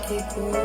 ဂီၤ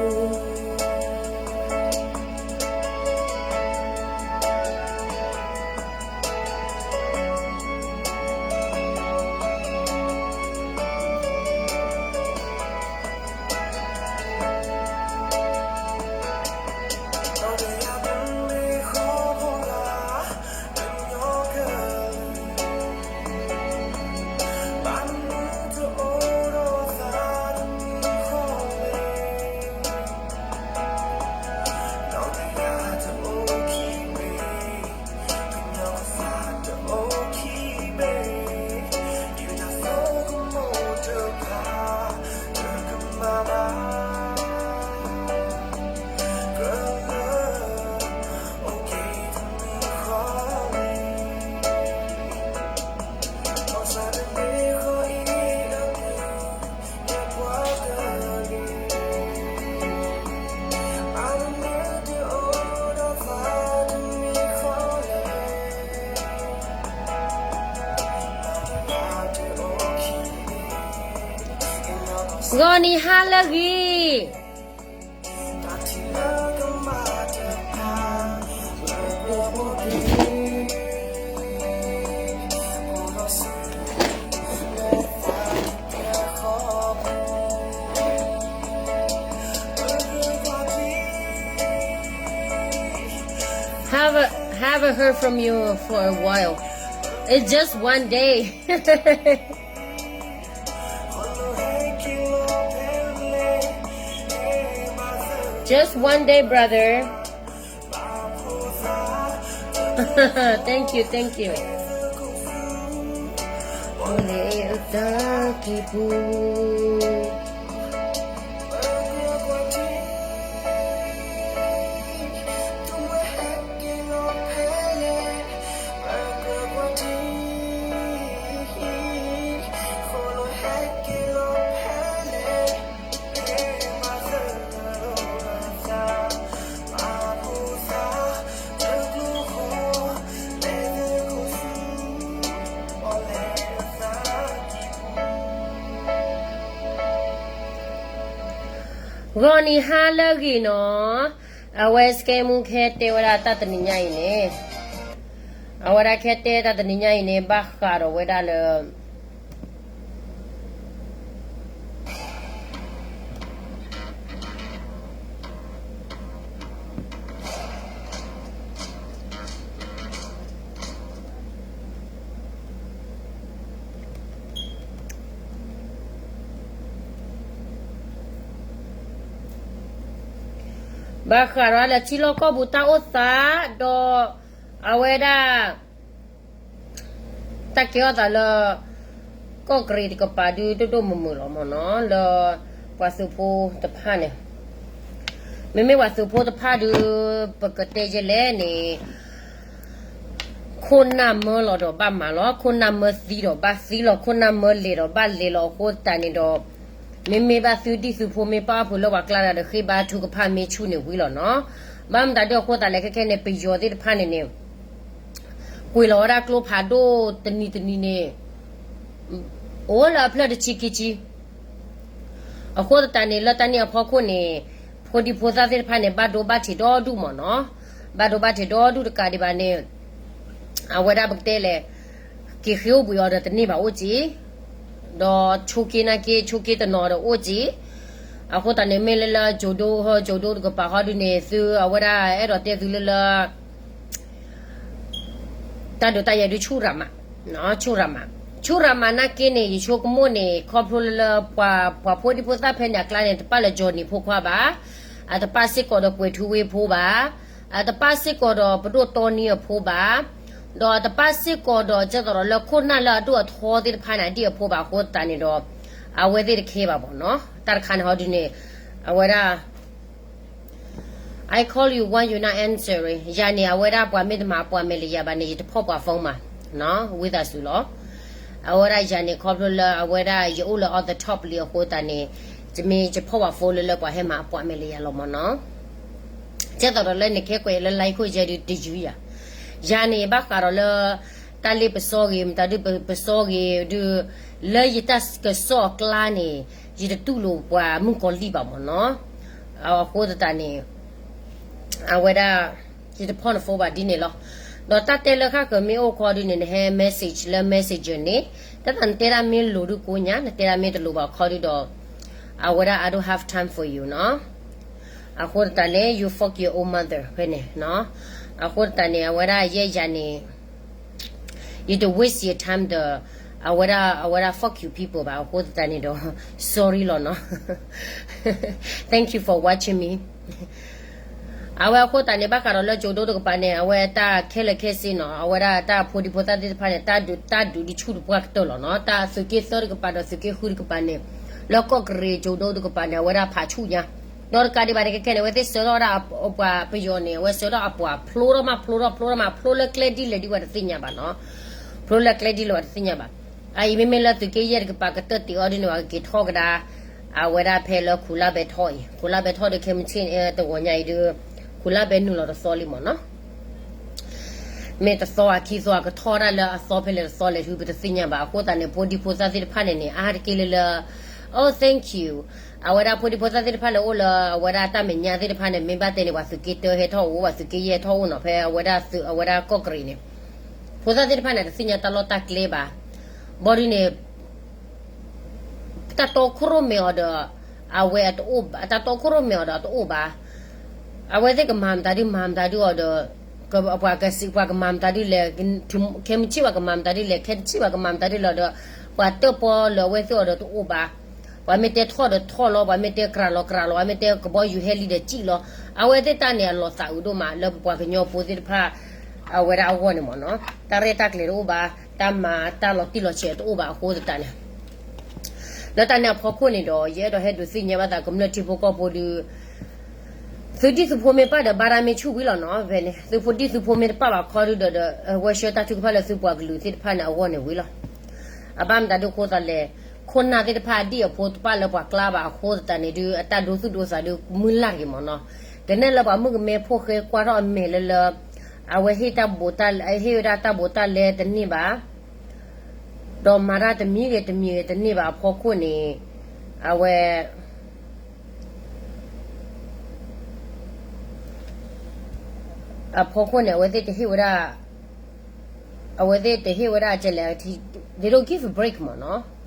နံၤဟါလၢအဂ့ၤ. Haven't, haven't heard from you for a while. It's just one day. Just one day, brother. Thank you, thank you.ဂီၤနံၤဟါလၢအဂ့ၤနီၤ, အဝဲစကဲမူခဲတဲဝဲဒၣ်တၢ်တနံၤညါအံၤန့ၣ်, အဝဲဒၣ်ခဲတဲတၢ်တနံၤညါအံၤန့ၣ် ဘၣ်ဃးဒီးဝဲဒၣ်လၢ ဘၣ်ဃးဒီးလၢထံလီၢ်ကီၢ်ပူၤတၢ်အိၣ်သး, ဒီးအဝဲဒၣ် တၢ်ကဲထီၣ်သးလၢ ကီၢ်ကရံးတကပၤဒုးဒိၣ်ဒိၣ်မုၢ်မုၢ်လီၤမ့ၢ်နီၤ, လၢပှၤသုးဖိတဖၣ်န့ၣ်, မ့မ့ၢ်ပှၤသုးဖိတဖၣ်ဒုး ပကတဲယဲလဲၣ်န့ၣ် ခိၣ်နၢ်မၢလီၤဒီးဘၣ်မၤလီၤ, ခိၣ်နၢ်မၢသံဒီးဘၣ်သံလီၤ, ခိၣ်နၢ်မၢလဲၤဒီးဘၣ်လဲၤလီၤအဃိသတးန့ၣ်ဒီး, မ့မ့ၢ်ဘၣ်သုဒ်သုးဖိမ့ၢ်ပၣ်အီၣ်ဖုးလၢပှၤကျါဒီး ဃ့ဘါထုကဖၣ်မ့ၢ်ဆူၣ်န့ၣ်ဝံၤလီၤနီၤ. ဘၣ်မတၤဒုးအဃိသတးလဲၣ် ခဲခဲန့ၣ် ပယီၤသ့ၣ်တဖၣ်န့ၣ်န့ၣ် ကွံာ်လီၤဝဲဒၣ်ကျိဖးဒိၣ်တနံၤတနံၤန့ၣ် အိၣ်လၢအဖျၢၣ်တဆံခံဆံ အဃိသတးန့ၣ် လၢတၢ်န့ၣ်အဖီခိၣ်န့ၣ် ဖိဒံဖိသၣ်သ့ၣ်တဖၣ်န့ၣ် ဘၣ်ဒိဘၣ်ထံးဒီဒူၣ်မ့ၢ်နီၤ, ဘၣ်ဒိဘၣ်ထံးဒီဒူၣ်တကးဒံးဘၣ်န့ၣ် အဝဲဒၣ်ပကတဲလဲၣ်, က့ၤဃ့အိၣ်ဘှံးအီၤဒီးတန့ၢ်ဘၣ်အိၣ်က့ၤ, ဒီးဆိက့နၢ်က့ ဆိက့တနီၤဒီးအိၣ်က့ၤ, အဃိသတးန့ၣ် မ့ၢ်လၢလၢ ကၠိၤဒိ ကၠိၤဒိတကပၤဃီဒုးန့ၣ် သုအဝဲဒၣ်အဲၣ်ဒိးတဲသုလၢလၢ တၢ်ဒုးတၢ်ယၤဒုးဆူၣ်ရၤမး, ဆူၣ်ရၤမး, ဆူၣ်ရၤမးနာ်က့န့ၣ် ယဆိကမိၣ်န့ၣ် ခီဖျိလၢလၢပှၤ ပှၤဖိဒံဖိသၣ်ဖဲန့ၣ်အကျါန့ၣ် တပၣ်လၢ Johnny ဖိခွါဘၣ်, အတပၣ်စ့ၢ်ကီးဒီးကွဲၤထူဝ့ဖိဘၣ်, အတပၣ်စ့ၢ်ကီးဒီးပဒိၣ်တီနံအဖိဘၣ်, ဒီးအတပၣ်စ့ၢ်ကီးဒီး ကဲသိးဒီးလၢခိၣ်နၢ်လၢအဒိၣ်အထီသ့ၣ်တဖၣ်န့ၣ် အဒံၣ်အဖိဘၣ်အဃိသတးန့ၣ်ဒီး အဝဲသ့ၣ်တခဲဘၣ်မ့ၢ်နီၤ, တၢ်တခါန့ၣ်ဟီဒုးန့ၣ် အဝဲဒၣ် I call you one, you not answering. ယၤန့ၣ် အဝဲဒၣ်ပှၤမ့ၢ်တမၤအပှၤမဲာ်လၢယၤဘၣ်န့ၣ် ယတဖီၣ်ပှၤ phone မး, ဝံသးစူၤလီၤ. အဝဲဒၣ်ယၤန့ၣ် ခီဖျိလၢအဝဲဒၣ်ယအိၣ်လၢ on the top လံအဃိသတးန့ၣ် တမ့ၢ်ယဖီၣ်ပှၤ phone လၢလၢပှၤဟဲမၤအပှၤမဲာ်လၢယၤလီၤမ့ၢ်နီၤ. ကဲသိးဒီးလၢန့ၣ် ခဲကွဲးလၢ line ခိၣ်ယဲဒုးတယုၢ်ယၤ, ယၤန့ၣ် ဘၣ်ဃးဒီးလၢ တၢ်လ့ပစီဂ့ၤ မတၤဒုးပစီဂ့ၤဒုး လၢယတၢ်ကစီၣ်အကျါန့ၣ် ယတတူၢ်လိာ်ပှၤမုၣ်ကီၤလံၢ်ဘၣ်မ့ၢ်နီၤ. အဃိသတးန့ၣ် အဝဲဒၣ် ယတဖီၣ်နဖိဘၣ်ဒ်န့ၣ်လီၤ. ဒီးတၢ်တဲလၢဃၣ်ဃၢၤမ့ၢ်အိၣ်ခီဒုန့ၣ် နဟဲ message လၢ messenger န့ၣ် တၢ်သးနတဲဒၣ်မ့ၢ်လိၤဒုကိးညါ နတဲဒၣ်မ့ၢ်တလိၤဘၣ်ခီဒုဒီး အဝဲဒၣ် I don't have time for you နီၤ. အဃိသတးန့ၣ် you fuck your own mother ဖဲန့ၣ်နီၤ. အဃိသတးန့ၣ် အဝဲဒၣ်ယဲယၤန့ၣ် ယတ waste your time ဒီး အဝဲဒၣ် အဝဲဒၣ် fuck you people ဘၣ်. အဃိသတးန့ၣ်ဒီး sorry လီၤနီၤ. Thank you for watching me. အဝဲအဃိသတးန့ၣ် ဘၣ်ဃးဒီးလၢကၠိဒိတကပၤန့ၣ် အဝဲတၢ်ခဲလၢာ်ခဲဆ့နီၤ အဝဲဒၣ်တၢ်ဖိဒံဖိသၣ်သ့ၣ်တဖၣ်န့ၣ် တၢ်ဒုး တၢ်ဒုးဒုးဆူၣ်တပှၢ်ကတၢၢ်လီၤနီၤ. တၢ်သုးက့သၢတကပၤဒီးသုးက့ဃုတကပၤန့ၣ် လၢကီၢ်ကရ့ၣ်ကၠိဒိတကပၤန့ၣ် အဝဲဒၣ်ဖးဆူၣ်ညါ ဒီးတကးဒံးဘၣ်န့ၣ် ခဲခဲန့ၣ် အဝဲသ့ၣ်ဆှၢထီၣ်ဝဲဒၣ်အပှၤပယီၤန့ၣ် အဝဲဆှၢထီၣ်အပှၤဖျိထီၣ်မး ဖျိထီၣ်ဖျိထီၣ်မး ဖျိလၢကျဲဒ်လဲၣ်ဒ်ပှၤတသ့ၣ်ညါဘၣ်နီၤ. ဖျိလၢကျဲဒ်လဲၣ်ပှၤတသ့ၣ်ညါဘၣ်. အအံၤမ့မ့ၢ်လၢသုးက့ယဲၢ်တကပၤကတၢၢ်တ့ၢ်အီၤဒ်န့ၣ် ပှၤကက့ၤထီၣ်ကဒါ အဝဲဒၣ်ဖဲလၢခူၤလၢ်ဘဲထီၣ်အံၤ ခူၤလၢ်ဘဲထီၣ်ဒီးခဲမုၢ်ဆ့ၣ်တဂီၤညါအံၤဒီး ခူၤလၢ်ဘဲနုာ်လီၤတသီလံမ့ၢ်နီၤ. မ့ၢ်တသီအခံသီအကထီၣ်ဒၣ်လၢအသီဖဲလဲၣ်တသီလဲၣ် ဟုပတသ့ၣ်ညါဘၣ်. အဃိသတးန့ၣ် ဖိဒံဖိသၣ်သ့ၣ်တဖၣ်န့ၣ်န့ၣ် အါတက့ၢ်လၢလၢ Oh thank you. အဝဲဒၣ်ဖိဒံဖိသၣ်သ့ၣ်တဖၣ်လၢအိၣ်လၢအဝဲဒၣ်တၢ်မဲာ်ညါသ့ၣ်တဖၣ်န့ၣ် မ့ၢ်ဘၣ်တဲန့ၣ် ပှၤသုးက့တၢဟဲထီၣ်အိၣ် ပှၤသုးက့ယဲၢ်ဟဲထီၣ်အိၣ်နီၤ ဖဲအဝဲဒၣ်သုးအဝဲဒၣ်ကီၢ်ကရ့ၣ်န့ၣ် ဖိသၣ်သ့ၣ်တဖၣ်န့ၣ် တသ့ၣ်ညါတၢ်လီၢ်တၢ်ကျဲဘၣ်. ဘီဒ်န့ၣ် တၢ်တီခိၣ်ရိၣ်မဲာ်အီၤဒီး အဝဲအတအိၣ်ဘၣ် တၢ်တီခိၣ်ရိၣ်မဲာ်အီၤဒီးတအိၣ်ဘၣ်. အဝဲသ့ၣ်ကမၤမတၤဒု မၤမတၤဒုအီၤဒီး ပှၤကစံး ပှ�ၤကမၤမတၤဒုလဲၣ်, ခဲမုၢ်ဆ့ၣ်ပှၤကမၤမတၤဒုလဲၣ်, ခဲတဆံၣ်ပှၤကမၤမတၤဒုလဲၣ်ဒီး ပှၤတၢၣ်ပီလၢအဝဲသ့ၣ်အီၤဒီးတအိၣ်ဘၣ်. ပှၤမ့ၢ်တဲထီၣ်ဒီးထီၣ်လီၤ, ပှၤမ့ၢ်တဲကြးလီၤကြးလီၤ, ပှၤမ့ၢ်တဲကဘီယူၤဟဲလံဒီးစံၣ်လီၤ. အဝဲသ့ၣ်တၢ်န့ၣ် အလီၤသးအုးဒိၣ်မး လၢပပှၤကညီဖိသ့ၣ်တဖၣ် အဝဲဒၣ်အဂီၢ်န့ၣ်မ့ၢ်နီၤ, တၢ်ရဲၣ်တၢ်ကျဲၤတအိၣ်ဘၣ်, တၢ်မၤတၢ်လီၤတံၢ်လီၤဆဲးတအိၣ်ဘၣ်အဃိသတးန့ၣ် လၢတၢ်န့ၣ်အဖီခိၣ်န့ၣ်ဒီး ယအဲၣ်ဒိးဟဲဒုးသ့ၣ်ညါဘၣ်သးကမျၢၢ်ထံဖိကီၢ်ဖိဒုး သုဒံၣ်သုဖိမ့ၢ်ပၣ်ဒီး ဘါရါမ့ၢ်ဆူၣ်ဝံၤလီၤနီၤ. ဖဲန့ၣ် သုဖိဒံၣ်သုဖိမ့ၢ်တပၣ်ဘၣ်ခီဒုဒီး ဒီး ဝဲဆှၢတၢ်ထုကဖၣ်လၢသုပှၤကလုာ်သ့ၣ်တဖၣ်န့ၣ်အဂီၢ်န့ၣ်ဝံၤလီၤ. အဘၣ်မတၤဒုအဃိသတးလဲၣ်, ခိၣ်နၢ်သ့ၣ်တဖၣ်အဒံၣ်အဖိတပၣ်လၢပှၤကျါဘၣ်အဃိသတးန့ၣ်ဒု အတၢ်ဒိသူၣ်ဒိသးဒုမုၢ်လၢ်တဂ့ၤမ့ၢ်နီၤ. ကနဲၣ်လၢပှၤမုၣ်ကမဲဖိဃဲကွၢ်ထီၣ်အမဲာ်လၢလၢ အဝဲဟ့ၣ်တၢ်ဘိးတၢ် ဟ့ၣ်ဝဲဒၣ်တၢ်ဘိးတၢ်လဲတန့ၢ်ဘၣ် ဒီးမၤတၢ်တမံၤဂ့ၤတမံၤဂ့ၤတန့ၢ်ဘၣ်အဖီခိၣ်န့ၣ် အဝဲ အဖီခိၣ်န့ၣ် အဝဲသ့ၣ်တဟ့ၣ်ဝဲဒၣ် အဝဲသ့ၣ်တဟ့ၣ်ဝဲဒၣ်ကလဲၣ် they don't give a break မ့ၢ်နီၤ.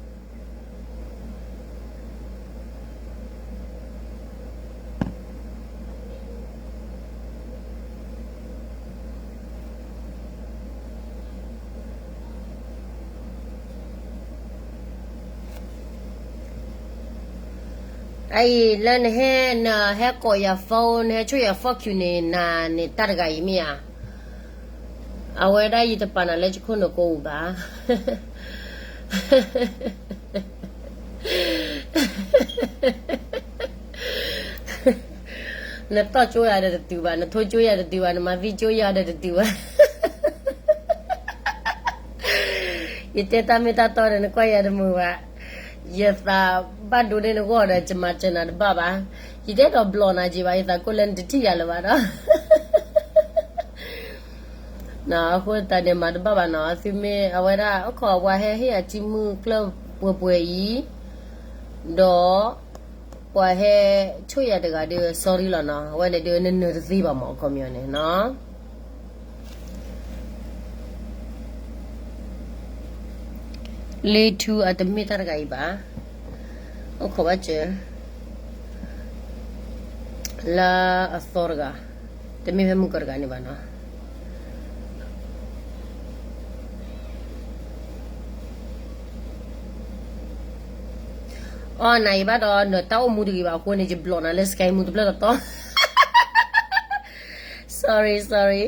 အအံၤလၢနဟဲ နဟဲကိးယၤ phone နဟဲဆိၣ်ယၤ fuck you န့ၣ် နၤန့ၣ်တၢ်တဂၤအံၤမ့ၢ်ဧါ. အဝဲဒၣ်ယတပာ်နၤလၢယခိၣ်နူာ်ကိးပူၤဘၣ်. နတီၢ်ကၠိယၤဒီးတတုၤဘၣ်, နထိကၠိယၤတတုၤဘၣ်, နမၤသံကၠိယၤဒီးတတုၤဘၣ်. ယတဲတၢ်မ့ၢ်တၢ်တီဒီး နကွၢ်ယၤတမုာ်ဘၣ်. ယသးဘၣ်ဒိန့ၢ်နဂီၢ်ဒီး ယမၤစၢၤနၤတဘၣ်ဘၣ်. ယတအဲၣ်ဒိးဘျီၣ်နၤက့ဘၣ်, ယသးကိၢ်လၢနတထံၣ်ယၤလၢၤဘၣ်ဒီး အဃိသတးန့ၣ် မၤတဘၣ်ဘၣ်နီၤ, သုမ့ၢ်အဝဲဒၣ် အခီပှၤဟဲဟ့ၣ်အစံမုၢ်ကျၢၢ်ပှဲၤပှဲၤအံၤ, ဒီး ပှၤဟဲဆိၣ်ယၤတဂၤဒီး sorry လီၤနီၤ, အဝဲန့ၣ်ဒီး နနၢၤတသ့ဘၣ်မး အခီပညီန့ၣ်နီၤ. လ့ထူအတမ့ၢ်တၢ်တဂၤအံၤဘၣ်, အိၣ်ခိးဘၣ်စၢၤ လၢအသီတဂၤ, တမ့ၢ်ဖဲမုၢ်ကီၢ်တဂၤန့ၣ်ဘၣ်နီၤ. အီ နၤအံၤဘၣ်ဒီး နတၢ်အိၣ်မူတဂ့ၤဘၣ်အဃိန့ၣ် ယဘျီၣ်နၤလၢ Skype မူတဖျၢၣ်တတီၤ. Sorry, sorry.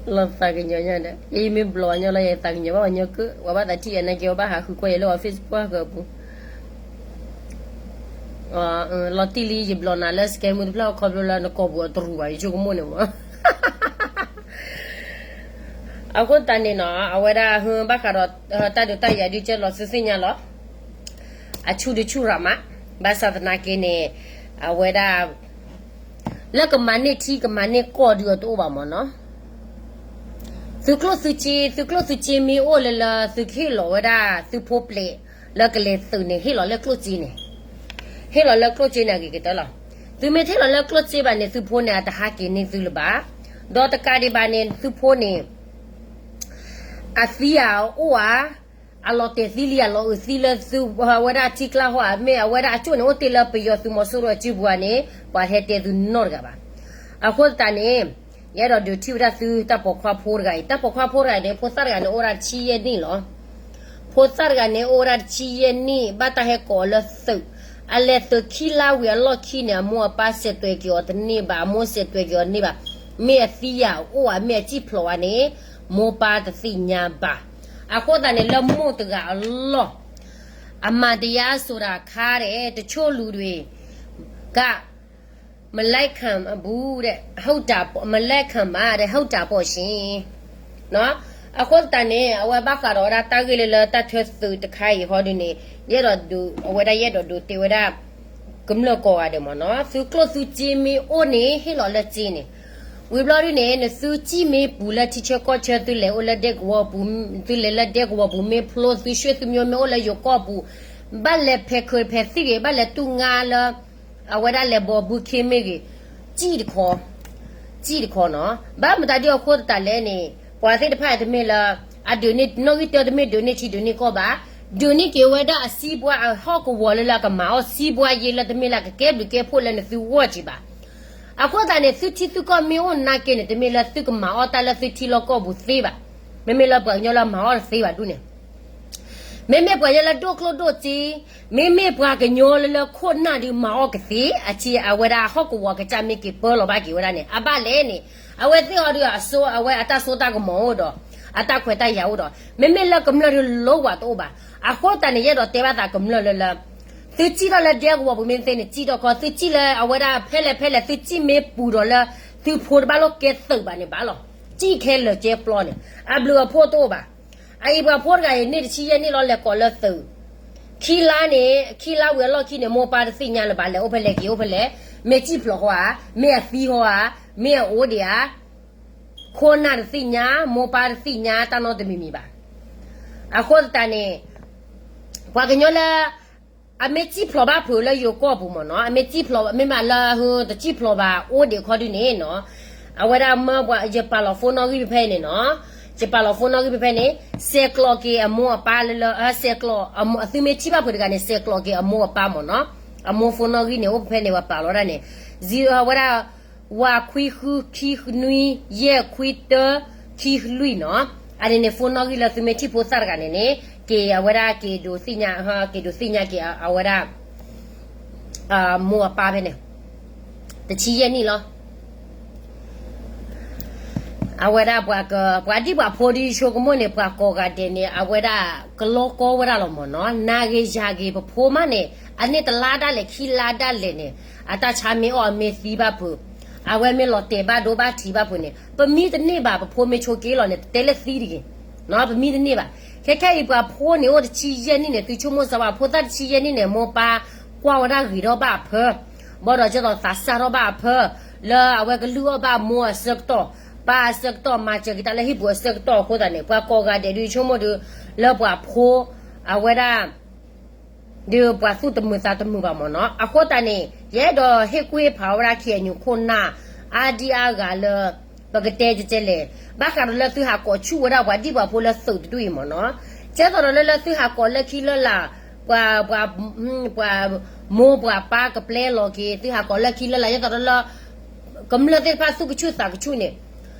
လီၤသးကညီၤညါဒီး ယမ့ၢ်ဘျီၣ်ညီလီၤ ယသးကညီၤဘၣ်ပှၤညီကၢၢ် ပှၤဘၣ်သးထံၣ်ယၤနာ်က့ ပှၤဘၣ်ဟးဃုကွၢ်ယၤလၢပှၤ Facebook ဟးဃုအပူၤ လီၤတံၢ်လံ ယဘျီၣ်နၤလၢ Skype မူတဖျၢၣ်ခီဖျိလၢနကိာ်ပူၤအတရူးဘၣ် ယဆိကမိၣ်န့ၣ်မး. အဃိသတးန့ၣ်နီၤ အဝဲဒၣ် ဘၣ်ဃးဒီး တၢ်ဒုးတၢ်ယၤဒုးကဲလီၤသုသ့ၣ်ညါလီၤ. အဆူၣ်ဒုးဆူၣ်ရၤမး, ဘၣ်ဆၣ်သနာ်က့န့ၣ် အဝဲဒၣ် လၢကမၤန့ၢ်ထံကမၤန့ၢ်ကီၢ်ဒုးအတအိၣ်ဘၣ်မးနီၤ. သုကျိၣ်သုစ့ သုကျိၣ်သုစ့မ့ၢ်အိၣ်လၢလၢ သုကဟ့ၣ်လီၤဝဲဒၣ်သုဖိပျဲး လၢကလဲၤသုးန့ၣ် ဟ့ၣ်လီၤလၢကျိၣ်စ့န့ၣ်, ဟ့ၣ်လီၤလၢကျိၣ်စ့န့ၣ်အဂ့ၤကတၢၢ်လီၤ. သုမ့ၢ်ဟ့ၣ်လီၤလၢကျိၣ်စ့ဘၣ်န့ၣ် သုဖိန့ၣ် အတဟးက့ၤန့ၢ်သုလၢၤဘၣ်. ဒီးတကးဒံးဘၣ်န့ၣ် သုဖိန့ၣ် အသံဧါအိၣ်ဧါ, အလီၤတဲာ်သံလံ အလီၤအုးသံလၢသု အဝဲဒၣ်ထံကျါဟီဧါ, မ့ၢ်အဝဲဒၣ်အကၠိၣ်န့ၣ် အိၣ်တ့ၢ်လၢပယီၤသုးမီၤစိရိၤအစုပူၤဧါန့ၣ် ပှၤဟဲတဲသုနီတဂၤဘၣ်. အဃိသတးန့ၣ် ယအဲၣ်ဒိးဒုးထံၣ်ဝဲဒၣ်သုတၢ်ပိာ်ခွါဖိတဂၤအံၤ, တၢ်ပိာ်ခွါဖိတဂၤန့ၣ် ဖိသၣ်တဂၤန့ၣ် အိၣ်ဝဲဒၣ်တဆံယဲၢ်နံၣ်လီၤ. ဖိသၣ်တဂၤန့ၣ် အိၣ်ဝဲဒၣ်တဆံယဲၢ်နံၣ် ဘၣ်တၢ်ဟဲကိးအီၤလၢသုး, အလဲၤသုးခံလါဝံၤအလီၢ်ခံန့ၣ် အမိၢ်အပၢ်ဆဲးတွဲၤက့ၤအီၤတန့ၢ်ဘၣ်, အမိၢ်ဆဲးတွဲၤက့ၤအီၤတန့ၢ်ဘၣ်, မ့ၢ်အသံဧါအိၣ်ဧါ မ့ၢ်အစံၣ်ဖျိးဧါန့ၣ် မိၢ်ပၢ်တသ့ၣ်ညါဘၣ်. အဃိသတးန့ၣ် လၢမိၢ်တဂၤအလီၢ် အမၤတရားဆိုတာခါဒီး တချို့လူတွေ က မလိုက်ခံဘူးတဲ့ ဟုတ်တာပေါ့, မလိုက်ခံပါတဲ့ ဟုတ်တာပေါ့ရှင်. အဃိသတးန့ၣ် အဝဲဘၣ်ဃးဒီးဝဲဒၣ်တၢ်ဂ့ၢ်လၢလၢတၢ်ထၢသုးတခါအံၤဟီဒုန့ၣ် ယအဲၣ်ဒိးဒုး အဝဲဒၣ်ယအဲၣ်ဒိးဒုးတဲဝဲဒၣ် ကမျၢၢ်ကိးဂၤဒဲးမ့ၢ်နီၤ, သုကျိၣ်သုစ့မ့ၢ်အိၣ်န့ၣ် ဟ့ၣ်လီၤလၢစ့န့ၣ်, ဝံၤဘျီဒုန့ၣ် နသုစံၣ်မ့ၢ်ပူၤလၢထံဆၢကီၢ်ဆၢ သုလဲၤအိၣ်လၢဒဲကဝီၤပူၤ, သုလဲၤလၢဒဲကဝီၤပူၤမ့ၢ်ဖျိ သုဆွေသုမျိုးမ့ၢ်အိၣ်လၢယိၤကီၢ်ပူၤ, ဘၣ်လဲၤဖဲးခုးဖဲးသံၣ်ဂ့ၤ, ဘၣ်လဲၤတူၢ်ငါလၢ အဝဲဒၣ်လဲၤဘီဘုခ့မ့ၢ်ဂ့ၤ, စံၣ်တခီ, စံၣ်တခီနီၤ. ဘၣ်မတၤဒ်အဃိသတးလဲၣ်န့ၣ် ပှၤသ့ၣ်တဖၣ်အံၤတမ့ၢ်လၢ အဒုးန့ၢ်နီၣ်ဂံၢ်တၢ တမ့ၢ်ဒုးန့ၢ်ထံဒုးန့ၢ်ကီၢ်ဘၣ်, ဒုးန့ၢ်က့ၤဝဲဒၣ်အစံးဘှါအဟီၣ်ကဝီၤလၢလၢအကမၤအီၣ်စံးဘှါယ့လၢတမ့ၢ်လၢအကကဲဘျုးကဲဖှိၣ်လၢနသုဂီၢ်က့ၤဘၣ်. အဃိသတးန့ၣ် သုထံသုကီၢ်မ့ၢ်အိၣ်နာ်က့န့ၣ် တမ့ၢ်လၢသုကမၤအီၣ်တၢ်လၢသုထံလီၢ်ကီၢ်ပူၤသ့ဘၣ်. မ့မ့ၢ်လၢပှၤကညီလၢမၤအီၣ်တသ့ဘၣ်ဒုန့ၣ် မ့မ့ၢ်ပှၤကညီလၢဒိၣ်ကျိၣ်ဒိၣ်စ့, မ့မ့ၢ်ပှၤကညီလၢလၢခိၣ်နၢ်ဒုးမၤအီၣ်ကသ့, အဝဲဒၣ်ဟီၣ်ကဝီၤကစၢ်မ့ၢ်က့ၤပၢလီၤဘၣ်က့ၤဝဲဒၣ်န့ၣ် အဘၣ်လဲၣ်န့ၣ်, အဝဲသ့ၣ်အီၤဒုး အဝဲအတၢ်စိတၢ်ကမီၤအိၣ်ဒီး အတၢ်ခွဲးတၢ်ယာ်အိၣ်ဒီး မ့မ့ၢ်လၢကမျၢၢ်ဒုးလိဝဲတအိၣ်ဘၣ်. အဃိသတးန့ၣ် ယအဲၣ်ဒိးတဲဘၣ်သးကမျၢၢ်လၢလၢ သုစံၣ်ထီၣ်လၢဒဲကဝီၤပူၤမ့ၢ်သ့န့ၣ် စံၣ်ထီၣ်ခီ, သုစံၣ်လၢအဝဲဒၣ်ဖဲလဲၣ်ဖဲလဲၣ် သုစံၣ်မ့ၢ်ပူၤဒီးလၢ သုဖိတဘၣ်လိၣ်ကဲသုးဘၣ်န့ၣ်ဘၣ်လီၤ. စံၣ်ခဲလၢာ်ကဲပျီန့ၣ် အဘျုးအဖှိၣ်တအိၣ်ဘၣ်. အအံၤပှၤဖိတဂၤအံၤ န့ၢ်တဆံယဲၢ်နံၣ်လီၤ လဲၤကိးလၢသုး ခံလါန့ၣ်, ခံလါဝံၤအလီၢ်ခံန့ၣ် မိၢ်ပၢ်တသ့ၣ်ညါလၢၤဘၣ် လဲၤအိၣ်ဖဲလဲၣ်က့ၤအိၣ်ဖဲလဲၣ်, မ့ၢ်စံၣ်ဖျိးဃီဧါ, မ့ၢ်အသံဃီဧါ, မ့ၢ်အအိၣ်ဒံးဧါ, ခိၣ်နၢ်တသ့ၣ်ညါ, မိၢ်ပၢ်တသ့ၣ်ညါ တၢ်နီတမံၤမံၤဘၣ်. အဃိသတးန့ၣ် ပှၤကညီလၢ အမ့ၢ်စံၣ်ဖျိးဘၣ်ဖုးလၢယိၤကီၢ်ပူၤမ့ၢ်နီၤ, အမ့ၢ်စံၣ်ဖျိး မ့ၢ်မးလၢ တစံၣ်ဖျိးဘၣ်အိၣ်ဒံးခီဒုန့ၣ်နီၤ, အဝဲဒၣ်မၢပှၤ ယပာ်လီၤ phone နီၣ်ဂံၢ်ဖဲဖဲန့ၣ်နီၤ, ယပာ်လီၤ phone နီၣ်ဂံၢ်ဖဲဖဲန့ၣ်, ဆဲးကျိးက့ၤအမိၢ်အပၢ်လၢလၢ ဆဲးကျိး သုမ့ၢ်ထံၣ်ဘၣ်ဖုးတဂၤန့ၣ် ဆဲးကျိးက့ၤအမိၢ်အပၢ်မ့ၢ်နီၤ, အမိၢ် phone နီၣ်ဂံၢ်န့ၣ် အိၣ်ဖဲဖဲန့ၣ် ပှၤပာ်လီၤဒၣ်န့ၣ်, အဝဲဒၣ် ဝးခွံဃု ခံနွံ ယဲၢ်ခွံတၢ ခံလွံၢ်နီၤ, အန့ၣ်န့ၣ် phone နီၣ်ဂံၢ်လၢသုမ့ၢ်ထံၣ်ဖိသၣ်တဂၤန့ၣ်န့ၣ် က့ၤအဝဲဒၣ်က့ၤဒိးသ့ၣ်ညါ, က့ၤဒိးသ့ၣ်ညါက့ၤအဝဲဒၣ် မိၢ်အပၢ်ဖဲန့ၣ်, တဆံယဲၢ်နံၣ်လီၤ. အဝဲဒၣ်ပှၤက, ပှၤဒံၣ်ပှၤဖိဒ်ဆိကမိၣ်န့ၣ် ပှၤကိးဂၤဒဲးန့ၣ် အဝဲဒၣ်ကလီကီဝဲဒၣ်လီၤမ့ၢ်နီၤ, နၤဂ့ၤယၤဂ့ၤ ပဖိမးန့ၣ် အန့ၢ်တလါဒၣ်လဲာ် ခံလါဒၣ်လဲာ်န့ၣ် အတၢ်ဆါမ့ၢ်အီၣ်အမ့ၢ်သံဘၣ်ဖုး, အဝဲမ့ၢ်လီၤတဲာ်ဘၣ်ဒိဘၣ်ထံးဘၣ်ဖုးန့ၣ် ပမံတန့ၢ်ဘၣ်, ပဖိမ့ၢ်ဆိးက့လီၤန့ၣ် တတဲလၢသံတဂ့ၤ, ပမံတန့ၢ်ဘၣ်. ခဲခဲအံၤပှၤဖိန့ၣ်အိၣ်တဆံယဲၢ်နံၣ်န့ၣ် သုဆိကမိၣ်စၢၤဝဲ ဖိသၣ်တဆံယဲၢ်နံၣ်န့ၣ် မိၢ်ပၢ်ကွၢ်ဝဲဒၣ်ဂ့ၤထီၣ်ဘၣ်အဖၢ, ဘၣ်ဒီးကသိးသးစၢ်ထီၣ်ဘၣ်အဖၢ, လၢအဝဲကလုၢ်အီၣ်ဘၣ်မိၢ်အဆၢကတီၢ်, ပၢ်အဆၢကတီၢ် မၤစၢၤက့ၤတၢ်လၢဟံၣ်ပူၤအဆၢကတီၢ်အဃိသတးန့ၣ် ပှၤကိးဂၤဒဲးဒုးဆိကမိၣ်ဒုး လၢပှၤဖိ အဝဲဒၣ် ဒုးပှၤသူၣ်တမုာ်သးတမုာ်ဘၣ်မ့ၢ်နီၤ. အဃိသတးန့ၣ် ယအဲၣ်ဒိးဟ့ၣ်ကူၣ်ဟ့ၣ်ဖးဝဲဒၣ် KNU ခိၣ်နၢ် အါဒံအါဂၤလၢ ပကတဲကဲလဲၣ်, ဘၣ်ဃးဒီးလၢသုဟးကိးဆူၣ်ဝဲဒၣ်ပှၤဒံၣ်ပှၤဖိလၢသုးတဒူၣ်အံၤမ့ၢ်နီၤ, ကဲသိးဒီးလၢလၢသုဟးကိးလၢခံလၢလာ် ပှၤ ပှၤ ပှၤ မိၢ်ပှၤပၢ်ကပျဲလီၤက့ၤ သုဟးကိးလၢခံလၢလာ် ကဲသိးဒီးလၢ ကမျၢၢ်သ့ၣ်တဖၣ်သူၣ်ကဆူၣ်သးကဆူၣ်န့ၣ်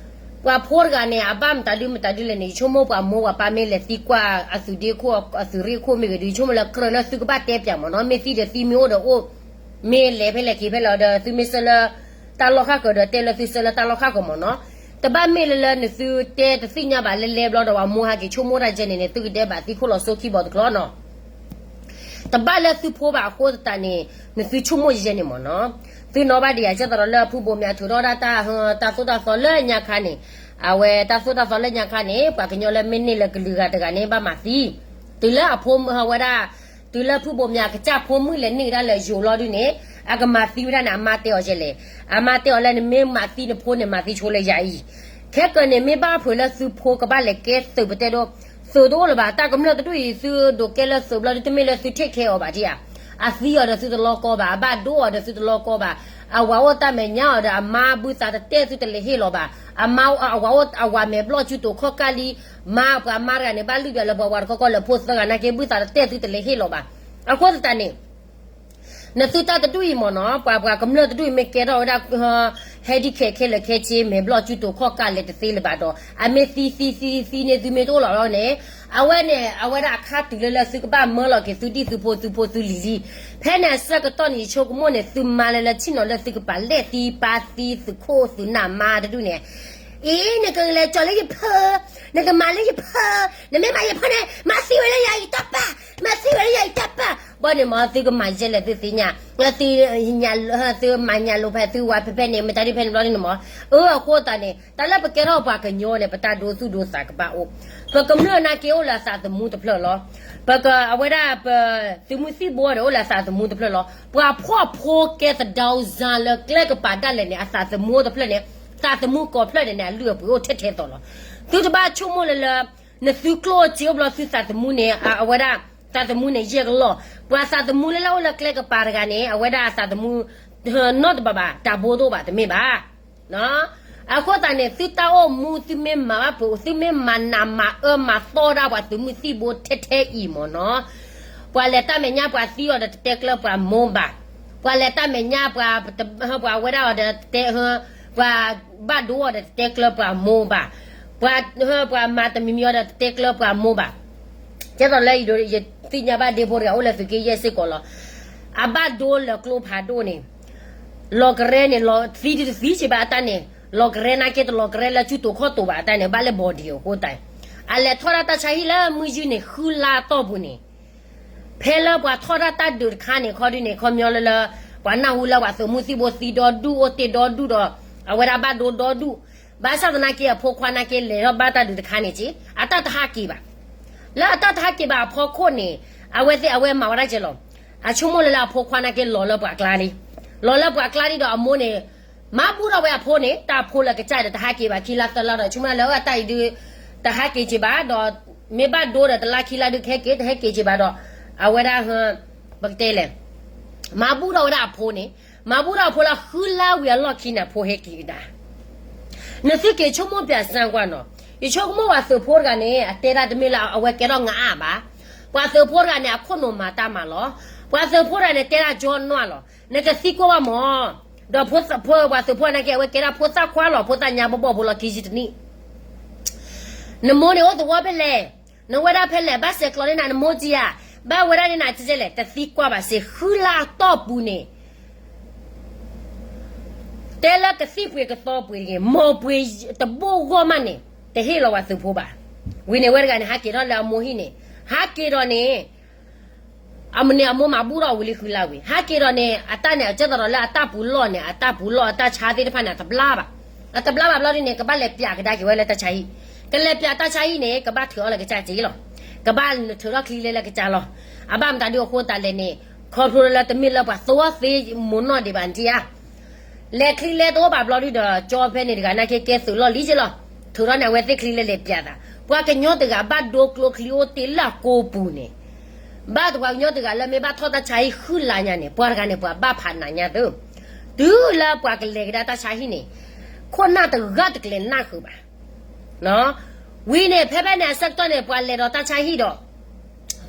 ပှၤဖိတဂၤန့ၣ် အဘၣ်မတၤဒုမတၤဒုလဲၣ်န့ၣ် ယဆိကမိၣ်ပှၤမိၢ်ပှၤပၢ်မ့ၢ်လဲၤသံကွၢ်အသုးဒ့ခိၣ် အသုးရ့ၣ်ခိၣ်မ့ၢ်ဂ့ၤဒုး ယဆိကမိၣ်လၢကြၢးလၢသုကဘၣ်တဲပၠးမ့ၢ်နီၤ, မ့ၢ်သံဒီးသံမ့ၢ်အိၣ်ဒီးအိၣ်, မ့ၢ်လဲၤဖဲလဲၣ်က့ၤဖဲလဲၣ်ဒီး သုမ့ၢ်ဆၢလၢ တၢ်လီၢ်ဃၣ်ဃၢၤဒီး တဲလၢသုဆၢလၢတၢ်လီၢ်ဃၣ်ဃၢၤမ့ၢ်နီၤ, တဘၣ်မ့ၢ်လၢလၢနသုတဲတသ့ၣ်ညါဘၣ်လဲလဲဘျီဒီး ပှၤမိၢ်ဟဲက့ၤဆိကမိၣ်တၢ်ကဲန့ၣ်န့ၣ် သုကဒဲးဘးသံခိၣ်လီၤစိခံဘီတကျီနီၤ တဘၣ်လၢသုဖိဘၣ်အဃိသတးန့ၣ် နသုဆိကမိၣ်ယဲန့ၣ်မ့ၢ်နီၤ, သုနီၣ်ဘၣ်ဒံးယၤ ကဲသိးဒီးလၢဖုဘိးမၠးထုးထီၣ်ဒၣ်တၢ် တၢ်သိၣ်တၢ်သီလၢညါခါန့ၣ်, အဝဲတၢ်သိၣ်တၢ်သီလၢညါခါန့ၣ် ပှၤကညီလၢမ့ၢ်န့ၢ်လၢကလုာ်ဂၤတဂၤန့ၣ် ဘၣ်မၤသံ, တုၤလၢအဖိမုၣ်ဝဲဒၣ်, တုၤလၢဖုဘိးမၠးကစၢ်ဖိမုၣ်လဲၤန့ၢ်ကဒါလၢယိၤလီၤဒုန့ၣ်, အကမၤသံဝဲဒၣ်န့ၣ် အမါတဲအီၤယဲလဲၣ်, အမါတဲအီၤလၢနမ့ၢ်မၤသံနဖိန့ၣ် မၤသံဆိလၢယၤအံၤ ခဲကၢန့ၣ် မ့ၢ်ဘၣ်ဖုးလၢသုဖိကဘၣ်လဲၤကဲသုးပတဲဒိ, သုးတအိၣ်လၢၤဘၣ်, တၢ်ကမျၢၢ်တဒူၣ်အံၤ သုဒိးကဲလၢသုးဘျီဒု တမ့ၢ်လၢသု take care အီၤဘၣ်ဒံးဧါ, အသံအီၤဒီးသုတလီကီဘၣ်, အဘၣ်ဒိအီၤဒီးသုတလီကီဘၣ်, အဝၤအိၣ်တၢ်မဲာ်ညါအီၤဒီးအမါဘုသးတတဲသုတလဲၤဟ့ၣ်လီၤဘၣ်, အမါအဝၤအိၣ်အဝၤမဲာ်ဘျီၣ်စုတိာ်ခီၣ်ကၢ်လံ, မါပှၤမါတဂၤန့ၣ် ဘၣ်လုၢ်ဒၣ်လၢပှၤဝၤတခီကီၢ်လၢဖိသၢဂၤနာ်က့ ဘုသးတတဲသုတလဲၤဟ့ၣ်လီၤဘၣ်. အဃိသတးန့ၣ် နသုတၢ်တဒူၣ်အံၤမ့ၢ်နီၤ, ပှၤပှၤကမျၢၢ်တဒူၣ်အံၤမ့ၢ်ကဲထီၣ်ဝဲဒၣ် ဟဲဒ်ခဲခဲလၢာ်ခဲဆ့ မဲာ်ဘျီၣ်စုတိာ်ခီၣ်ကၢ်လဲၤတသ့လၢၤဘၣ်ဒီး အမ့ၢ်သံသံသံသံန့ၣ် သုမ့ၢ်တအိၣ်လီၤလီၤန့ၣ်, အဝဲန့ၣ် အဝဲဒၣ်အခါတုၤလၢလၢသုကဘၣ်မၢလီၤက့ၤသုဒံၣ်သုဖိသုဖိသုလံၤလံ. ဖဲန့ၣ်အဆၢကတီၢ်န့ၣ် ယဆိကမိၣ်န့ၣ် သုမါလၢလၢဆ့ၣ်နီၤလၢသုကပာ်လဲၣ်သံပာ်သံသုခိၣ်သုနၢ်မါတဒူၣ်န့ၣ်, အံၤ နကလဲၤကၠီၤလၢယဖၢ, နကမၤလၢယဖၢ, နမ့ၢ်မၤယဖၢန့ၣ် မၤသံဝဲလၢယၤအံၤတၢ်ပာ်, မၤသံဝဲလၢယၤအံၤတၢ်ပာ်. ဘၣ်န့ၣ်မ့ၢ်သုကမၤယဲလဲၣ်သုသ့ၣ်ညါ, သုမၤညၣ်လိၤဖဲသုဝၤဖဲဖဲန့ၣ် မတၤဒ်ဖဲန့ၣ်ဘျီဒ်န့ၣ်မ့ၢ်, အၢ အဃိသတးန့ၣ် တၢ်လၢပကဲထီၣ်ပှၤကညီန့ၣ် ပတၢ်ဒိသူၣ်ဒိသးကဘၣ်အိၣ်, ပကမျၢၢ်နာ်က့အိၣ်လၢအသးသမူတဖျၢၣ်လီၤ. ပက အဝဲဒၣ်ပ သုးမုၢ်သံၣ်ဘိဒီးအိၣ်လၢအသးသမူတဖျၢၣ်လီၤ. ပှၤဖှီၣ်ဖိကဲသဒၢစၢ်လၢကျဲကပၤဒၣ်လဲာ်န့ၣ် အသးသမူတဖျၢၣ်န့ၣ်, သးသမူကိးဖျၢၣ်န့ၣ်န့ၣ် အလုၢ်အပှ့ၤအိၣ်ထဲထဲသိးလီၤ. သုတဘၣ်ဆိကမိၣ်လၢလၢ နသုကျိၣ်စ့အိၣ်ဘျီသုသးသမူန့ၣ် အဝဲဒၣ် သးသမူန့ၣ်ယဲၢ်ကလီၢ်, ပှၤသးသမူလၢလၢအိၣ်လၢကျဲကပၤတဂၤန့ၣ် အဝဲဒၣ်အသးသမူ နီတဘးဘၣ် တၢ်ဘိတအိၣ်ဘၣ် တမ့ၢ်ဘၣ်. အဃိသတးန့ၣ် သုတၢ်အိၣ်မူ သုမ့ၢ်မၤဘၣ်ပှဲၤ သုမ့ၢ်မၤနးမၤအၢမၤသီဒၣ်ပှၤသုးမုၢ်သံၣ်ဘိထဲထဲအံၤမ့ၢ်နီၤ, ပှၤလဲၤတၢ်မဲာ်ညါပှၤသံအီၤဒီးတတဲကျၢၤပှၤမိၢ်ဘၣ်, ပှၤလဲၤတၢ်မဲာ်ညါပှၤ ပှၤဝဲဒၣ်အီၤဒီးတဲ ပှၤဘၣ်ဒိအီၤဒီးတတဲကျၢၤပှၤမိၢ်ဘၣ်, ပှၤ ပှၤမၤတမံၤမံၤအီၤဒီးတတဲကျၢၤပှၤမိၢ်ဘၣ်. ကဲသိးလၢယသ့ၣ်ညါဘၣ်ဒ့ဖိတဂၤအိၣ်လၢသုးက့ယဲၢ်စ့ၢ်ကီးလီၤ. အဘၣ်ဒိလၢကျိဖးဒိၣ်န့ၣ် လီၤကရဲန့ၣ် လီၤသံတသံက့ဘၣ်အတၢ်န့ၣ်, လီၤကရဲနာ်က့တလီၤကရဲလၢစုတိာ်ခီၣ်တိာ်ဘၣ်အတၢ်န့ၣ် ဘၣ်လၢ body အဃိတၢ်, အလဲၤထီၣ်ဒၣ်တၢ်ဆါဟံၣ်လၢမုၢ်ယုၢ်န့ၣ် ဃုလါအတီၢ်ပူၤန့ၣ် ဖဲလၢပှၤထီၣ်ဒၣ်တၢ်ဒုးတခါန့ၣ် ခီဒုန့ၣ် ခီပညီလၢလၢ ပှၤနၢ်ဟူလၢပှၤသုးမုၢ်သံၣ်ဘိသံဒီဒူၣ် အိၣ်တ့ၢ်ဒီဒူၣ်ဒီး အဝဲဒၣ်ဘၣ်ဒိဒီဒူၣ်, ဘၣ်ဆၣ်သနာ်က့အဖိခွါနာ်က့လဲၤထီၣ်ဘၣ်တၢ်ဒုးတခါန့ၣ်က့ အတၢ်တဟးက့ၤဘၣ်. လၢအတၢ်တဟးက့ၤဘၣ်အဖီခိၣ်န့ၣ် အဝဲသ့ၣ်အဝဲမၤဝဲဒၣ်ကဲလီၤ. အဆိကမိၣ်လၢလၢအဖိခွါနာ်က့လီၤလၢပှၤကျါလံ, လီၤလၢပှၤကျါလံဒီးအမိၢ်န့ၣ် မၤဘူၣ်ထီၣ်ဝဲအဖိန့ၣ် တၢ်ဖိလၢကစၢ်ဒီးတဟးက့ၤဘၣ်ခံလါသၢလါဒီး ဆိကမိၣ်လၢအတၢ်အံၤဒုး တဟးက့ၤက့ၤဘၣ်ဒီး မ့ၢ်ဘၣ်ဒိဒီးတလါခံလါဒုးကဟဲက့ၤ တဟဲက့ၤက့ၤဘၣ်ဒီး အဝဲဒၣ် ပကတဲလဲၣ် မၤဘူၣ်ထီၣ်ဝဲဒၣ်အဖိန့ၣ်, မၤဘူၣ်ထီၣ်အဖိလၢဃုလါဝံၤအလီၢ်ခံန့ၣ် အဖိဟဲက့ၤကဒါ. နသုက့ၤဆိကမိၣ်ပၠးစၢ်ကွၢ်နီၤ, ယဆိကမိၣ်ပှၤသုးဖိတဂၤန့ၣ် အတဲဒၣ်တမ့ၢ်လၢအဝဲကဲထီၣ်ငအၣ်ဘၣ်. ပှၤသုးဖိတဂၤန့ၣ် အခိၣ်နူာ်မၤတၢ်မၤလီၤ. ပှၤသုးဖိတဂၤန့ၣ် တဲဒၣ်ကၠီနွၣ်လီၤ. နကသံကွၢ်ဘၣ်မး ဒီးဖိ ပှၤသုးဖိနာ်က့ အဝဲကဲဒၣ်ဖိသၣ်ခွါလီၤ, ဖိသၣ်ညါဘီဘီဖိလီၤခံဆံတနံၣ် နမိၢ်န့ၣ်အိၣ်သဝီဖဲလဲၣ်, နဝဲဒၣ်ဖဲလဲၣ်, ဘၣ်ဆဲးကျိးန့ၢ်နၤနမိၢ်ကံဧါ, ဘၣ်ဝဲဒၣ်န့ၢ်နၤကဲလဲၣ်, တသံကွၢ်ဘၣ်စ့ၢ်, ဃုလါအတီၢ်ပူၤန့ၣ် တဲလၢကသံၣ်ပှ့ၤကသီပှ့ၤတဂ့ၤ, မိၢ်ပှ့ၤတဘိၣ်ဂီၢ်မးန့ၣ် တဟ့ၣ်လီၤပှၤသုးဖိဘၣ်. ဝံၤန့ၣ်ဝဲတဂၤန့ၣ် ဟးက့ၤထီၣ်လၢအမိၢ်ဟံၣ်န့ၣ်, ဟးက့ၤဒီးန့ၣ် အမုၢ်န့ၣ် အမိၢ်မၤဘူၣ်ထီၣ်ဝံၤလံဃုလါဝံၤ, ဟးက့ၤဒီးန့ၣ် အတၢ်န့ၣ် အကဲသးဒီးလၢအတၢ်ပူၤလီၢ်န့ၣ်, အတၢ်ပူၤလီၢ်အတၢ်ဆါသ့ၣ်တဖၣ်န့ၣ် အတဘျါဘၣ်. အတဘျါဘၣ်ဘျီဒ်န့ၣ် ကဘၣ်လဲၤပၠးကဒါက့ၤဝဲလၢတၢ်ဆါဟံၣ်, ကလဲၤပၠးတၢ်ဆါဟံၣ်န့ၣ် ကဘၣ်ထုးအီၤလၢကစၢ်က့လီၤ, ကဘၣ်ထုးထီၣ်ချံလဲလၢကစၢ်လီၤ. အဘၣ်မတၤဒုအဃိသတးလဲၣ်န့ၣ်, ခီဖျိလၢတမ့ၢ်လၢပှၤသဝီသ့မိၢ်နီၢ်ဒံးဘၣ်နထံၣ်ဧါ လဲၤချံလဲတအိၣ်ဘၣ်ဘျီဒုဒီး ကၠီဖဲန့ၣ်တဂၤနာ်က့ကဲသုးလီၢ်လံက့လီၤ. ထုးထီၣ်န့ၢ်အဝဲသ့ၣ်ချံလဲလဲၤပၠးသး, ပှၤကညီတဂၤဘၣ်ဒိကျိချံအိၣ်တ့ၢ်လၢအကိပူၤန့ၣ်, ဘၣ်သပှၤကညီတဂၤလၢမ့ၢ်ဘၣ်ထီၣ်တၢ်ဆါဟံၣ်ဃုလါညါန့ၣ် ပှၤတဂၤန့ၣ် ပှၤဘၣ်ဖးနးညါသၢ, တုၤလၢပှၤကလဲၤကဒါတၢ်ဆါဟံၣ်န့ၣ်, ခိၣ်နၢ်တဂၤတကလဲၤနၢ်ဃုာ်ဘၣ်. ဝံၤန့ၣ် ဖဲဖဲန့ၣ်အဆၢကတီၢ်န့ၣ် ပှၤလဲၤဒီးတၢ်ဆါဟံၣ်ဒီး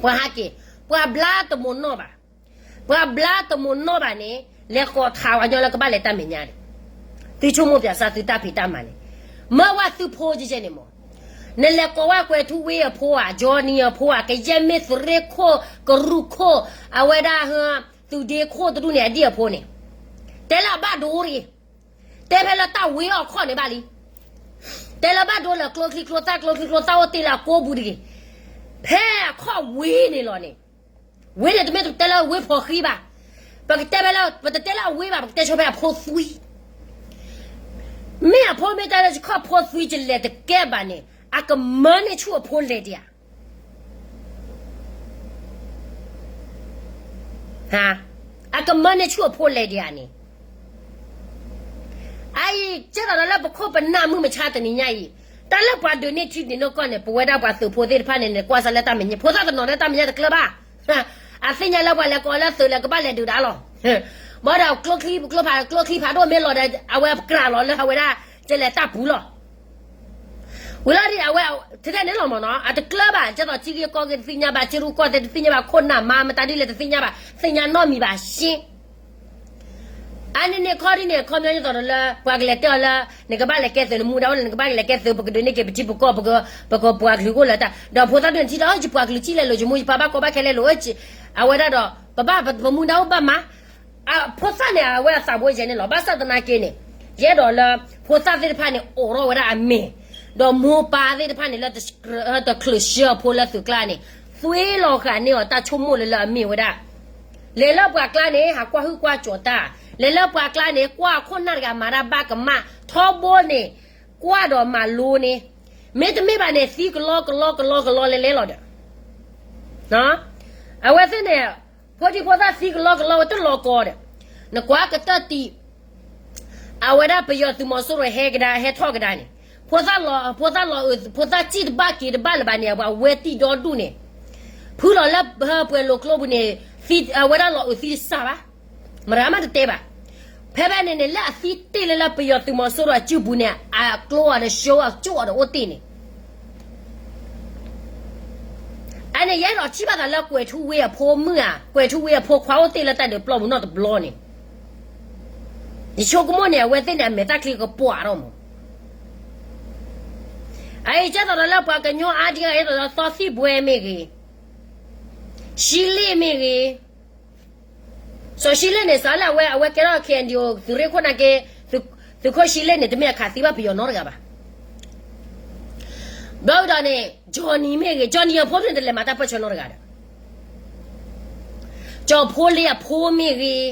ပှၤဟးက့ၤ, ပှၤဘျါတမိၢ်နီၢ်ဘၣ်. ပှၤဘျါတမိၢ်နီၢ်ဘၣ်န့ၣ် လဲၤကိးထးဝဲညီလၢကဘၣ်လဲၤတၢ်မဲာ်ညါန့ၣ်, သုဆိကမိၣ်ပၠးစၢ်သုတၢ်ဖံးတၢ်မၤန့ၣ်, မၢဝဲသုဖိကဲကဲန့ၣ်မး, နလဲၤကိးဝဲကွဲၤထူဝ့အဖိဧါ, ကၠီနံၤအဖိဧါ, ကယဲၢ်မ့ၢ်သုးရ့ၣ်ခိၣ်, ကရူၢ်ခိၣ်, အဝဲဒၣ် သုးဒ့ခိၣ်တဒူၣ်န့ၣ် အဒံၣ်အဖိန့ၣ်, တဲလၢအဘၣ်ဒိတဂ့ၤ, တဲဖဲလၢတၢ်ဝ့အီၣ်ခီၣ်န့ၣ်ဘၣ်လံ. တဲလၢဘၣ်ဒိလၢကျိချံကျိသၣ် ကျိချံကျိသၣ်အိၣ်တ့ၢ်လၢအကိပူၤတဂ့ၤ. ဖဲအခီၣ်ဝ့န့ၣ်လီၤန့ၣ်, ဝ့န့ၣ်တမ့ၢ်တတဲလၢဝ့ဖီၣ်ဃံဘၣ်. ပကတဲဖဲလၢ ပတတဲလၢအဝ့ဘၣ်, ပကတဲဆိဖဲအဖိသွံ. မ့ၢ်အဖိမ့ၢ်တဲလၢခီၣ်ဖိသွံကလဲၤတကဲဘၣ်န့ၣ် အကမၢန့ၢ်ဆူၣ်အဖိလဲၤဒံးဧါ. အကမၢန့ၢ်ဆူၣ်အဖိလဲၤဒံးဧါန့ၣ်, အအံၤ ကဲသိးဒီးလၢပခိၣ်ပနၢ်မုၢ်မဆါတနံၤညါအံၤ, တၢ်လၢပှၤဒုးန့ၢ်ထံဒုးန့ၢ်ကီၢ်န့ၣ် ပဝဲဒၣ်ပှၤသုးဖိသ့ၣ်တဖၣ်န့ၣ် နကွၢ်စၢၤလၢတၢ်မဲာ်ညါ, ဖိသၣ်တနီၤလၢတၢ်မဲာ်ညါတကျၢၤဘၣ်. အသ့ၣ်ညါလၢပှၤလဲၤကိးလၢသုးလၢကဘၣ်လဲၤဒုးဒၣ်လီၤ. ဘၣ်ဒီးကျိချံ ကျိဖး ကျိချံဖးဒိၣ်မ့ၢ်လီၤဒီး အဝဲကြၢးလီၤလၢအဝဲဒၣ် ကလဲၤတၢ်ပူၤလီၤ. ဝံၤလီၤဒ်အဝဲ ထဲထဲန့ၣ်လီၤမ့ၢ်နီၤ အတကျၢၤဘၣ် ကဲသိးထံဂ့ၢ်ကီၢ်ဂ့ၢ်တသ့ၣ်ညါဘၣ် ထံရူၢ်ကီၢ်သဲးတသ့ၣ်ညါဘၣ် ခိၣ်နၢ်မါမတၤဒ်လဲၣ်တသ့ၣ်ညါဘၣ် သ့ၣ်ညါနီတမံၤဘၣ်ရှ့ အါန့ၣ်န့ၣ်ခီဒ်န့ၣ် အခီပညီဒ်သိးဒီးလၢ ပှၤကလဲၤတဲအီၤလၢ နကဘၣ်လဲၤကဲသုး နမူဒါအိၣ်လၢနကဘၣ်လဲၤကဲသုး ပကဒုးန့ၢ်က့ၤပထံပကီၢ် ပက ပကပှၤကလုာ်အိၣ်လၢတၢ် ဒီးဖိသၣ်ဒုးနထံၣ်ဒီး ယပှၤကလုာ်ကံၣ်လဲၤလိာ် ယမိၢ်ယပၢ်ဘၣ်ကီဘၣ်ခဲလဲၤလိာ် အဝဲဒၣ်ဒီး ပဘၣ်ပမူဒါအိၣ်ဘၣ်မး အဖိသၣ်န့ၣ် အဝဲအသးဘိယဲန့ၣ်လီၤ. ဘၣ်ဆၣ်သနာ်က့န့ၣ် ယအဲၣ်ဒိးလၢ ဖိသၣ်သ့ၣ်တဖၣ်န့ၣ် အိးထီၣ်ဝဲဒၣ်အမဲာ် ဒီးမိၢ်ပၢ်သ့ၣ်တဖၣ်န့ၣ် လၢတချုးဆှၢအဖိလၢသုးကျါန့ၣ် သွ့လီၤဃာ်န့ၢ်အီၤတၢ်ဆိကမိၣ်လၢလၢအမ့ၢ်ဝဲဒၣ် လဲၤလၢပှၤကျါန့ၣ် ဟးကွၢ်ဟုၣ်ကွၢ်ကၠီၤတၢ်, လဲၤလၢပှၤကျါန့ၣ် ကွၢ်ခိၣ်နၢ်တဂၤမၤတၢ်ဘၣ်ကမၣ်, ထီဘိန့ၣ် ကွၢ်ဒီးမၤလိန့ၣ်, မ့တမ့ၢ်ဘၣ်န့ၣ် သံကလီကလီကလီကလီလဲၤလဲၤလီၤဒီး အဝဲသ့ၣ်န့ၣ် ဖိဒံဖိသၣ်သံကလီကလီဝဲတလီၤကီဒီး နကွၢ်ကတၢၢ်တံၢ် အဝဲဒၣ်ပယီၤသုးမီၤစိရိၤဟဲကဒါ ဟဲထီၣ်ကဒါန့ၣ် ဖိသၣ်လီၤအုး ဖိသၣ်စံၣ်တဘၣ်က့ၤတဘၣ်လၢၤဘၣ်န့ၣ် အဝဲသံၣ်ဒီဒူၣ်န့ၣ် ဖုလီၤလၢပှဲၤလိာ်ကျိပူၤန့ၣ် အဝဲဒၣ်လီၤအုးသံတစၢ်ဘၣ်, မတၤမးတတဲဘၣ်. ဖဲဖဲန့ၣ်န့ၣ် လၢအသံတ့ၢ်လၢလၢပယီၤသုးမီၤစိရိၤအစုပူၤန့ၣ် အကျိအီၤဒီး show အကၠိၣ်အီၤဒီးအိၣ်တ့ၢ်န့ၣ် အန့ၣ်ယအဲၣ်ဒိးထံၣ်ဘၣ်သးလၢကွဲၤထူဝ့အဖိမုၣ်ဧါ, ကွဲၤထူဝ့အဖိခွါအိၣ်တ့ၢ်လၢတၢ်ဒုးပျီပူၤနီတဘျီန့ၣ်, ယဆိကမိၣ်န့ၣ် အဝဲသ့ၣ်န့ၣ် အမဲာ်တၢ်ချံကပှၢ်ထီၣ်မး. အအံၤကဲသိးဒီးလၢပှၤကညီအါဒံအါဂၤ ဒ်သိးဒီးသီသံၣ်ဘှဲမ့ၢ်ဂ့ၤ, ရှံလ့ၣ်မ့ၢ်ဂ့ၤ, စီၤရှံလ့ၣ်န့ၣ် စးလၢအဝဲ အဝဲကဲထီၣ် KNDO သုးရ့ၣ်ခိၣ်နာ်က့, သုးခိၣ်ရှံလ့ၣ်န့ၣ် တမ့ၢ်အခးသံဘၣ်ပယီၤနီတဂၤဘၣ်. ဘျီဒ်န့ၣ် Johnny မ့ၢ်ဂ့ၤ, Johnny အဖိန့ၣ်တလဲၤမၤတၢ်ပၢၢ်ဆၢနီတဂၤဒီး ကၠီၤဖိလ့အဖိမ့ၢ်ဂ့ၤ,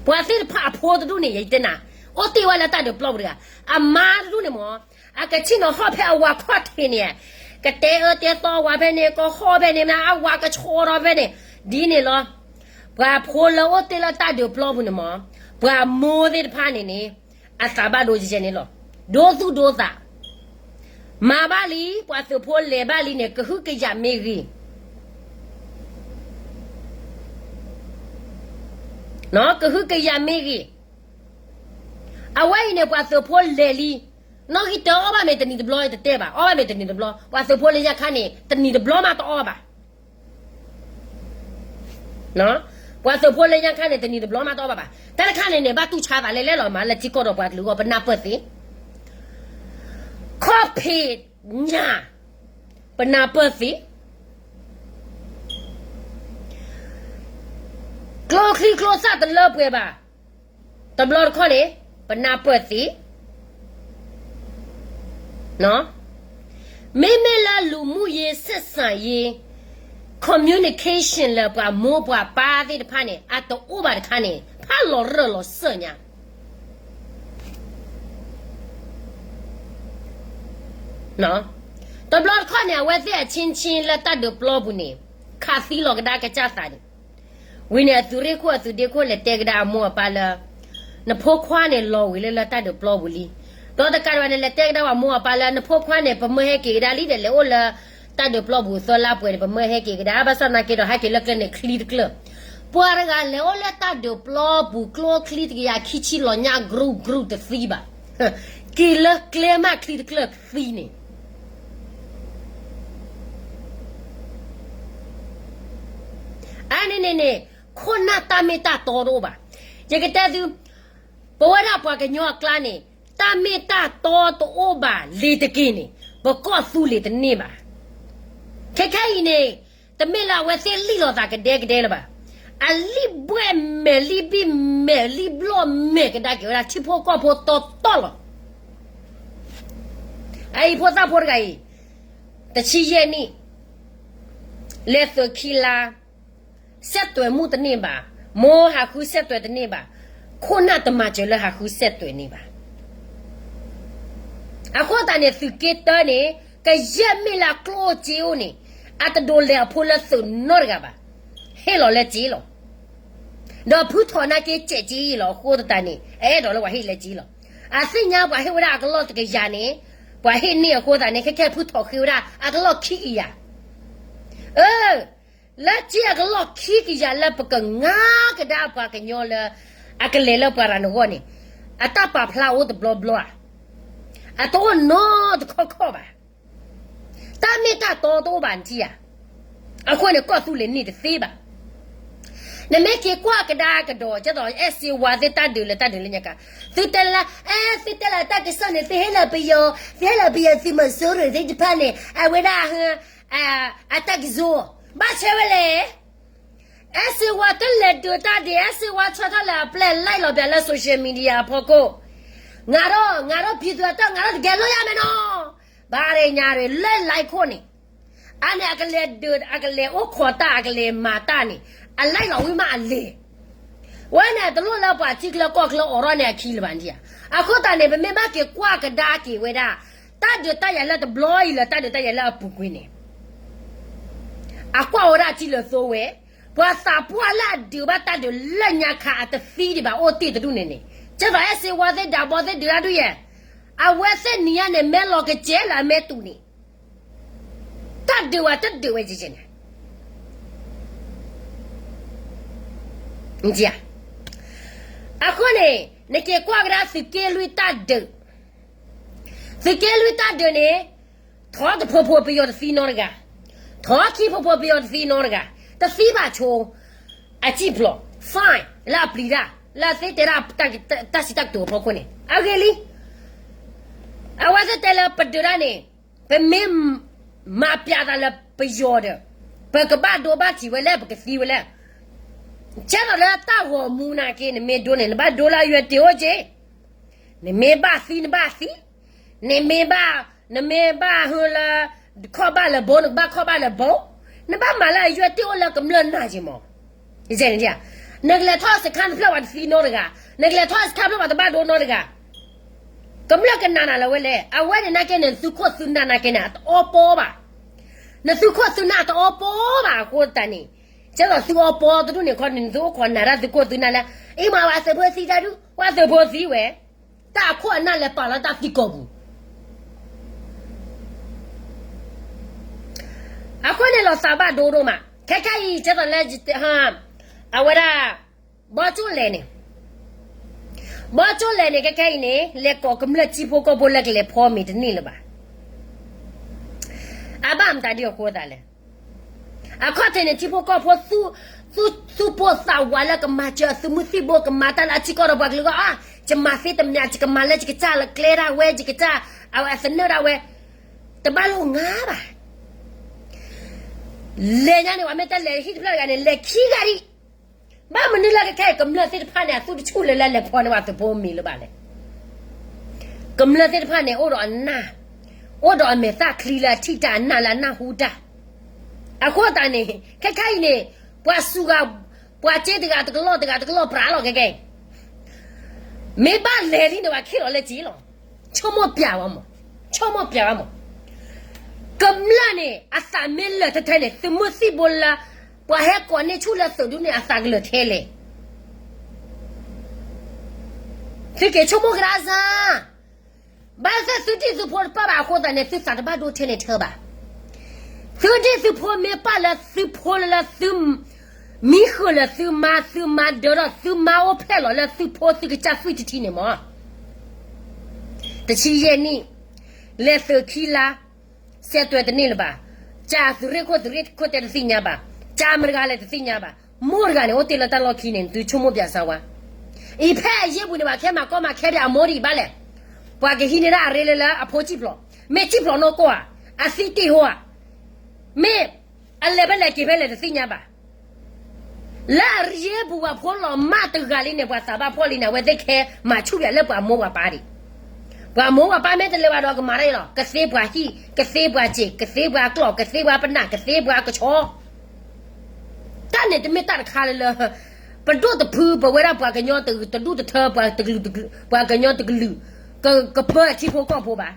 ပှၤသ့ၣ်တဖၣ်အဖိတဒူၣ်န့ၣ် ယတဲနၤ, အိၣ်တ့ၢ်ဝဲလၢတၢ်ဒုးပျီပူၤတဂၤ, အမါတဒူၣ်န့ၣ်မး, အကဆ့ၣ်နီၤဟီၣ်ဖဲအဝၤခီၣ်ထံးန့ၣ်, ကတဲအၢတဲသီဝဲဖဲန့ၣ်, ကဟီၣ်ဖဲန့ၣ်, အဝၤကဆှီထီၣ်ဖဲန့ၣ်, ဒ်န့ၣ်လီၤ. ပှၤဖိလၢအိၣ်တ့ၢ်လၢတၢ်ဒုးပျီပူၤန့ၣ်မး, ပှၤမိၢ်သ့ၣ်တဖၣ်န့ၣ်န့ၣ်, အသးဘၣ်ဒိယဲန့ၣ်လီၤ. ဒိသူၣ်ဒိသး မၤဘၣ်လံ, ပှၤသုးဖိလဲၤဘၣ်လံန့ၣ် ကဟုကယာ်မ့ၢ်ဂ့ၤ, ကဟုကယာ်မ့ၢ်ဂ့ၤ, အဝဲအံၤန့ၣ် ပှၤသုးဖိလဲၤလံ, နီၣ်ဂံၢ်တၢအီၣ်ဘၣ်မ့ၢ်တနံၤတဘျီတတဲဘၣ်, အီၣ်ဘၣ်မ့ၢ်တနံၤတဘျီ, ပှၤသုးဖိလၢညါခါန့ၣ် တနံၤတဘျီမးတအီၣ်ဘၣ် ပှၤသုးဖိလၢညါခါန့ၣ် တနံၤတဘျီမးတအီၣ်ဘၣ်ဘၣ်. တၢ်တခါန့ၣ်န့ၣ် ဘၣ်တူၢ်ဆါသးလဲၣ်လဲၣ်လီၤမး လၢထံကီၢ်ဒီးပှၤကလုာ်အဂီၢ် ပနၢ်ပၢၢ်သ့, ခီၣ်ဖံးညၣ်, ပနၢ်ပၢၢ်သ့, ကျိချံကျိသၣ်တလၢပှဲၤဘၣ်, တဘျီတခီၣ်န့ၣ် ပနၢ်ပၢၢ်သ့ မ့မ့ၢ်လၢလူမှုရေးဆက်ဆံရေး communication လၢပှၤမိၢ်ပှၤပၢ်သ့ၣ်တဖၣ်န့ၣ် အတအိၣ်ဘၣ်တခါန့ၣ် ဖးလီၤရၢၢ်လီၤစၢၢ်ညါ တဘျီတခီၣ်န့ၣ် အဝဲသ့ၣ်အချင်းချင်းလၢတၢ်ဒုးပျီပူၤန့ၣ် ခးသံလီၤကဒါကစၢ်သးန့ၣ် ဝံၤန့ၣ် အသုးရ့ၣ်ခိၣ်အသုးဒ့ခိၣ်လဲၤတဲကဒါအမိၢ်အပၢ်လၢ နဖိခွါန့ၣ်လီၤဝံၤလၢလၢတၢ်ဒုးပျီပူၤလံ. ဒီးတကးဒံးဘၣ်န့ၣ် လဲၤတဲကဒါပှၤမိၢ်အပၢ်လၢ နဖိခွါန့ၣ် ပမၢဟဲက့ၤကဒါလံဒီး လဲၤအိၣ်လၢတၢ်ဒုးပျီပူၤသၢလါပှဲၤန့ၣ် ပမၢဟဲက့ၤကဒါ ဘၣ်ဆၣ်သနာ်က့ဒီး ဟဲက့ၤလၢကျဲန့ၣ်ချံတကျၢၢ်. ပှၤတဂၤလဲၤအိၣ်လၢတၢ်ဒုးပျီပူၤ ကျိချံတကယၤခံဆံလီၤညါ ကရူၢ်ကရူၢ်တသံဘၣ်. က့ၤလၢကျဲမးချံတကျၢၢ်သံန့ၣ် အါန့ၣ်န့ၣ်န့ၣ် ခိၣ်နၢ်တၢ်မ့ၢ်တၢ်တီတအိၣ်ဘၣ်. ယကတဲသု, ပဝဲဒၣ်ပှၤကညီအကျါန့ၣ် တၢ်မ့ၢ်တၢ်တီတအိၣ်ဘၣ်လ့ၤတက့ၢ်န့ၣ် ပကီၢ်သူလ့ၤတန့ၢ်ဘၣ်. ခဲခဲအံၤန့ၣ် တမ့ၢ်လၢအဝဲသ့ၣ်လံၣ်လီၤသးကဒဲကဒဲလၢၤဘၣ်. အလံၣ်ဘှဲၣ်မဲာ် လံၣ်ဘံၣ်မဲာ် လံၣ်ဘျီၣ်မဲာ်ကဒါက့ၤဝဲဒၣ် ထံဖိကီၢ်ဖိတီတီလီၤ. အအံၤဖိသၣ်ဖိတဂၤအံၤ တဆံယဲၢ်နံၣ် လဲၤသုးခံလါ ဆက်သွယ်မှုတန့ၢ်ဘၣ်, မိၢ်ဟးဃုဆက်သွယ်တန့ၢ်ဘၣ်, ခိၣ်နၢ်တမၤစၢၤလၢဟးဃုဆက်သွယ်န့ၣ်ဘၣ်. အဃိသတးန့ၣ် သုးက့တၢန့ၣ် ကယဲၢ်မ့ၢ်လၢအကျိၣ်အိၣ်စ့အိၣ်န့ၣ် အတဒိးလဲၤအဖိလၢသုးနီတဂၤဘၣ်. ဟ့ၣ်လီၤလၢစ့လီၤ. ဒီးဖုထီၣ်နာ်က့စဲးစ့အံၤလီၤအဃိသတးန့ၣ် အအဲၣ်ဒိးလၢပှၤဟ့ၣ်လၢစ့လီၤ. အသ့ၣ်ညါပှၤဟ့ၣ်ဝဲဒၣ်အကလီၢ်တကယၤန့ၣ် ပှၤဟ့ၣ်န့ၢ်အဃိသတးန့ၣ် ခဲခဲဖုထီၣ်ဃ့ဝဲဒၣ်အကလီၢ်ခံကယၤ. အၢ လၢကၠ့အကလီၢ်ခံကယၤလၢပကငါကဒါပှၤကညီလၢ အကလဲၤလၢပှၤရၤနဂီၢ်န့ၣ်, အတၢ်ပာ်ဖျါအိၣ်တဘျီဘျီဧါ, အတအိၣ်နီတခီခီဘၣ်. တၢ်မ့ၢ်တၢ်တီတအိၣ်ဘၣ်နထံၣ်ဧါ. အဃိန့ၣ် ကီၢ်သူလ့ၤန့ၢ်တသ့ဘၣ်. နမ့ၢ်က့ၤကွၢ်ကဒါကဒီး ကဲသိးအဲၣ်စ့ဝါသ့ၣ်တၢ်ဒုးလၢတၢ်ဒုးလၢညါခါ, သုတဲလၢ အဲ သုတဲလၢတၢ်ကစီၣ်န့ၣ် သုဟ့ၣ်လီၤပယီၤ, သုဟ့ၣ်လီၤပယီၤသုးမီၤစိရိၤသ့ၣ်တဖၣ်န့ၣ် အဝဲဒၣ် အတၢ်ကစီၣ်, ဘၣ်ဆၣ်ဝဲလဲၣ်. အဲၣ်စ့ဝါတလဲၤဒုးတၢ်ဒုး, အဲၣ်စ့ဝါဆီၣ်ထီၣ်လၢအပျဲၢ် လဲၤလီၤပျးလၢ social media အဖီခိၣ်, ငါထီၣ် ငါထီၣ်ဖံသူအတီၢ် ငါထီၣ်တကဲၤလိာ်ယၤမဲာ်နီၤ, ဘၣ်ရ့ညါရ့ လၢ like ခိၣ်န့ၣ်, အန့ၣ်အကလဲၤဒုး အကလဲၤအိၣ်ခိးတၢ် အကလဲၤမၤတၢ်န့ၣ်, အ like လီၤဝံၤမးအလဲၤ ဝဲန့ၣ်တလိၣ်လၢပှၤထံချၢကီၢ်ချၢအိးထီၣ်န့ၢ်အခံလၢၤဘၣ်နထံၣ်ဧါ. အဃိသတးန့ၣ် ပမ့ၢ်ဘၣ်က့ၤကွၢ်ကဒါက့ၤဝဲဒၣ် တၢ်ဒုးတၢ်ယၤလၢတဘျီအံၤလၢတၢ်ဒုးတၢ်ယၤလၢအပူၤကွံာ်န့ၣ်, အကွၢ်ဝဲဒၣ်ထံလၢသိဝဲ, ပှၤသးပှၢ်လၢအဒုးဘၣ်တၢ်ဒုးလၢညါခါအတသံဒံးဘၣ်အိၣ်တ့ၢ်တဒူၣ်န့ၣ်န့ၣ်, ကဲသိးအဲၣ်စ့ဝါသ့ၣ်ဒးဘီသ့ၣ်ဒုးတၢ်ဒုးယဲၢ်, အဝဲသ့ၣ်နံၤညါန့ၣ် မဲလီၤကစဲလၢအမဲာ်တူာ်န့ၣ်, တၢ်ဒုးဝဲတဒုးဝဲကဲကဲန့ၣ် အဃိန့ၣ် နက့ၤကွၢ်ကဒါသုးက့လွံၢ်တၢ်ဒုး, သုးက့လွံၢ်တၢ်ဒုးန့ၣ်, ထီတဖိဖိပယီၤတသံနီတဂၤ, ထီခံဖိဖိပယီၤတသံနီတဂၤ, တသံဘၣ်ဆိ, အစံၣ်ဖျိး fine လၢအပျံၤတၢ် လၢအသ့တဲဒၣ် တၢ်စံးတၢ်ကတိၤအဖီခိၣ်န့ၣ် အဂ့ၢ်လံ. အဝဲသ့ၣ်တဲလၢပဒုးတၢ်န့ၣ်, ပမ့ၢ်မၤပျးသးလၢပယီၤဒီး, ပကဘၣ်ဒိဘၣ်ထံးဝဲလဲၣ် ပကသံဝဲလဲၣ်. ကဲသိးလၢတၢ်ဂီၤမူနာ်က့ နမ့ၢ်ဒိန့ၣ် နဘၣ်ဒိလၢအယွဲၢ်တ့ၢ်အိၣ်က့, နမ့ၢ်ဘၣ်သံနဘၣ်သံ, နမ့ၢ်ဘၣ်, နမ့ၢ်ဘၣ်ဟၢလၢ ခီၣ်ဘၣ်လၢဘိ နကဘၣ်ခီၣ်ဘၣ်လၢဘိ, နဘၣ်မၤလၢအယွဲၢ်တ့ၢ်အိၣ်လၢကမျၢၢ်နၢ်က့မး. နကလဲၤထီၣ်စခါတဖျၢၣ်ပှၤတသံနီတဂၤ, နကလဲၤထီၣ်စခါတဖျၢၣ်ပှၤတဘၣ်ဒိနီတဂၤ, ကမျၢၢ်ကနးနၤလၢၤဝဲလဲၣ်. အဝဲန့ၣ်နာ်က့န့ၣ် နသုးခိၣ်သုးနၢ်နာ်က့န့ၣ် အတအီပီဘၣ်, နသုးခိၣ်သုးနၢ်အတအီပီဘၣ်အဃိသတးန့ၣ်, ကဲသိးသုအီပီတဒူၣ်န့ၣ်ခီန့ၣ် နသုအိၣ်ခိးနၢ်ဒၣ်သုးခိၣ်သုးနၢ်လၢ, အံၤမၤဝဲသုးဖိသံတၢ်ဒုး ပှၤသုးဖိသံဝဲ, တၢ်အခိၣ်အနၢ်လဲၤပာ်လီၤတၢ်သံကိာ်ပူၤ အဃိန့ၣ်လီၤသးဘၣ်ဒိဒိၣ်မး, ခဲခဲအံၤ ကဲသိးလၢ အဝဲဒၣ် ဘီကၠိလဲၣ်န့ၣ်, ဘီကၠိလဲၣ်န့ၣ် ခဲခဲအံၤန့ၣ် လဲၤကိးကမျၢၢ်ထံဖိကီၢ်ဖိလၢကလဲၤဖီမ့ၤတန့ၢ်လၢၤဘၣ်. အဘၣ်မတၤဒ်အဃိသးလဲၣ်. အခီၣ်ထံးန့ၣ် ထံဖိကီၢ်ဖိ သူၣ်ပိၢ်သးဝးလၢကမၤစၢၤအသုးမုၢ်သံၣ်ဘိ ကမၤတၢ်လၢအထံကီၢ်ဒီးပှၤကလုာ်အဂီၢ်, ယမၤသ့တမံၤ ယကမၤလၢယကစၢ်လၢကျဲဒၣ်ဝဲ ယကစၢ် အဝဲအသနၢၣ်ဒၣ်ဝဲ, တဘၣ်လိာ်ငါဘၣ်. လဲၤညါန့ၣ် ပှၤမ့ၢ်တလဲၤဟံၣ်တဖျၢၣ်တဂၤန့ၣ် လဲၤခံဂၤဒံး. ဘၣ်မနုၤလၢခဲခဲအံၤ ကမျၢၢ်သ့ၣ်တဖၣ်န့ၣ် အသူၣ်တဆူၣ်လၢၤလၢလဲၤဖီန့ၢ်ဘၣ်သုးဖိမ့ၤလၢၤဘၣ်လဲၣ်. ကမျၢၢ်သ့ၣ်တဖၣ်န့ၣ် အိၣ်ဒီးအနၢ်, အိၣ်ဒီးအမဲာ်သၣ်ချံလၢအထံၣ်တၢ် အနၢ်လၢအနၢ်ဟူတၢ်. အဃိသတးန့ၣ် ခဲခဲအံၤန့ၣ် ပှၤစူၤဂၤ, ပှၤစ့တဂၤတကလီၢ်တဂၤတကလီၢ်ပြးလီၤခဲခဲအံၤ, မ့ၢ်ဘၣ်လဲၤလံန့ၣ် ပှၤခ့ၣ်လီၤလၢစ့လီၤ. ဆိကမိၣ်ပျးဝဲမး, ဆိကမိၣ်ပျးဝဲမး. ကမျၢၢ်န့ၣ် အသးမ့ၢ်လၢာ်ထဲထဲန့ၣ် သုးမုၢ်သံၣ်ဘိလၢ ပှၤဟဲကိးန့ၢ်ဆူၣ်လၢသုးဒုန့ၣ် အသးကလၢာ်ထဲလဲၣ်. သုက့ၤဆိကမိၣ်ကဒါစၢ်, ဘၣ်သ့ၣ်သုဒံၣ်သုဖိတပၢၢ်ဘၣ်အဃိသတးန့ၣ် သုသးတဘၣ်ဒိထဲန့ၣ်ထၢဘၣ်. သုဒံၣ်သုဖိမ့ၢ်ပၢၢ်လၢသုဖိလၢသု မံဃုာ်လၢသုမါ သုမါဒၢထီၣ် သုမါအိၣ်ဖျဲၣ်လီၤလၢသုဖိသုကစၢ်သွံၣ်တထံန့ၣ်မး, တဆံယဲၢ်နံၣ်, လဲၤသုးခံလါ, စဲးတွဲၤတန့ၢ်လၢၤဘၣ်. ကၢ်သုးရ့ၣ်ခိၣ် သုးရ့ၣ်ခိၣ်တဲတသ့ၣ်ညါဘၣ်. ကၢ်မတဂၤလဲၣ်တသ့ၣ်ညါဘၣ်. မိၢ်တဂၤန့ၣ် အိၣ်တ့ၢ်လၢတၢ်လီၢ်ခံန့ၣ် သုဆိကမိၣ်ပျးစၢ်ဝဲ. အံၤဖဲအယ့ၢ်ပူၤန့ၣ် ပှၤကဟဲမၤကီမၤခဲဒံးအမိၢ်ဒံးဘၣ်လဲၣ်. ပှၤကဟံးန့ၢ်ဒၣ်အရ့လၢလၢအဖိစံၣ်ဖျိး, မ့ၢ်စံၣ်ဖျိးနီၢ်ကီၢ်ဧါ, အသံတ့ၢ်ဟိဧါ, မ့ၢ်အလဲၤဖဲလဲၣ်က့ၤဖဲလဲၣ်တသ့ၣ်ညါဘၣ်. လၢအယ့ၢ်ပူၤပှၤဖိလီၤမၢ်တဂၤလံန့ၣ် ပှၤသးဘၣ်ဖှီၣ်လံန့ၣ် အဝဲသ့ၣ်ခဲမၤဆူၣ်ပၠးလၢပှၤမိၢ်ပှၤပၢ်ဒံး. ပှၤမိၢ်ပှၤပၢ်မ့ၢ်တလဲၤဘၣ်ဒီးကမၤတၢ်အံၤလီၤ. ကသ့ပှၤဟံၣ်, ကသ့ပှၤစ့း, ကသ့ပှၤကျီၢ်, ကသ့ပှၤပနၢ်, ကသ့ပှၤကဆီ တၢ်န့ၣ်တမ့ၢ်တၢ်တခါလၢလၢ ပဒိၣ်တဖု ပဝဲဒၣ်ပှၤကညီတဒူၣ်တထၢ ပှၤကညီတကလုာ် ကပၢထံဖိကီၢ်ဖိဘၣ်.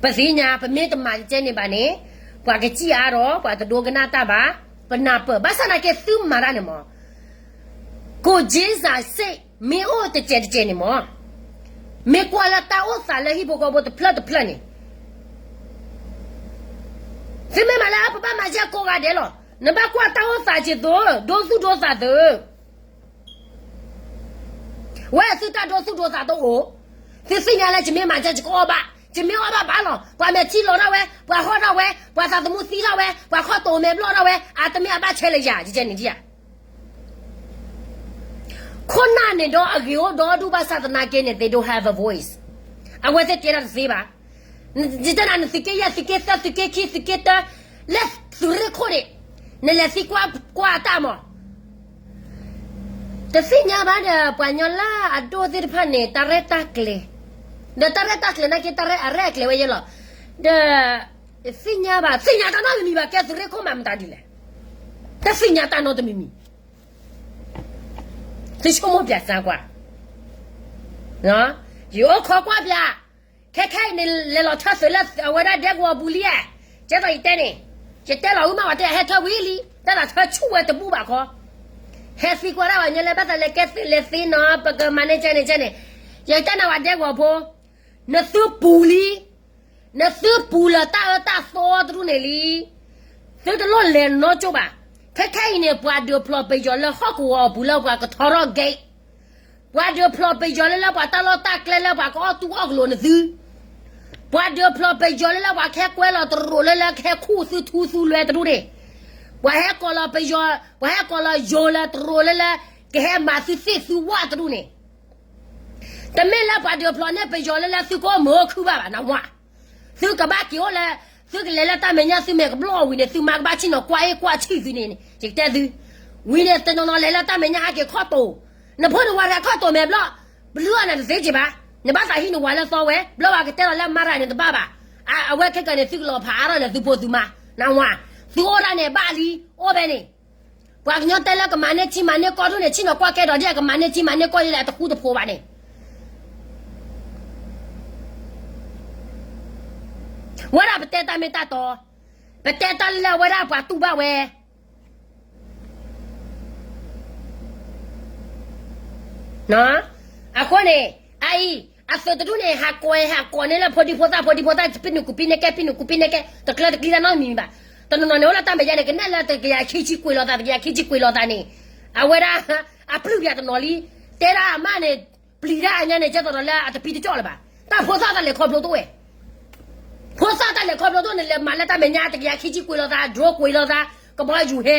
ပသ့ၣ်ညါ ပမ့ၢ်တမၤတကဲန့ၣ်ဘၣ်န့ၣ် ပှၤကစံၣ်အါဒီး ပှၤတဒိကနၣ်တၢ်ဘၣ်, ပနၢ်ပၢၢ်. ဘၣ်ဆၣ်သနာ်က့သုမၤတၢ်န့ၣ်မး ကိၣ်က့စးစ့ၣ် မ့ၢ်အိၣ်တစဲးတစဲးန့ၣ်မး, မ့ၢ်ကွၢ်လၢတၢ်အိၣ်သးလၢဟံၣ်ဖိဃီဖိတဖျၢၣ်တဖျၢၣ်န့ၣ် သုမ့ၢ်မၤလၢပဘၣ်မၤစၢၤကိးဂၤဒဲးလီၤ. နဘၣ်ကွၢ်တၢ်အိၣ်သးက့ၤသု, ဒိသူၣ်ဒိသးသု. ဝဲသုတၢ်ဒိသူၣ်ဒိသးတအိၣ်, သုသ့ၣ်ညါလၢယမ့ၢ်မၤကဲယကအီၣ်ဘၣ်, ယမ့ၢ်အီၣ်ဘၣ်ဘၣ်လီၤ. ပှၤမဲာ်ထံလီၤထီၣ်ဝဲ, ပှၤဟီၣ်ထီၣ်ဝဲ, ပှၤသးသမူသံထီၣ်ဝဲ, ပှၤခီၣ်တိာ်မဲာ်ဘျီၣ်ထီၣ်ဝဲ, အတမ့ၢ်အဘၣ်ဆဲးလၢယၤ, ယကဲန့ၣ်ဒ်ယၤ ခိၣ်နၢ်န့ၣ်ဒီးအဂ့ၤအိၣ်ဒီဒူၣ်ဘၣ်ဆၣ်သနာ်က့န့ၣ် they don't have a voice. အဝဲသ့ၣ်တဲတၢ်တသ့ဘၣ်. ယတဲနၤ နသုးက့ယဲၢ်, သုးက့သၢ, သုးက့ခံ, သုးက့တၢ, လၢသုးရ့ၣ်ခိၣ်န့ၣ်, နလဲၤသံကွၢ်တၢ်မး. တသ့ၣ်ညါဘၣ်ဒီး ပှၤကညီလၢအဒိၣ်သ့ၣ်တဖၣ်န့ၣ် တၢ်ရဲၣ်တၢ်ကျဲၤ, ဒီးတၢ်ရဲၣ်တၢ်ကျဲၤနာ်က့ တၢ်ရဲၣ်အရဲၣ်အကျဲၤဝဲယဲလီၤ. ဒီး သ့ၣ်ညါဘၣ်, သ့ၣ်ညါတၢ်နီတမံၤဘၣ်, ကဲသုးရ့ၣ်ခိၣ်မးမတၤဒ်လဲၣ်. တသ့ၣ်ညါတၢ်နီတမံၤမံၤ. သုဆိကမိၣ်ပျးစၢကွၢ်, ယအိၣ်ခိးကွၢ်ပျး, ခဲခဲအံၤန့ၣ် လဲၤလီၤထၢသုးလၢအဝဲဒၣ်ဒဲကဝီၤပူၤလံဧါ. ကဲသိးယတဲန့ၣ်, ယတဲလီၤဝံၤမး ပှၤတဲဟဲထၢဝံၤလံ, တၢ်သးထၢဆူၣ်ဝဲတဘူၣ်ဘၣ်ခီ, ဟဲသံကွၢ်ဒၣ်ပှၤညီလၢဘၣ်သးလဲၤကဲသုးလဲၤသ့နီၤ, ပကမၤန့ၢ်ကဲန့ၣ်ကဲန့ၣ်, ယတဲနၤဝဲဒဲကဝီၤဖိ, နသုပူၤလံ နသုပူၤလၢတၢ်အၢတၢ်သီတဒူၣ်န့ၣ်လံ. သုတလိၣ်လဲၤနီကၠိၣ်ဘၣ်. ခဲခဲအံၤန့ၣ် ပှၤဒုးဖျိးပယီၤလၢဟီၣ်ကဝီၤအပူၤလၢပှၤကထီထီၣ် gate, ပှၤဒုးဖျိးပယီၤလၢလၢပှၤတၢ်လီၢ်တၢ်ကျဲလၢပှၤကအီၣ်တူၢ်အီၣ်ကလိာ်နသု, ပှၤဒုးဖျိးပယီၤလၢလၢပှၤကဟဲကွဲလီၤတရူးလၢလၢကဟဲခူၣ်သုထူသုလွဲတဒူၣ်န့ၣ်, ပှၤဟဲကိးလီၤပယီၤ, ပှၤဟဲကိးလီၤယိၤလၢတရူးလၢလၢ ကဟဲမၤသုသ့ၣ်သုဝၣ်တဒူၣ်န့ၣ် တမ့ၢ်လၢပှၤဒုးဖျိးန့ၢ်ပယီၤလၢလၢသုကအိၣ်မုာ်အိၣ်ခုၣ်ဘၣ်ဘၣ် နဝၤ, သုကဘၣ်က့ၤအိၣ်လၢ, သုကလဲၤလၢတၢ်မဲာ်ညါသုမဲာ်ကဘျီၣ်ဝံၤန့ၣ် သုမါကဘၣ်ဆ့ၣ်နီၤကွၢ်အ့ၣ်ကွၢ်ဆံၣ်သုန့ၣ် ယကတဲသု, ဝံၤန့ၣ် တနီၤနီၤလဲၤလၢတၢ်မဲာ်ညါဟဲက့ၤခီၣ်တိာ်, နဖိနဝၤတဂၤခီၣ်တိာ်မဲာ်ဘျီၣ်, ပလုၢ်အီၣ်နၤတသ့က့ၤဘၣ်, နဘၣ်သးဟံးနဝၤလၢသီဝဲ, ဘျီဝဲကတဲလီၤလၢမါရၤန့ၣ်တဘၣ်ဘၣ်, အဝဲခဲကနံၣ်န့ၣ် သုကလီၤဖးအါထီၣ်န့ၣ် သုဖိသုမါ, နဝၤ, သုအိၣ်ဒၣ်န့ၣ်ဘၣ်လံ, အိၣ်ဖဲန့ၣ် ပှၤကညီတဲလၢကမၤန့ၢ်ထံမၤန့ၢ်ကီၢ်ဒိၣ်န့ၣ် ဆ့ၣ်နီၤကွၢ်ကဲဒီးဒ်အကမၤန့ၢ်ထံမၤန့ၢ်ကီၢ်ဒ်လဲၣ် အတဃူတဖိးဘၣ်န့ၣ်, ဝဲဒၣ်ပတဲတၢ်မ့ၢ်တၢ်တီ, ပတဲတၢ်လၢအဝဲဒၣ်ပှၤတူၢ်ဘၣ်ဝဲ အဃိန့ၣ်, အအံၤ, အသုးတဒူၣ်န့ၣ် ဟးကိးဟးကိးန့ၢ်လၢဖိဒံဖိသၣ်ဖိဒံဖိသၣ် ပံနုာ်ကူပံနဲၣ်ကဲ ပံနုာ်ကူပံနဲၣ်ကဲ တကျၢတကျံတၢ်နီတမံၤမံၤဘၣ်, တနီၤနီၤန့ၣ် အိၣ်လၢတၢ်မဲာ်ညါန့ၣ် ကနဲၣ်လၢတကယၤခံဆံကွံာ်လိာ်သး တကယၤခံဆံကွံာ်လိာ်သးန့ၣ်, အဝဲဒၣ်, အပျုၢ်ပျးတနီၤလံ, တဲဒၣ်အမါန့ၣ်, ပျံၤဒၣ်အညါန့ၣ် ကဲသိးဒီးလၢအတပံတကၠီၣ်လၢၤဘၣ်, တၢ်ဖိသၣ်တၢ်လဲၤခီဖျိတအိၣ်ဝဲ ဖိသၣ်တၢ်လဲၤခီဖျိတအိၣ်န့ၣ် လဲၤမၤလၢတၢ်မဲာ်ညါ တကယၤခံဆံကွံာ်လိာ်သး drone ကွံာ်လိာ်သး, ကဘီယူၤဟဲ,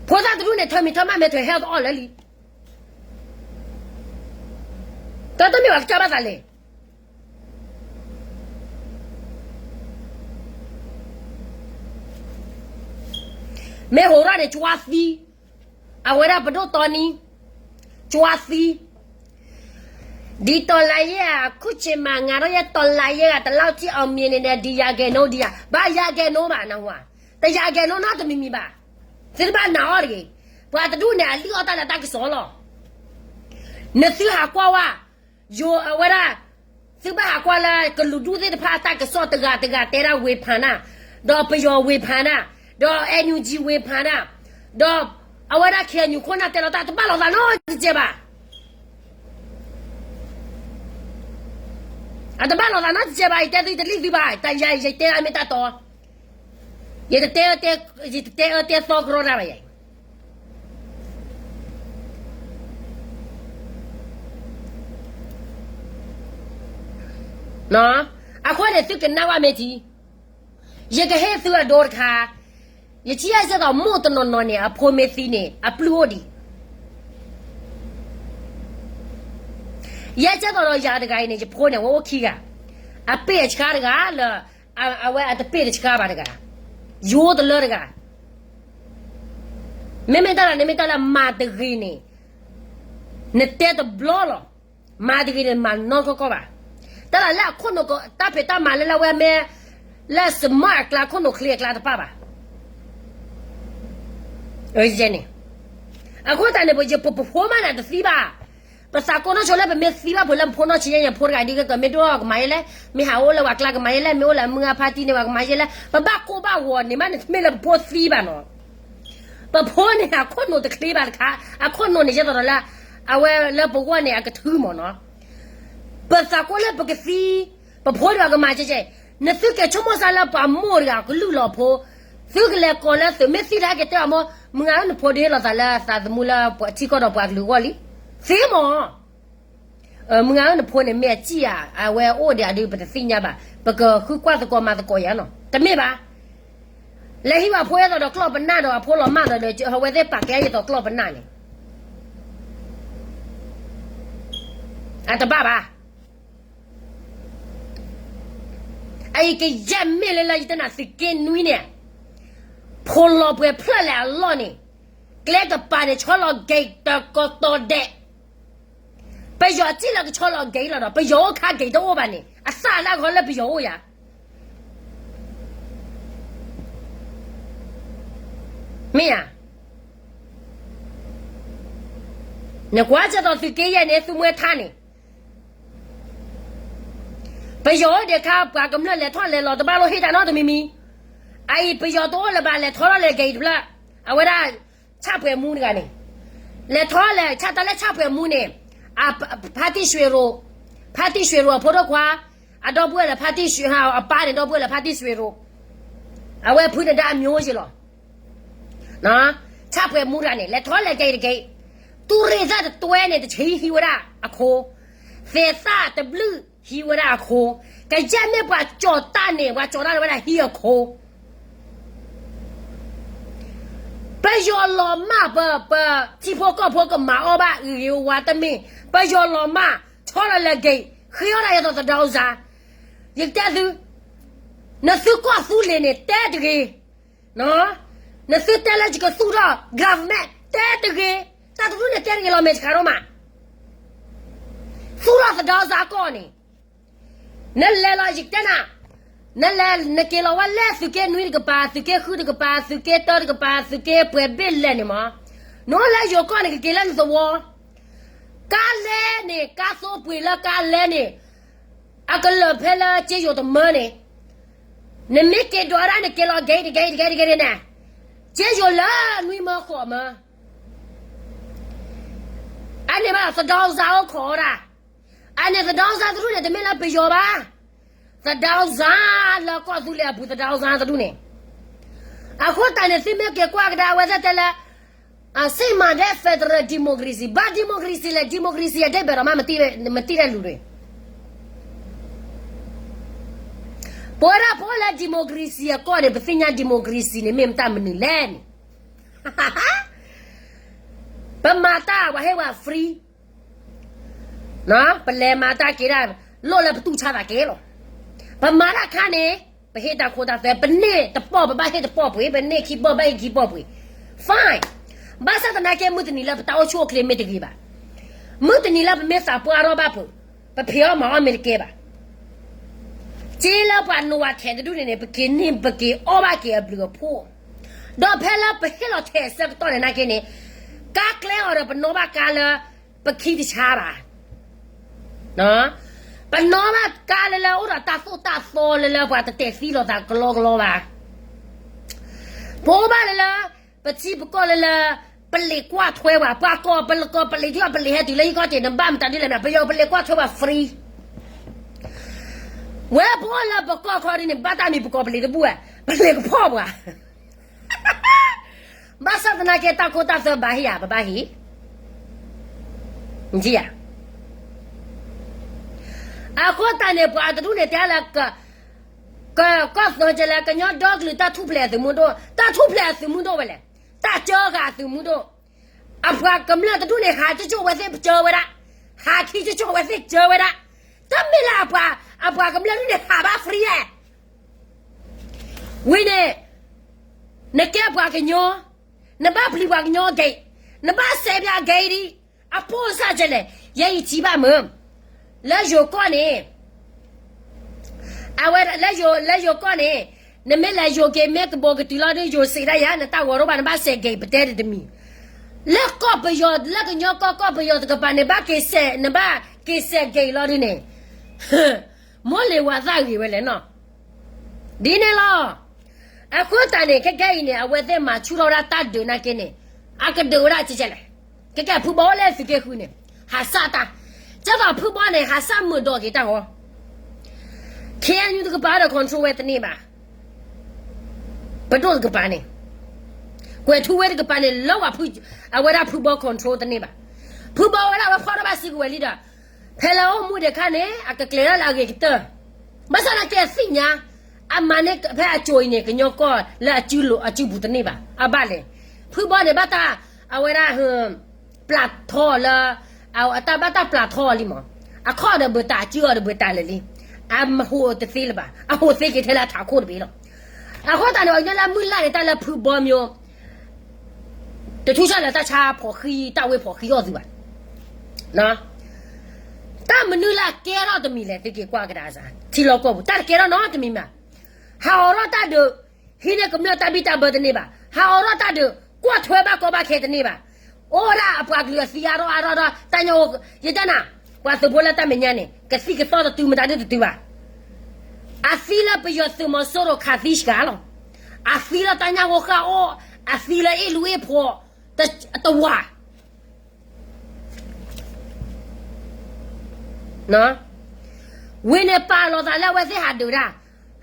ဖိသၣ်တဒူၣ်န့ၣ် ထၢမံၤထၢမးမဲာ်ထွဲဟဲအီၣ်လၢလံ တၢ်တမ့ၢ်ပှၤကစၢ်ဘၣ်သးလဲၣ်. မ့ၢ်ဟိးရၣ်န့ၣ် ကၠွါသံ, အဝဲဒၣ်ပဒိၣ်တီနံ, ကၠွါသံ, ဒီးတော်လှန်ရေးက အခုချိန်မှာ ငါတို့ရဲ့ တော်လှန်ရေးက ဒီလောက်ထိ အောင်မြင်နေတယ်, ဒီရာခိုင်နှုန်း, ဒီရာ, ဘၣ်ရာခိုင်နှုန်းဘၣ် နဝၤ, တရာခိုင်နှုန်းနီတမံၤမံၤဘၣ်, သုတဘၣ်နာ်အီၤတဂ့ၤ, ပှၤတဒူၣ်န့ၣ် အလုၢ်အီၣ်တၢ်လၢတၢ်ကစီၣ်လီၤ. နသုဟးကွၢ်ဝဲ, ယိၤအဝဲဒၣ်, သုဘၣ်ဟးကွၢ်လၢကလုာ်ဒူၣ်သ့ၣ်တဖၣ်အတၢ်ကစီၣ်တဂၤတဂၤတဲဒၣ်ဝေဖန်ဒၣ်, ဒီးပယီၤဝေဖန်ဒၣ်, ဒီး NUG ဝေဖန်ဒၣ်, ဒီးအဝဲဒၣ် KNU ခိၣ်နၢ်တဲလီၤတၢ်တဘၣ်လိာ်သးနီတစဲးဘၣ်. အတဘၣ်လိာ်သးနီတစဲးဘၣ်, ယတဲသုတလံၣ်သုဘၣ်, ယတဲအမ့ၢ်တၢ်တီ, ယတတဲ, ယတတဲအၢတဲသီကရီတၢ်ဘၣ်ယဲ. အဃိန့ၣ်သုကနၣ်ဝဲမ့ၢ်ထံ, ယကဟ့ၣ်သုအဒိတခါ, ယထံၣ်ယဲၢ်ကဲသိးမိၢ်တနီၤနီၤန့ၣ် အဖိမ့ၢ်သံန့ၣ် အပျုၢ်အိၣ်ဒံး, ယဲၢ်ကဲသိးဒီးယၤတဂၤအံၤန့ၣ် ယဖိန့ၣ် ဝဲအိၣ်ခံဂၤ, အပ့ၢ်အဆှါတဂၤလၢ, အဝဲအတပ့ၢ်တဆှါဘၣ်တဂၤ, ယိၤတလၢတဂၤ မ့မ့ၢ်တၢ်လၢန့ၣ်မ့ၢ်တၢ်လၢမၤတဂ့ၤန့ၣ်, နတဲတဘျီလီၤ, မၤတဂ့ၤန့ၣ်မၤနီၢ်ကီၢ်ကီၢ်ဘၣ်, တၢ်လၢအခိၣ်နူာ်တၢ်ဖံးတၢ်မၤလၢလၢအဝဲမ့ၢ်, လၢစမၢၣ်အကျါခိၣ်နူာ်ချ့အကျါတပၣ်ဘၣ်, န့ၣ်, အဃိသတးန့ၣ် ပဖိမးန့ၣ်တသံဘၣ်, ပသးကိးနီၢ်ဆိလၢပမ့ၢ်သံဘၣ်ပှၤလၢပဖိနီၢ်ဆံးယဲၢ်န့ၣ် ဖိတဂၤဒ်ကမ့ၢ်ဒိၣ်ကမၤယဲလဲၣ်, မ့ၢ်ဟးအိၣ်လၢပှၤကျါကမၤယဲလဲၣ်, မ့ၢ်အိၣ်လၢအမုၢ်အဖါတံၢ်န့ၣ်ပှၤကမၤယဲလဲၣ်, ပဘၣ်ကိၢ်ဘၣ်ဂီၤန့ၣ်မးန့ၣ် တမ့ၢ်လၢပဖိသံဘၣ်နီၤ, ပဖိန့ၣ်အခိၣ်နူာ်တချ့ဘၣ်တခါ, အခိၣ်နူာ်န့ၣ်ယဲသိးဒီးလၢ, အဝဲလၢပဂီၢ်န့ၣ်အကထုမၢ်နီၤ, ပသးကိးလၢပကသံ, ပဖိဒၣ်ကမၤကဲကဲ, နသုကဆိကမိၣ်စၢ်လၢပှၤမိၢ်တဂၤကလုၢ်လီၤဖိ, သုကလဲၤကိးလၢသုး မ့ၢ်သံတၢ်ကတဲအီၤမ့ၢ် မုၢ်ဂၤဧၢ နဖိဒုးလိာ်သးလၢသးသမူလၢပှၤထံကီၢ်ဒီးပှၤကလုာ်အဂီၢ်လံ. သ့မ့ၢ် မုၢ်ဂၤဧၢ နဖိန့ၣ်မ့ၢ်အစံၣ်ဧါ, အဝဲအိၣ်ဒံးအဒုး ပတသ့ၣ်ညါဘၣ်, ပကဃုကွၢ်သကိးမၤသကိးယၤနီၤ, တမ့ၢ်ဘၣ်. လဲၤဟံးဘၣ်ဖိအဲၣ်သိးဒီးကျီၢ်ပနၢ်ဒီးအဖိလီၤမၢ်ဒီး အဝဲသ့ၣ်ပာ်ကဲအံၤသိးကျီၢ်ပနၢ်န့ၣ် အတဘၣ်ဘၣ်. အအံၤကယဲၢ်မ့ၢ်လၢလၢယတဲနၤသုးက့နွံန့ၣ်, ဖိလီၤပှဲၤဖျၢၣ်လဲၣ်အလီၢ်န့ၣ်, ကျဲကပၤန့ၣ် ဆီလီၤ gate တကတီၢ်ဒဲး, ပယီၤစံၣ်လၢကဆီလီၤ gate လီၤဒီး ပယီၤအိၣ်ခါ gate တအိၣ်ဘၣ်န့ၣ် အသၣ်လၢအဂီၢ်လၢပယီၤအိၣ်ယၤ မ့ၢ်ဧါ. နကွၢ်ကသိးသုးက့ယဲၢ်န့ၣ် သုမှဲထါန့ၣ်, ပယီၤအိၣ်ဒံးခါ ပှၤကမျၢၢ်လဲၤထီၣ်လဲၤလီၤတဘၣ်လိၣ်ဟ့ၣ်တၢ်နီတမံၤမံၤ, အအံၤပယီၤတအိၣ်လၢၤဘၣ် လဲၤထီၣ်ထီၣ်လဲၤ gate တဖျၢၣ်, အဝဲဒၣ် ဆၣ်ပှဲၤမူတဂၤန့ၣ်, လဲၤထီၣ်လဲၤဆၣ်တၢ်လၢဆၣ်ပှဲၤမူန့ၣ်, ဖါတံၢ်ရွှ့ရိၤ, ဖါတံၢ်ရွှ့ရိၤအဖိဒိၣ်ခွါ, အဒီပုၢ်ဝဲၢ်လၢဖါတံၢ်ရွှ့, အပၢ်န့ၣ်ဒီပုၢ်ဝဲၢ်လၢဖါတံၢ်ရွှ့ရိၤ, အဝဲဖုန့ၣ်ဒၣ်အမျိုးယ့ၤလီၤ. ဆၣ်ပှဲၤမူတဂၤန့ၣ် လဲၤထီၣ်လဲၤ gate တဂ့ၤ, တူၢ်ရ့ၣ်သၣ်တတွဲန့ၣ် တဆံဟံးဝဲဒၣ်အခိ, သဲးသၣ်တဘျုးဟံးဝဲဒၣ်အခိ, ကယဲၢ်မ့ၢ်ပှၤကၠီၤတၢ်န့ၣ် ပှၤကၠီၤတၢ်လၢဝဲဒၣ်ဟံးအခိ ပယီၤလီၤမၢ်ပ, ပထံဖိကီၢ်ဖိကမၤအီၣ်ဘၣ်အဂ့ၤဝါတမ့ၢ်, ပယီၤလီၤမၢ် ဆီလီၤလၢ gate ဃ့အီၣ်ဒၣ်ယသိးသဒါအူစါ, ယကတဲသု, နသုကီၢ်သူလ့ၤန့ၣ် တဲတဂ့ၤ, နသုတဲလၢယကသူၣ်ထီၣ် government တဲတဂ့ၤ, တၢ်တဒူၣ်န့ၣ်တဲတဂ့ၤလီၤ မဲာ်ဆှးဒိၣ်မး, သူၣ်ထီၣ်သဒါအူစါကီၢ်န့ၣ် နလဲၤလီၤယကတဲနၤ, နလဲၤနက့ၤလီၤဝဲလဲၣ် သုးက့နွံတကပၤ သုးက့ဃုတကပၤ သုးက့တၢတကပၤ သုးက့ပှဲၤဘ့ၣ်လဲၣ်န့ၣ်မး, နအိၣ်လၢယိၤကီၢ်န့ၣ် ကက့ၤလၢနသဝီ, ကါလဲန့ၣ် ကါသိပှ့ၤလၢကါလဲန့ၣ်, အကလၢာ်ဖဲလၢက့ယိၤတမၢန့ၣ်, နမ့ၢ်က့ၤဒွးဒၣ်နက့ၤလီၤ gate တဂ့ၤတဂ့ၤတဂ့ၤန့ၣ်, က့ယိၤလၢနွံမၢဃိးမၢ အန့ၣ်ဘၣ် သဒါအူစါအိၣ်ခိးအီၣ်ဒၣ်, အန့ၣ်သဒါအူစါတဒူၣ်န့ၣ် တမ့ၢ်လၢပယီၤဘၣ်, သဒါအူစါလၢကီၢ်သူလ့ၤအပူၤ သဒါအူစါတဒူၣ်န့ၣ်, အဃိသတးန့ၣ် သုမ့ၢ်က့ၤကွၢ်ကဒါအဝဲသ့ၣ်တဲလၢ အစ့မၤဒဲ federal democracy ဘၣ် democracy လဲၣ် democracy အဒဲဘဲၣ်ဒီးမး မတံၢ်တၢ်လူၤန့ၣ် ပဝဲဒၣ်ပအိၣ်လၢ democracy အကီၢ်န့ၣ် ပသ့ၣ်ညါ democracy န့ၣ် မ့ၢ်မတၢ်မနုၤလဲၣ်န့ၣ်, ပမၤတၢ်ပှၤဟ့ၣ်ဝဲ free, ပလဲၤမၤတၢ်က့ၤဒၣ် လိၣ်လၢပတူၢ်ဆါသးက့ၤလီၤ, ပမၤတၢ်ခါန့ၣ် ပဟ့ၣ်တၢ်ခိတၢ်သွဲ ပန့ၢ်တပီၢ် ပဘၣ်ဟ့ၣ်တပီၢ်ပှ့ၤ ပန့ၢ်ခံပီၢ်ဘၣ်ဟ့ၣ်ခံပီၢ်ပှ့ၤ, fine, ဘၣ်ဆၣ်သနာ်က့ မုၢ်တနံၤလၢပတၢ်အိၣ်ဆူၣ်အိၣ်ချ့မ့ၢ်တဂ့ၤဘၣ်, မုၢ်တနံၤလၢပမ့ၢ်သးပှၢ်ထီၣ်ဘၣ်ဖုး, ပဖံးအီၣ်မၤအီၣ်မ့ၢ်တကဲဘၣ်, စ့လၢပှၤနိးဝၤထဲးတဒူၣ်န့ၣ်န့ၣ် ပက့ၤန့ၢ်ပက့ၤအီၣ်ဘၣ်က့ၤအဘျုးအဖှိၣ်, ဒီးဖဲလၢပဟ့ၣ်လီၤထဲးအဆၢကတီၢ်န့ၣ်နာ်က့န့ၣ်, ကါကျဲအီၤဒီးပနီၣ်ဘၣ်ကါလၢ ပခံတဆါဘၣ်, ပနီၣ်ဘၣ်ကါလၢလၢအိၣ်ဒီးတၢ်သိၣ်တၢ်သီလၢလၢပှၤတတဲာ်သံလိာ်သးကလီကလီဘၣ်, ပအိၣ်ဘၣ်လၢလၢ ပထံပကီၢ်လၢလၢ ပလံၤကွၢ်ထွဲပှၤ ပှၤကီၢ်ပလံၤကီၢ်ပလံၤ ထံကီၢ်ပလံၤဟဲတုၤလၢဟံၣ်ကီၢ်တ့ၢ် နဘၣ်မတၤဒ်လဲၣ်မ့ၢ် ပယီၤပလံၤကွၢ်ထွဲပှၤ free, ဝဲပအိၣ်လၢပကီၢ်ခီဒ်န့ၣ် ဘၣ်တၢ်မံၤပကီၢ်ပလံၤတဘူၣ်ဝဲ ပလံၤကဖီၣ်ပှၤ ဘၣ်ဆၣ်သနာ်က့ တၢ်ခိတၢ်သွဲဘၣ်ဟ့ၣ်ဧါ ပဘၣ်ဟ့ၣ်, ဧါ. အဃိသတးန့ၣ် ပှၤတဒူၣ်န့ၣ် တဲလၢ က ကီၢ်သီကလဲၣ် ကညီဒီကလုာ်တၢ်ထူၣ်ဖျဲးအသုးမုၢ်ဒိၣ်, တၢ်ထူၣ်ဖျဲးအသုးမုၢ်ဒိၣ်ဝဲလဲၣ်, တၢ်ကၢဃာ်အသုးမုၢ်ဒိၣ်, အပှၤကမျၢၢ်တဒူၣ်န့ၣ် ဟးကၠိကၠိဝဲသ့ၣ်ကၠိဝဲဒၣ်, ဟးခံကၠိကၠိဝဲသ့ၣ်ကၠိဝဲဒၣ်, တမ့ၢ်လၢအပှၤ, အပှၤကမျၢၢ်တဒူၣ်န့ၣ် ဟးဘၣ် free လဲၣ် ဝံၤန့ၣ် နကဲပှၤကညီ, နဘၣ်ပျံၤပှၤကညီဂ့ၤ, နဘၣ်စဲးပှၤဂ့ၤဒံး, အပိၢ်စၢ်ကလဲၣ်, ယဲယထံၣ်ဘၣ်မုၢ်, လၢယိၤကီၢ်န့ၣ်, အဝဲလၢယိၤ, လၢယိၤကီၢ်န့ၣ်, နမ့ၢ်လဲၤယိၤက့ၤ မ့ၢ်ကဘီကတုၤလီၤဒုး ယိၤစံးဒၣ်ယၤ နတၢ်ဂီၤရိၣ်ဘၣ် နဘၣ်စဲးဂ့ၤပတဲတမံၤ, လၢကီၢ်ပယီၤ လၢကညီကီၢ်ကီၢ်ပယီၤတကပၤန့ၣ် ဘၣ်က့ၤစဲး, နဘၣ်က့ၤစဲးဂ့ၤလီၤဒုးန့ၣ် မိၢ်လ့ၤဝၤသၣ်ဂ့ၤဝဲလဲၣ်နီၤ, ဒ်န့ၣ်လီၤ. အဃိသတးန့ၣ် ခဲကဲအံၤန့ၣ် အဝဲသ့ၣ်မၤဆူၣ်ထီၣ်ဝဲဒၣ်တၢ်ဒုးနာ်က့န့ၣ်, အကဒုးဝဲဒၣ်ကဲကဲလဲၣ်, ခဲကဲဖုဘီအိၣ်လၢသုးက့ဃုန့ၣ်, ဟးစၢ်တၢ်, ကဲသိးဖုဘီန့ၣ် ဟးစၢ်မုာ်ဒီးက့ၤတၢ်ဂီၤ, ခ့ၣ်အဲၣ်ယူၣ်တကပၤဒီး control ဝဲတန့ၢ်ဘၣ် ပဒိၣ်တကပၤန့ၣ်, ကွဲၤထူဝ့တကပၤန့ၣ် လၢဝဲဖု, အဝဲဒၣ်ဖုဘီ control တန့ၢ်ဘၣ်. ဖုဘီဝဲဒၣ်ဝဲဖီၣ်ထီၣ်ဘၣ်စံးကဝဲၤလံဒီး, ဖဲလၢအိၣ်မူဒံးအခါန့ၣ် အကကျဲၤဒၣ်လၢအဂ့ၤကတၢၢ်, ဘၣ်ဆၣ်သနာ်က့သ့ၣ်ညါ, အမၤန့ၢ်ဖဲအစိၤအံၤန့ၣ် ကညီကီၢ်လၢအစုလိၤအစုပူၤတန့ၢ်ဘၣ်. အဘၣ်လဲၣ်, ဖုဘီန့ၣ်ဘၣ်တၢ်, အဝဲဒၣ် ပျၢ်ထီလၢ, အတၢ်ဘၣ်တၢ်ပျၢ်ထီအီၤလံမး, အခီၣ်ဒီးဘၢတၢ် အစုအီၤဒီးဘၢတၢ်လၢာ်လံ, အဟိးတသ့လၢၤဘၣ်, အဟိးသ့က့ၤထဲလၢအထးခိၣ်တဘ့ၣ်လီၤ. အဃိသတးန့ၣ် ပှၤကညီလၢမုၢ်လၢ်န့ၣ် တၢ်လၢဖုဘီမၠိ တထူၣ်ဆၣ်လၢတၢ်ဆါဖီၣ်ဃံ တၢ်ဝ့ၤဖီၣ်ဃံအီၣ်သုဘၣ်. တၢ်မနုၤလၢအကဲထီၣ်တမံၤလဲၣ် သုက့ၤကွၢ်ကဒါစ့ၢ် ထံလီၢ်ကီၢ်ပူၤ တၢ်တကဲထီၣ်နီတမံၤမး. ဟးအိးထီၣ်တၢ်ဒုး, ဟံးန့ၢ်ကမျၢၢ်တၢ်ဘံၣ်တၢ်ဘၢတန့ၢ်ဘၣ်. ဟးအိးထီၣ်တၢ်ဒုး ကွၢ်ထွဲဘၣ်ကီဘၣ်ခဲတန့ၢ်ဘၣ်. အိၣ်ဝဲဒၣ်အပှၤကလုာ်အသံအါထီၣ်အါထီၣ်ဒီး တၢ်ညၣ်, ယတဲနၤ, ပှၤသုးဖိလၢတၢ်မဲာ်ညါန့ၣ် ကသံၣ်ကသီၣ်တတုၤမတၤဒုတတုၤဘၣ်. အသံလၢပယီၤသုးမီၤစိရိၤခးသံစှၤလီၤ. အသံလၢတၢ်ညၣ်ဂိဃၣ်အီၣ်, အသံလၢအ့ၣ်လူအ့ၣ်ဖိး, တဝၤ ဝံၤန့ၣ်ပာ်လီၤသးလၢအဝဲသ့ၣ်ဟးဒုးဒၣ်,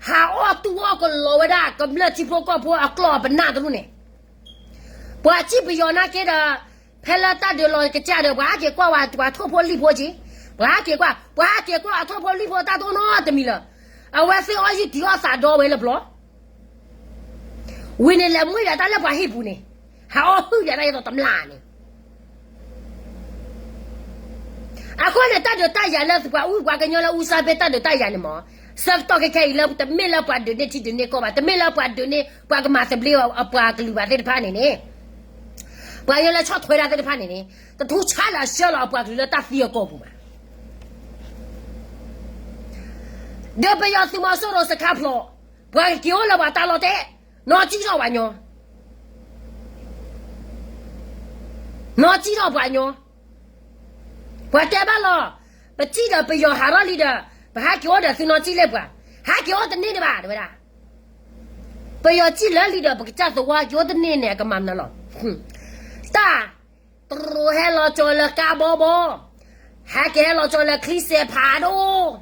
ဟးအီၣ်တူၢ်အီၣ်ကလီၤဝဲဒၣ် ကမျၢၢ်ထံဖိကီၢ်ဖိအကျီၢ်အပနၢ်တရူၢ်န့ၣ်, ပှၤစံၣ်ပယီၤနာ်က့ဒီး, ဖဲလၢတၢ်ဒုးလီၤကစၢ်ဒီး ပှၤဟဲက့ၤကွၢ်ဝဲ ပှၤထိၣ်ဖိလံၣ်ဖိက့ၤ, ပှၤဟဲက့ၤကွၢ်, ပှၤဟဲက့ၤကွၢ်အထိၣ်ဖိလံၣ်ဖိတၢ်တအိၣ်နီတမံၤလၢၤ, အဝဲသ့ၣ်အီၣ်ယုၢ်တံၤအီၣ်သးဒီဝဲလၢပျီ ဝံၤန့ၣ်လဲၤမှံယၤတၢ်လၢပှၤဟံၣ်ပူၤန့ၣ်, ဟးအီၣ်ဟုၣ်ယၤတၢ်ယဲသိးတမျၢ်န့ၣ်, အဃိန့ၣ် တၢ်ဒုးတၢ်ယၤလၢပှၤအူပှၤကညီလၢအူစၢ်ဘ့ၣ်တၢ်ဒုးတၢ်ယၤန့ၣ်မး, ဆၢကတီၢ်ခဲခဲအံၤလၢတမ့ၢ်လၢပှၤဒုးန့ၢ်ထံဒုးန့ၢ်ကီၢ်ဘၣ်, တမ့ၢ်လၢပှၤဒုးန့ၢ်ပှၤကမၤသဘျ့အပှၤကလုာ်ဘၣ်သ့ၣ်တဖၣ်န့ၣ်န့ၣ်, ပှၤကညီလၢဆီၣ်ထွဲတၢ်သ့ၣ်တဖၣ်န့ၣ်န့ၣ်, တထူၣ်ဆါလၢအဆှၢလီၤအပှၤကလုာ်လၢတၢ်သံအကီၢ်ပူၤဘၣ်. ဒီးပယီၤသုးမီၤစိရိၤစခါဖျိး, ပှၤကက့ၤအိၣ်လၢပှၤတၢ်လီၢ်တဲ, နီၢ်စံၣ်ထီၣ်ပှၤညီ, နီၢ်စံၣ်ထီၣ်ပှၤညီ, ပှၤတဲဘၣ်လီၤ, ပစံၣ်ဒီးပယီၤဟးထီၣ်လံဒီး, ပဟဲက့ၤအိၣ်ဒီးသုနီၢ်စံၣ်လ့ၣ်ပှၤ, ဟဲက့ၤအိၣ်တန့ၢ်ဒံးဘၣ် တဲဝဲဒၣ်. ပယီၤစံၣ်လၢာ်လံဒီး ပကစၢ်သဝီက့ၤအိၣ်တန့ၢ်န့ၣ် အကမၤမနုၤလီၤ. တၢ် တရူးဟဲလီၤကၠီလၢကါဘီဘီ, ဟဲက့ၤဟဲလီၤကၠီလၢချံစဲးဖးဒိၣ်,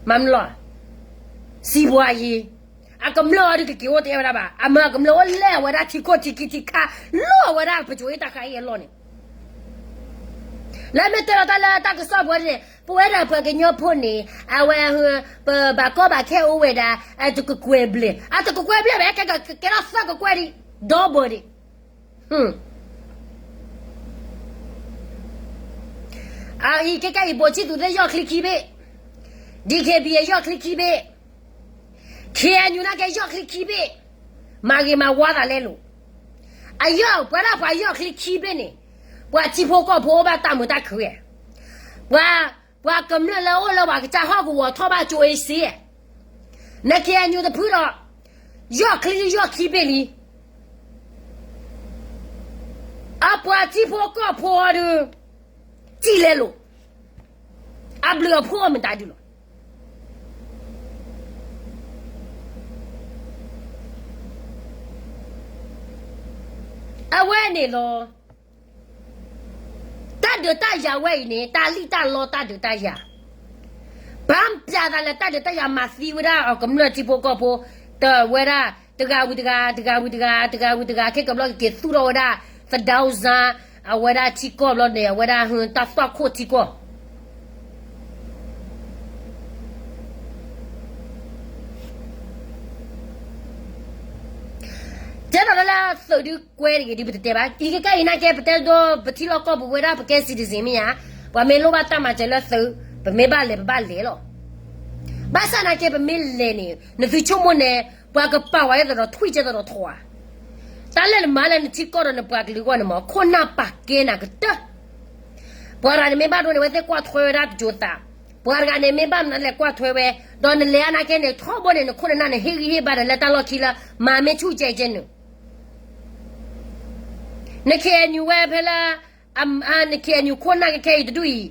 မၤမနုၤလီၤ. စံးပှၤယံၤ, အကမျၢၢ်အီၤဒုးကက့ၤအိၣ်တဲဝဲဒၣ်ဘၣ်, အမၤကမျၢၢ်အိၣ်လဲၣ်အဝဲဒၣ်ထံခိၣ်ထံခံထံခါ, လီၤအဝဲဒၣ်ပစိၤအ့ၣ်တၢ်ဃါအ့ၣ်အလီၢ်န့ၣ် လၢမ့ၢ်တဲလီၤတၢ်လၢတၢ်ကစီၣ်ပူၤန့ၣ်, ပဝဲဒၣ်ပှၤကညီဖိန့ၣ်, အဝဲ, ပဘၣ်ကီဘၣ်ခဲအိၣ်ဝဲဒၣ်, အတကကွဲၢ်ဘျဲၣ်, အတကကွဲၢ်ဘျဲၣ်ဘၣ်, ကဲထီၣ်သၢကကွဲၢ်ဒံး, ဒီဘၢၣ်ဒံး. အအံၤခဲကဲအံၤ ဘိၣ်ဆံသူးသ့ၣ်ယီၢ်ချံခံဘ့ၣ်, DKBA ယီၢ်ချံခံဘ့ၣ်, KNU နာ်က့ယီၢ်ချံခံဘ့ၣ်, မၤဂ့ၤမၤဝါသးလဲလိာ်. အယီၢ်ပှၤဒၣ်ပှၤယီၢ်ချံခံဘ့ၣ်န့ၣ်, ပှၤထံဖိကီၢ်ဖိအိၣ်ဘၣ်တၢ်မုာ်တၢ်ခုၣ်, ပှၤ, ပှၤကမျၢၢ်လၢအိၣ်လၢပှၤကစၢ်ဟီၣ်ကဝီၤထီၣ်ဘၣ်ကၠိအ့စ့, န KNU တဖုဒီး, ယီၢ်ချံယီၢ်ခံဘ့ၣ်လံ. အပှၤထံဖိကီၢ်ဖိအီၤဒုး, စံၣ်လဲလိာ်, အဘျုးအဖှိၣ်အမတၤဒုးလီၤ. အဝဲန့ၣ်လီၤ. တၢ်ဒုးတၢ်ယၤဝဲအံၤန့ၣ် တၢ်လံၣ်တၢ်လီတၢ်ဒုးတၢ်ယၤ, ဘၣ်ပျၢ်သးလၢတၢ်ဒုးတၢ်ယၤမၤသံဝဲဒၣ်အကမျၢၢ်ထံဖိကီၢ်ဖိ, တဝဲဒၣ်, တဂၤဝံၤတဂၤ, တဂၤဝံၤတဂၤ, တဂၤဝံၤတဂၤ, ခဲကဘျီကက့ၤသူၣ်ထီၣ်ဝဲဒၣ်, သဒၢစါ, အဝဲဒၣ်ထံကီၢ်ဘျီန့ၣ် အဝဲဒၣ်တၢ်သွၣ်ခိၣ်ထံကီၢ် ကဲသိးလၢသုးဒုးကွဲတဂ့ၤဒုးပတတဲဘၣ်, အံၤကကဲအံၤနာ်က့ ပတဲဒိ ပထံလီၢ်ကီၢ်ပူၤဝဲဒၣ်ပကဲ citizen မ့ၢ်ဧါ, ပှၤမ့ၢ်လိၣ်ဘၣ်တၢ်မၤစၢၤလၢသုး, ပမ့ၢ်ဘၣ်လဲၤပဘၣ်လဲၤလီၤ. ဘၣ်ဆၣ်နာ်က့ပမ့ၢ်လဲၤန့ၣ် နသုဆိကမိၣ်န့ၣ်, ပှၤကပာ်ဝဲဒ်သိးဒီးထွံၣ်ကဲသိးဒီးထီဧါ. တၢ်လၢနမၤလၢနထံကီၢ်ဒီးနပှၤကလုာ်အဂီၢ်န့ၣ်မး ခိၣ်နၢ်ပာ်ကဲနၤကတၢၢ် ပှၤတဂၤန့ၣ်မ့ၢ်ဘၣ်ဒိန့ၣ် အဝဲသ့ၣ်ကွၢ်ထွဲဝဲဒၣ်တစိၤသး, ပှၤတဂၤန့ၣ်မ့ၢ်ဘၣ်မနုၤလဲၤကွၢ်ထွဲဝဲ, ဒီးနလဲၤအါနာ်က့န့ၣ် ထီဘိန့ၣ် နခိၣ်နနၢ်န့ၣ် ဟ့ၣ်ဂံၢ်ဟ့ၣ်ဘါဒီးလၢတၢ်လီၢ်ခံလၢ မၤမ့ၢ်ဆူၣ်ကဲကဲနုာ် န KNU ဝဲဖဲလၢ, န KNU ခိၣ်နၢ်ကခဲအံၤတဒူၣ်အံၤ,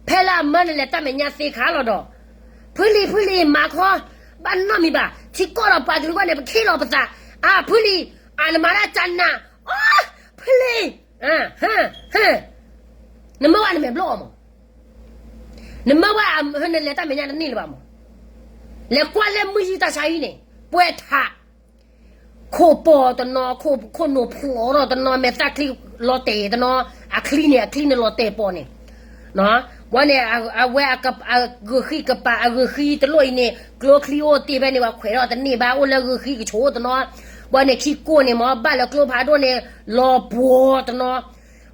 ဖဲလၢအမၢနလဲၤတၢ်မဲာ်ညါသ့ခါလီၤဒီး, ဖုလံၤ ဖုလံၤ မၤခီ, ဘၣ်နီတမံၤဘၣ်, ထံကီၢ်ဒီးပှၤကလုာ်အဂီၢ်န့ၣ် ပခ့လီၤပသး, အါ ဖုလံၤ, အါ နမၤဒၣ်ကနၣ်, အါ ဖုလံၤ, နမၢဝဲနမဲာ်ဘျီၣ်အီၤမး, နမၢဝဲနလဲၤတၢ်မဲာ်ညါတန့ၢ်လၢၤဘၣ်မး, လဲၤကွၢ်လၢမုၢ်ယံၤတၢ်ဆါဟံၣ်န့ၣ်, ပှဲၤထး ခိၣ်ပီၤတနီၤ, ခိၣ်နူာ်ဖျိးထီၣ်တနီၤ, မဲာ်သၣ်ချံလီၤတဲာ်တနီၤ, အချံန့ၣ် အချံန့ၣ်လီၤတဲာ်ပီၤန့ၣ်, ဘီန့ၣ် အဝဲအဂုာ်ဃံကပာ် အဂုာ်ဃံတလိၣ်အံၤန့ၣ် ကျိချံအိၣ်တ့ၢ်ဖဲန့ၣ် ပှၤခွဲးထီၣ်တန့ၢ်ဘၣ် အိၣ်လၢဂုာ်ဃံကဆိးတနီၤ, ဘီန့ၣ် ခံကိၢ်န့ၣ်မ့ၢ် ဘၣ်လၢကျိဖးဒိၣ်န့ၣ် လီၤပှီၤတနီၤ,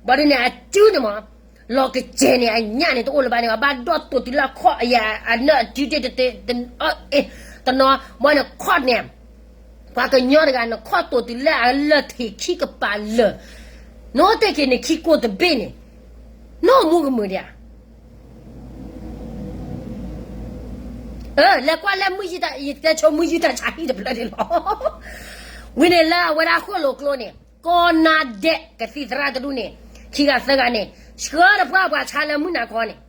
ဘီဒ်န့ၣ် အစုန့ၣ်မ့ၢ် လီၤကစဲၤန့ၣ် အညၣ်န့ၣ်တအိၣ်လၢၤဘၣ်န့ၣ် ဘၣ်ဒိၣ်တိာ်တုၤလၢအခီၣ်အယၤ အနၢၣ်အစုတ့ၢ်တနီၤ, ဘီန့ၣ်ခီၣ်န့ၣ် ပှၤကညီတဂၤ နခီၣ်တိာ်တုၤလၢအလၢၢ်ထံးခံကပၤလၢာ်, နအိၣ်တ့ၢ်က့ၤန့ၣ် ခံကိၢ်တဘ့ၣ်န့ၣ် နအိၣ်မူကမုာ်ဒံးဧါ. လဲၤကွၢ်လၢမုၢ်ယံၤတၢ် ယတဲဆိမုၢ်ယံၤတၢ်ဆါဟံၣ်တဖျၢၣ်န့ၣ်လီၤ. ဝံၤန့ၣ်လၢအဝဲဒၣ်ဃိၣ်လိာ်ကျိန့ၣ် ကီၢ်နါဒဲးကသံၣ်သရၣ်တဒူၣ်န့ၣ် ခံဂၤသၢဂၤန့ၣ် ဆှၢတပှၢ်ပှၤဆါလၢမုၢ်နၤခီန့ၣ်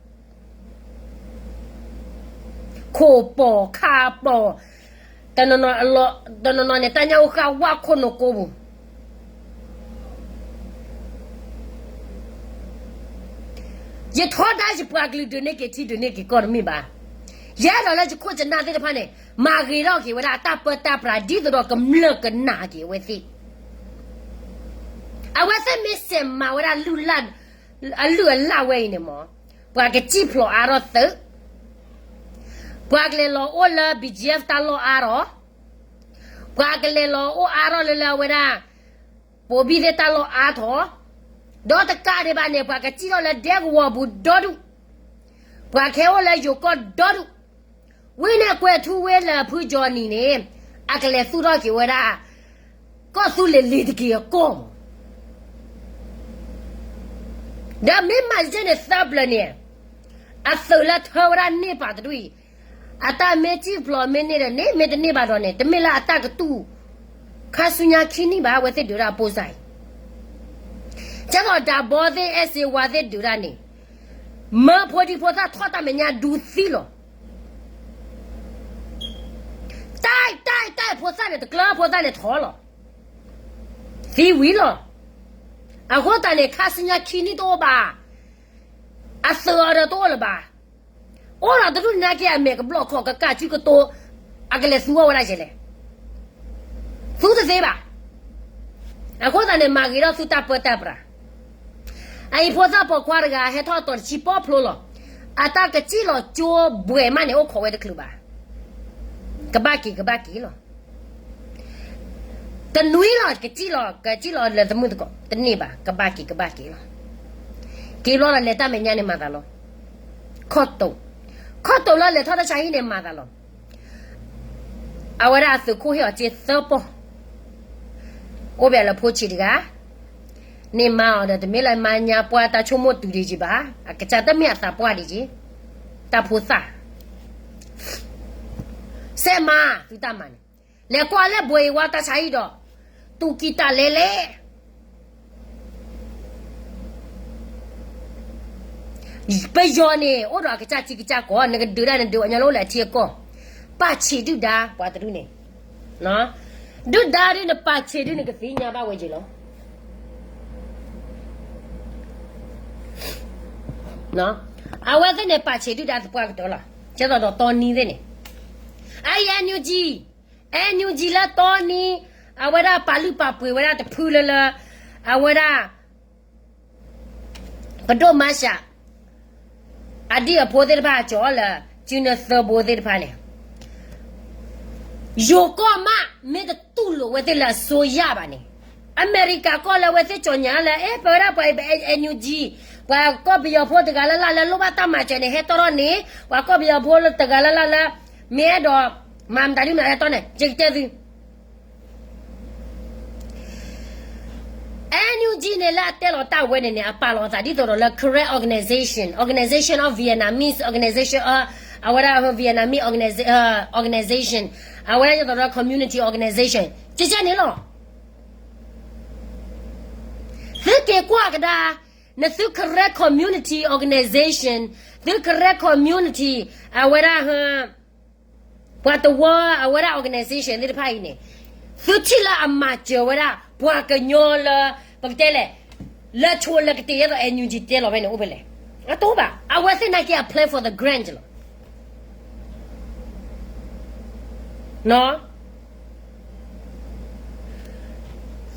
ခိၣ်ပီၤခါပီၤ တနီၤနီၤန့ၣ် တၢ်ညၣ်အိၣ်ဃာ်ဝၣ်ခိၣ်နူာ်ကိးပူၤ, ယထီဒါယပှၤကလုာ်ဒုးန့ၢ်က့ၤထံဒုးန့ၢ်က့ၤကီၢ်တမ့ၢ်ဘၣ်. ယအဲၣ်ဒိးလၢယခိၣ်ယနၢ်သ့ၣ်တဖၣ်န့ၣ် မၤဂ့ၤထီၣ်က့ၤဝဲဒၣ်တၢ်ပၢတၢ်ပြး ဒ်သိးဒီးကမျၢၢ်ကနာ်က့ၤအဝဲသ့ၣ်, အဝဲသ့ၣ်မ့ၢ်စဲးမၤဝဲဒၣ် အလုၢ်အလၢ်ဝဲအံၤန့ၣ်မ့ၢ် ပှၤကစံၣ်ဖျိးအါထီၣ်သုး, ပှၤကလဲၤလီၤအိၣ်လၢ ဘီၣ်ကၠ့ၣ် တၢ်လီၢ်အါထီၣ်, ပှၤကလဲၤလီၤအိၣ်အါထီၣ်လၢလၢအဝဲဒၣ် ပိာ်ဘံၣ်သ့ၣ်တၢ်လီၢ်အါထီၣ်, ဒီးတကးဒံးဘၣ်န့ၣ် ပှၤကစံၣ်ထီၣ်လၢဒဲကဝီၤပူၤဒီဒူၣ်, ပှၤကဟဲအိၣ်လၢယိၤကီၢ်ဒီဒူၣ်, ဝံၤန့ၣ်ကွဲၤထူဝ့လၢဖုကၠီနံၤန့ၣ် အကလဲၤသူၣ်ထီၣ်က့ၤဝဲဒၣ် ကီၢ်သူလ့ၤလ့ၤတက့ၤအကီၢ်မး ဒီးမ့ၢ်မၤတက့ၢ်န့ၣ် သၢပျၢၤန့ၣ် အသုးလၢထၢဝဲဒၣ်န့ၢ်ပာ်တဒူၣ်အံၤ, အတၢ်မ့ၢ်စံၣ်ဖျိးမ့ၢ်န့ၢ်ဒီးန့ၣ် မ့ၢ်တန့ၢ်ဘၣ်ဒီးန့ၣ် တမ့ၢ်လၢအတၢ်ကတူၢ် ခါဆူညါခံနံၣ်ဘၣ် အဝဲသ့ၣ်ဒုးတၢ်အပိစါအံၤ, ကဲသိးဒၣ်ဘီသ့ၣ် အဲၣ်စ့ဝါသ့ၣ်ဒုးတၢ်န့ၣ် မၢဖိဒံဖိသၣ်ထီၣ်တၢ်မဲာ်ညါဒူသံလီၤ. တၢ်တၢ်တၢ်ဖိသၣ်န့ၣ် တကျၢၤဖိသၣ်န့ၣ်ထီၣ်လီၤ. သံဝံၤလီၤ. အဃိသတးန့ၣ် ခါဆူညါခံနံၣ်တအိၣ်ဘၣ်. အသုးအီၤဒီးတအိၣ်လၢၤဘၣ်. အိၣ်ဒီးတဒူၣ်နာ်က့အမဲာ်ကဘျီၣ်ခီၣ်ကကၢ်စုကတိၤ အကလဲၤသူအီၤဝဲဒၣ်ယဲလဲၣ်. သူတသ့ဘၣ်. အဃိသတးန့ၣ် မၤဂ့ၤထီၣ်သုတၢ်ပၢတၢ်ပြး အအံၤဖိသၣ်ပိာ်ခွါတဂၤ ဟဲထီၣ်အတီၤတဆံပီဖျိလီၤ. အတၢ်ကစံၣ်လီၤကၠိဘှဲးမးန့ၣ် အိၣ်ခိးဝဲတချုးဘၣ်. ကဘၣ်က့ၤကဘၣ်က့ၤလီၤ. တနွံလီၤ ကစံၣ်လီၤ ကစံၣ်လီၤလၢသမုၢ်သကိး တန့ၢ်ဘၣ် ကဘၣ်က့ၤကဘၣ်က့ၤလီၤ. က့ၤဘျီလီၤ လဲၤတၢ်မဲာ်ညါန့ၣ်မၤသးလီၤ. ခီၣ်တိာ် ခီၣ်တိာ်လၢလဲၤထီၣ်တၢ်ဆါဟံၣ်န့ၣ်မၤသးလီၤ. အဝဲဒၣ်အသုးခိၣ်ဟ့ၣ်အီၤစ့သၢပီၢ် အိၣ်ဘၣ်လၢဖိဆံးတဂၤ န့ၢ်မါအီၤဒီး တမ့ၢ်လၢမါညါပှၢ်တၢ်ဆိကမိၣ်တုၤဒံးက့ၤဘၣ်, အကစၢ်တမ့ၢ်အသးပှၢ်ဒံးက့ၤ, တၢ်ဖိသၣ် စဲးမၤ သုတၢ်မၤန့ၣ်, လဲၤကွၢ်လၢဘှဲးအံၤဝါတၢ်ဆါဟံၣ်ဒီး တူၢ်ကံၢ်တၢ်လဲလဲၣ် ပယီၤန့ၣ် အိၣ်ဒီးအကစၢ်ထံကစၢ်ကီၢ် နကဒုးဒၣ်နဒုးအီၤညီလၢအိၣ်လၢအထံအကီၢ်, ပာ်ဆံးဒုၣ်ဒါ ပှၤတဒူၣ်န့ၣ်, ဒုၣ်ဒါဒုးနပာ်ဆံးဒုၣ်နကသ့ၣ်ညါဘၣ်ဝဲက့ၤလီၤ. အဝဲသ့ၣ်န့ၣ် ပာ်ဆံးဒုၣ်ဒါသပှၢ်ကတၢၢ်လီၤ. ကဲသိးဒီးတီနံသ့ၣ်န့ၣ်, အအံၤ NUG, NUG လၢတီနံ, အဝဲဒၣ်ပာ်လုၢ်ပာ်ပှ့ၤဝဲဒၣ်တဖုလၢလၢ, အဝဲဒၣ် ပဒိၣ်မါရှး အဒံၣ်အဖိသ့ၣ်တဖၣ်ကၠီလၢ စုနၢသၢဘိသ့ၣ်တဖၣ်န့ၣ်, ယိၤကီၢ်မး မ့ၢ်တတူၢ်လိာ်ဝဲသ့ၣ်လၢအစိုးရဘၣ်န့ၣ်, အမဲရကၤကီၢ်လၢအဝဲသ့ၣ်ကၠီညါလၢ အဲ ပဝဲဒၣ်ပှၤ NUG, ပှၤကီၢ်ပယီၤဖိတဂၤလၢ်လၢ်လၢလိၣ်ဘၣ်တၢ်မၤစၢၤန့ၣ် ဟဲတီၢ်ထီၣ်န့ၣ်, ပှၤကီၢ်ပယီၤဖိတဂၤလၢ်လၢ်လၢ မ့ၢ်အဲၣ်ဒိးမၤမတၤဒ်မတၤဟဲတီၢ်န့ၣ် ယကတဲသု NUG န့ၣ်လၢအတဲလီၤတၢ်ဝဲန့ၣ်န့ၣ် အပာ်လီၤအသးဒ်သိးဒီးလၢ Karen organization, organization of Vietnamese organization, အဝဲဒၣ် Vietnamese organi-, organization, အဝဲဒၣ်ဒ်သိးဒီး community organization ကကဲန့ၣ်လီၤ. သုက့ၤကွၢ်ကဒါ, နသု Karen community organization, သု Karen community, အဝဲဒၣ် ပှၤတဝၢ အဝဲဒၣ် organization သ့ၣ်တဖၣ်အံၤန့ၣ်, သုထံၣ်လၢအမၤစၢၤဝဲဒၣ် ပှၤကညီလၢ ပကတဲလဲၣ်, လၢဆိလၢကတ့ၢ် ယဲသိး NUG တဲလီၤဖဲန့ၣ် အိၣ်ဖဲလဲၣ်. အတအိၣ်ဘၣ်. အဝဲသ့ၣ်နာ်က့ အ play for the grand လီၤ. နီၢ်,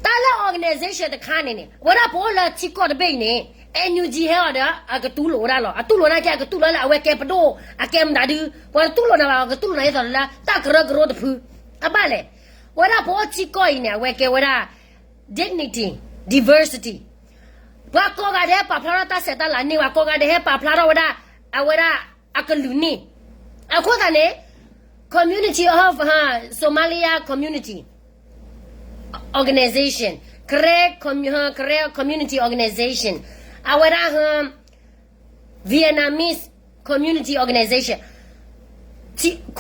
တၢ်လၢ organization တခါန့ၣ်န့ၣ် အဝဲဒၣ်ပအိၣ်လၢထံကီၢ်တဘ့ၣ်အံၤန့ၣ် NUG ဟဲအီၤဒီး အကတူၢ်လိာ်ဝဲဒၣ်လီၤ. အတူၢ်လိာ်နာ်က့ အကတူၢ်လိာ်လၢအဝဲကဲပဒိၣ် အကဲမတၤဒု ပှၤတတူၢ်လိာ်နၤဘၣ် အကတူၢ်လိာ်နၤဒ်သိးလၢ တၢ်ကရၢကရိတဖု အဘၣ်လဲၣ်. ပဝဲဒၣ်ပအိၣ်ထံကီၢ်အံၤန့ၣ် အဝဲကဲဝဲဒၣ် dignity, diversity ပှၤကိးဂၤဒဲးပာ်ဖျါထီၣ်တၢ်ဆဲးတၢ်လၤန့ၢ် ပှၤကိးဂၤဒဲးဟဲပာ်ဖျါထီၣ်ဝဲဒၣ် အဝဲဒၣ်အကလုာ်န့ၣ် အဃိသတးန့ၣ် community of Somalia community organization, Karen commu- Karen community organization, အဝဲဒၣ် Vietnamese community organization,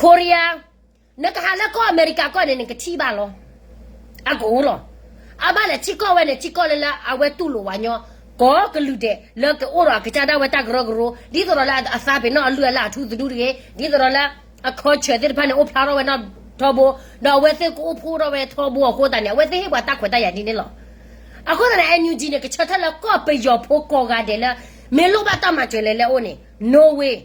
Korea, နကဟးလၢကီၢ်အမဲရကၤကီၢ်န့ၣ် နကထံၣ်ဘၣ်လီၤ. အကအိၣ်လီၤ. အဘၣ်လဲၣ် ထံကီၢ်ဝဲန့ၣ် ထံကီၢ်လၢလၢအဝဲတူၢ်လိာ်ဝဲညီ ကိးကလုာ်ဒဲး လၢကအိၣ်ဒီးအကစၢ်ဒၣ်ဝဲတၢ်ကရၢကရိ ဒ်သိးဒီးလၢအသးပ့ၤနီၣ်အလုၢ်အလၢ်အထူသနူတဂ့ၤ ဒ်သိးဒီးလၢ အ culture သ့ၣ်တဖၣ်န့ၣ် အိၣ်ဖျါထီၣ်ဝဲနီၢ်ထီဘိ ဒီးအဝဲသ့ၣ်ကအိၣ်ဖှိၣ်ထီၣ်ဝဲထီဘိအဃိသတးန့ၣ် အဝဲသ့ၣ်ဟ့ၣ်ပှၤတၢ်ခွဲးတၢ်ယာ်ဒ်န့ၣ်လီၤ. အဃိသတးန့ၣ် NUG န့ၣ် ကဆၢထၢၣ်လၢကီၢ်ပယီၤဖိကိးဂၤဒဲးလၢ မ့ၢ်လိၣ်ဘၣ်တၢ်မၤစၢၤလဲၤလၢအအိၣ်န့ၣ် no way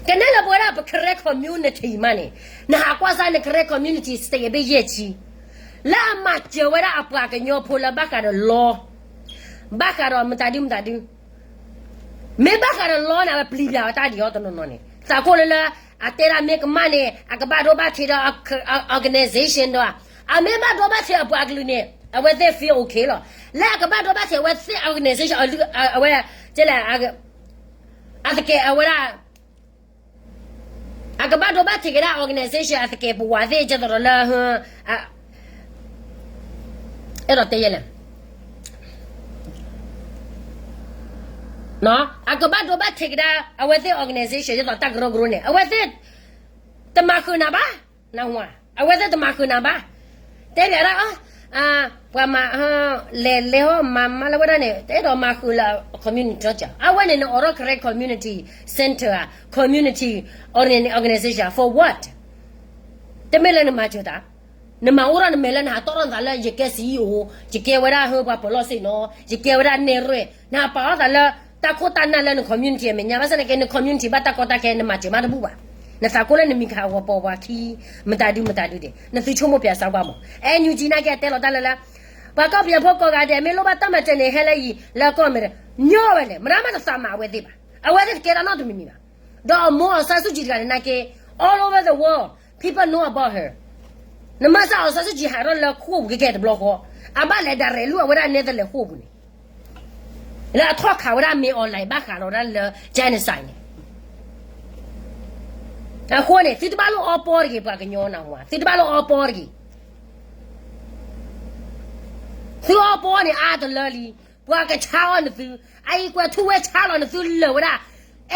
ကနဲၣ်လၢပဝဲဒၣ်ပ Karen community မးန့ၣ် နဟးကွၢ်စၢ်န့ၣ် Karen community state အဘ့ၣ်ယဲၢ်ဆံ လၢအမၤစၢၤဝဲဒၣ်အပှၤကညီဖိလၢဘၣ်ဃးဒီး law ဘၣ်ဃးဒီးမတၤဒုမတၤဒု မ့ၢ်ဘၣ်ဃးဒီး law န့ၣ် အဝဲပျံၤပျါဝဲတၢ်ဒံးအီၤတနီၤနီၤန့ၣ် သးကိၣ်လၢလၢ အတဲဒၣ်မ့ၢ်ကမၣ်န့ၣ် အကဘၣ်ဒိဘၣ်ထံးဒီး organization ဒီး အမ့ၢ်ဘၣ်ဒိဘၣ်ထံးအပှၤကလုာ်န့ၣ် အဝဲသ့ၣ် feel okay လီၤ. လၢအကဘၣ်ဒိဘၣ်ထံးအဝဲသ့ၣ် organization အဝဲ ကဲလဲၣ် အသကဲးအဝဲဒၣ် အကဘၣ်ဒိဘၣ်ထံးက့ၤဒၣ် organization အသကဲးပဝးသ့ၣ် ကဲသိးဒီးလၢ အဲၣ်ဒိးတဲယဲလဲၣ် အကဘၣ်ဒိဘၣ်ထံးက့ၤဒၣ် အဝဲသ့ၣ် organization ဒ်သိးတၢ်ကရၢကရိန့ၣ် အဝဲသ့ၣ် တမၤဃုာ်နၤဘၣ်, နၢ်ဟူဧါ, အဝဲသ့ၣ်တမၤဃုာ်နၤဘၣ်. တဲဘၣ်ဒၣ်အီၤ, ပှၤမၤ လဲၤလဲၤဟီၣ်မၤမၤလၢဝဲဒၣ်န့ၣ် တအဲၣ်ဒိးမၤဃုာ်လၢ community ကၠီ အဝဲန့ၣ် နအိးထီၣ် Karen community center ဧါ, community organization for what? တမ့ၢ်လၢနမၤစၢၤတၢ် နမၤအိၣ်ထီၣ်နမဲာ်လၢနဟးတီၣ်ထီၣ်နသးလၢ ယကဲ CEO, ယကဲဝဲဒၣ်ဟၢပှၤပၢၤလီၢ်ဆ့ၣ်နီၤ, ယကဲဝဲဒၣ်နဲၣ်ရွဲၣ်, နဟးပာ်ထီၣ်သးလၢ တၢ်ခိၣ်တၢ်နၢ်လၢန community အမဲာ်ညါ ဘၣ်ဆၣ်သနာ်က့ န community ဘၣ်တၢ်ကီတၢ်ခဲ နမၤစၢၤမးတဘူၣ်ဘၣ်. နသးကိၣ်လၢနမံၤကဟးဂီၤပိာ်ပှၤခံ မတၤဒုမတၤဒုဒဲး နသုဆိကမိၣ်ပျးစၢၤကွၢ်မး. NUG နာ်က့ အတဲလီၤတၢ်လၢလၢ ပှၤကီၢ်ပယီၤဖိကိးဂၤဒဲး မ့ၢ်လိၣ်ဘၣ်တၢ်မၤစၢၤန့ၣ် ဟဲလၢအံၤ လၢကီၢ်အမဲရကၤ ညီဝဲလဲၣ်, မတၤမးတသးမၤအဝဲသ့ၣ်ဘၣ်. အဝဲသ့ၣ်တကဲထီၣ်နီတမံၤမံၤဘၣ်. ဒီးအမိၢ် အောင်ဆန်းစုကြည် တဂၤန့ၣ်နာ်က့ all over the world people know about her. နမၤစၢၤ အောင်ဆန်းစုကြည် ဟးထီၣ်လၢဃိာ်ပူၤကဲကဲတဘျီဃီ, အဘၣ်လဲၤ direct လူၤအဝဲဒၣ်နဲတလဲၤဃိာ်ပူၤန့ၣ် လၢအထီၣ်ခးဝဲဒၣ် မင်းအောင်လှိုင် ဘၣ်ဃးဒီးဝဲဒၣ်လၢ genocide န့ၣ်. အဃိန့ၣ် သုတဘၣ်လိၣ်အီပီတဂ့ၤ ပှၤကညီနၢ်ဟူဧါ, သုတဘၣ်လိၣ်အီပီတဂ့ၤ. သုအီပီန့ၣ် အါတလၢလံ, ပှၤကဆါအီၤနသု, အအံၤကွဲးထူဝဲဆါလီၤနသုလၢာ်ဝဲဒၣ်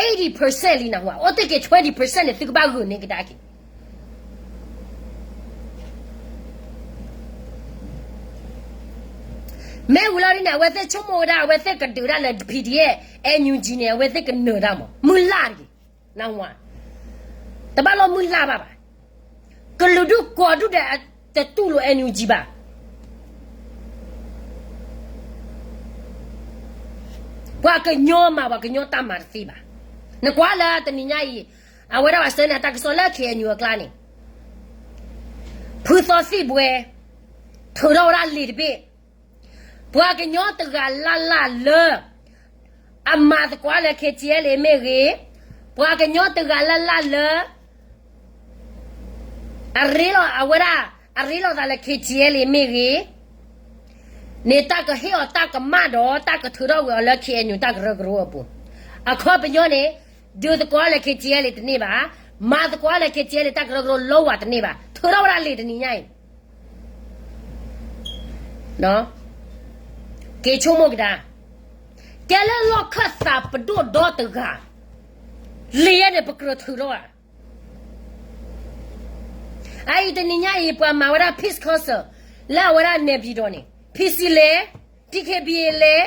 eighty percent လံနၢ်ဟူဧါ, အိၣ်တ့ၢ်က့ၤ twenty percent န့ၣ် သုကဘၣ်ဂုာ်န့ၢ်ကဒါက့ၤ မ့ၢ်ဝံၤလီၤဒ်န့ၣ် အဝဲသ့ၣ်ဆိကမိၣ်ဝဲဒၣ် အဝဲသ့ၣ်ကဒုးဒၣ်လၢ PDF NUG န့ၣ် အဝဲသ့ၣ်ကနၢၤတၢ်မး မုၢ်လၢ်တဂ့ၤ, နၢ်ဟူဧါ, တဘၣ်လိၣ်မုၢ်လၢ်ဘၣ်ဘၣ်. ကလုာ်ဒူၣ်ကိးဒူၣ်ဒဲး တတူၢ်လိာ် NUG ဘၣ်. ပှၤကညီမၤ ပှၤကညီတၢ်မၤတသ့ဘၣ်. နကွၢ်လၢတနံၤညါအံၤ အဝဲဒၣ်ဘၣ်ဆၢန့ၣ် အတၢ်ကစီၣ်လၢ KNU အကျါန့ၣ် ဖုသီသံၣ်ဘှဲ ထုးထီၣ်ဝဲဒၣ်လံာ်တဘ့ၣ်, ပှၤကညီတဂၤလၢ်လၢ်လၢ အမၤသကိးလၢ KTLA မ့ၢ်ဂ့ၤ, ပှၤကညီတဂၤလၢ်လၢ်လၢ အရ့လီၤအဝဲဒၣ် အရ့လီၤသးလၢ KTLA မ့ၢ်ဂ့ၤ န့ၣ် တၢ်ကဟ့ၣ်အီၤတၢ်ကမၣ်ဒီး တၢ်ကထုးထီၣ်ဝဲအီၤလၢ KNU တၢ်ကရၢကရိအပူၤ. အခီပညီန့ၣ် ဒုးသကိးလၢ KTLA တန့ၢ်ဘၣ်, မၤသကိးလၢ KTLA တၢ်ကရၢကရိလီဝဲတန့ၢ်ဘၣ်. ထုးထီၣ်ဝဲဒၣ်လံာ်တနံၤညါအံၤ က့ၤဆိကမိၣ်ကဒါ, ကဲလၢလီၢ်ခၢၣ်သးပဒိၣ်ဒီတဂၤ, လံာ်ယဲန့ၣ် ပကြၢးထုးထီၣ်ဧါ. အအံၤတနံၤညါအံၤ ပှၤမၤဝဲဒၣ် Peace Council လၢအဝဲဒၣ် နေပြည်တော် န့ၣ် PC လဲၣ်, DKBA လဲၣ်,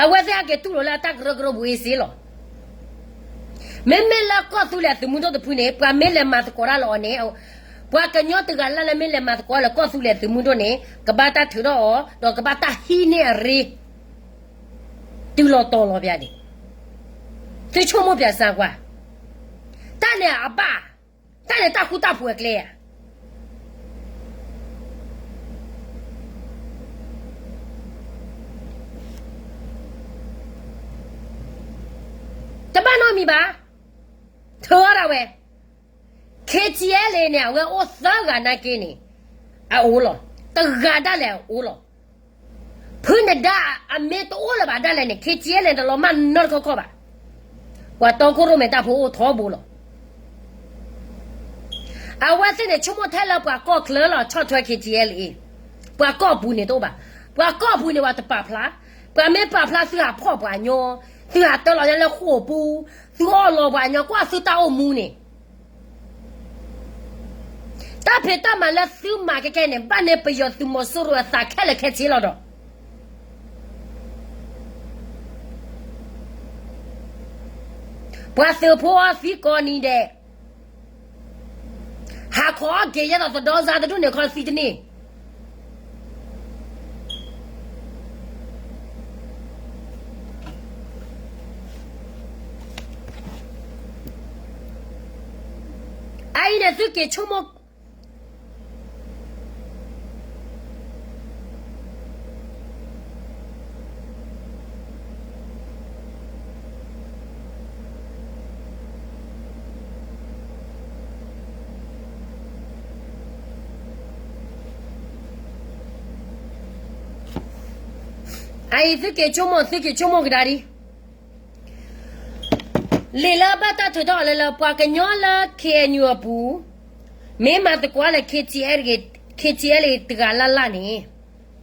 အဝဲသ့ၣ်ဟဲက့ၤတူၢ်လိာ်လၢအတၢ်ကရၢကရိပူၤအ့စ့လီၤ. မ့မ့ၢ်လၢကီၢ်သူလ့ၤသုးမုၢ်ဒိၣ်တဖုန့ၣ် ပှၤမ့ၢ်လဲၤမၤသကိးတၢ်လၢအီၤန့ၣ်, ပှၤကညီတဂၤလၢ်လၢမ့ၢ်လဲၤမၤသကိးလၢကီၢ်သူလ့ၤသုးမုၢ်ဒိၣ်န့ၣ် ကဘၣ်တၢ်ထုးထီၣ်အီၤ ဒီးကဘၣ်တၢ်ဟံးန့ၢ်အရ့ တုၤလီၤတီၤလီၤပျၢ်ဒံး, သုဆိကမိၣ်ပျၢ်စၢကွၢ်, တၢ်န့ၣ်အဘၣ်, တၢ်န့ၣ်တၢ်ဃူတၢ်ဖိးအကျဲဧါ. မ့ၢ်ဘၣ်, ထၢထီၣ်ဒၣ်ဝဲ, ခ့ၣ်ထံအဲလ်အ့န့ၣ် အဝဲအိၣ်သၢဂၤနာ်က့န့ၣ်, အအိၣ်လီၤ, တဂၤဒၣ်လဲာ်အအိၣ်လီၤ. ဖုနဒါအမ့ၢ်တအိၣ်လၢၤဘၣ်ဒၣ်လဲာ်န့ၣ် ခ့ၣ်ထံအဲလ်အ့န့ၣ် တလီၤမၢ်နီတခီခီဘၣ်. ပှၤတီခိၣ်ရိၣ်မဲာ်တၢ်ဖိအိၣ်ထီဘိလီၤ. အဝဲသ့ၣ်န့ၣ် ဆိကမိၣ်ထဲလၢပှၤကီၢ်ချၢလီၤဆီၣ်ထွဲ ခ့ၣ်ထံအဲလ်အ့, ပှၤကီၢ်ပူၤန့ၣ်တအိၣ်ဘၣ်. ပှၤကီၢ်ပူၤန့ၣ် ပှၤတပာ်ဖျါ, ပှၤမ့ၢ်ပာ်ဖျါသုဟးဖီၣ်ပှၤညီ, သုဟးတၢလီၤညါလၢဃိာ်ပူၤ, သုအီၣ်လီၤပှၤညီ ကွၢ်သုတၢ်အိၣ်မူန့ၣ် တၢ်ဖံးတၢ်မၤလၢသုမၤခဲခဲန့ၣ် ဘၣ်န့ၢ်ပယီၤသုးမီၤစိရိၤအသးခဲလၢာ်ခဲဆ့လီၤဒီး, ပှၤသုးဖိအီသံကိးနံၤဒဲး, ဟးခိးအီၣ်က့ၤယဲသိးသဒီစါတဒူၣ်န့ၣ်ခီသံတန့ၢ် အအံၤန့ၣ်သုက့ၤဆိကမိၣ် အအံၤသုက့ၤဆိကမိၣ် သုက့ၤဆိကမိၣ်ကဒါဒံး, လံာ်လၢဘၣ်တၢ်ထုးထီၣ်အီၤလၢလၢ ပှၤကညီလၢ ခ့ၣ်အဲၣ်ယူၣ်အပူၤ, မ့ၢ်မၤသကိးလၢ ခ့ၣ်ထံအဲလ်အ့ တဂၤလၢ်လၢ်န့ၣ်,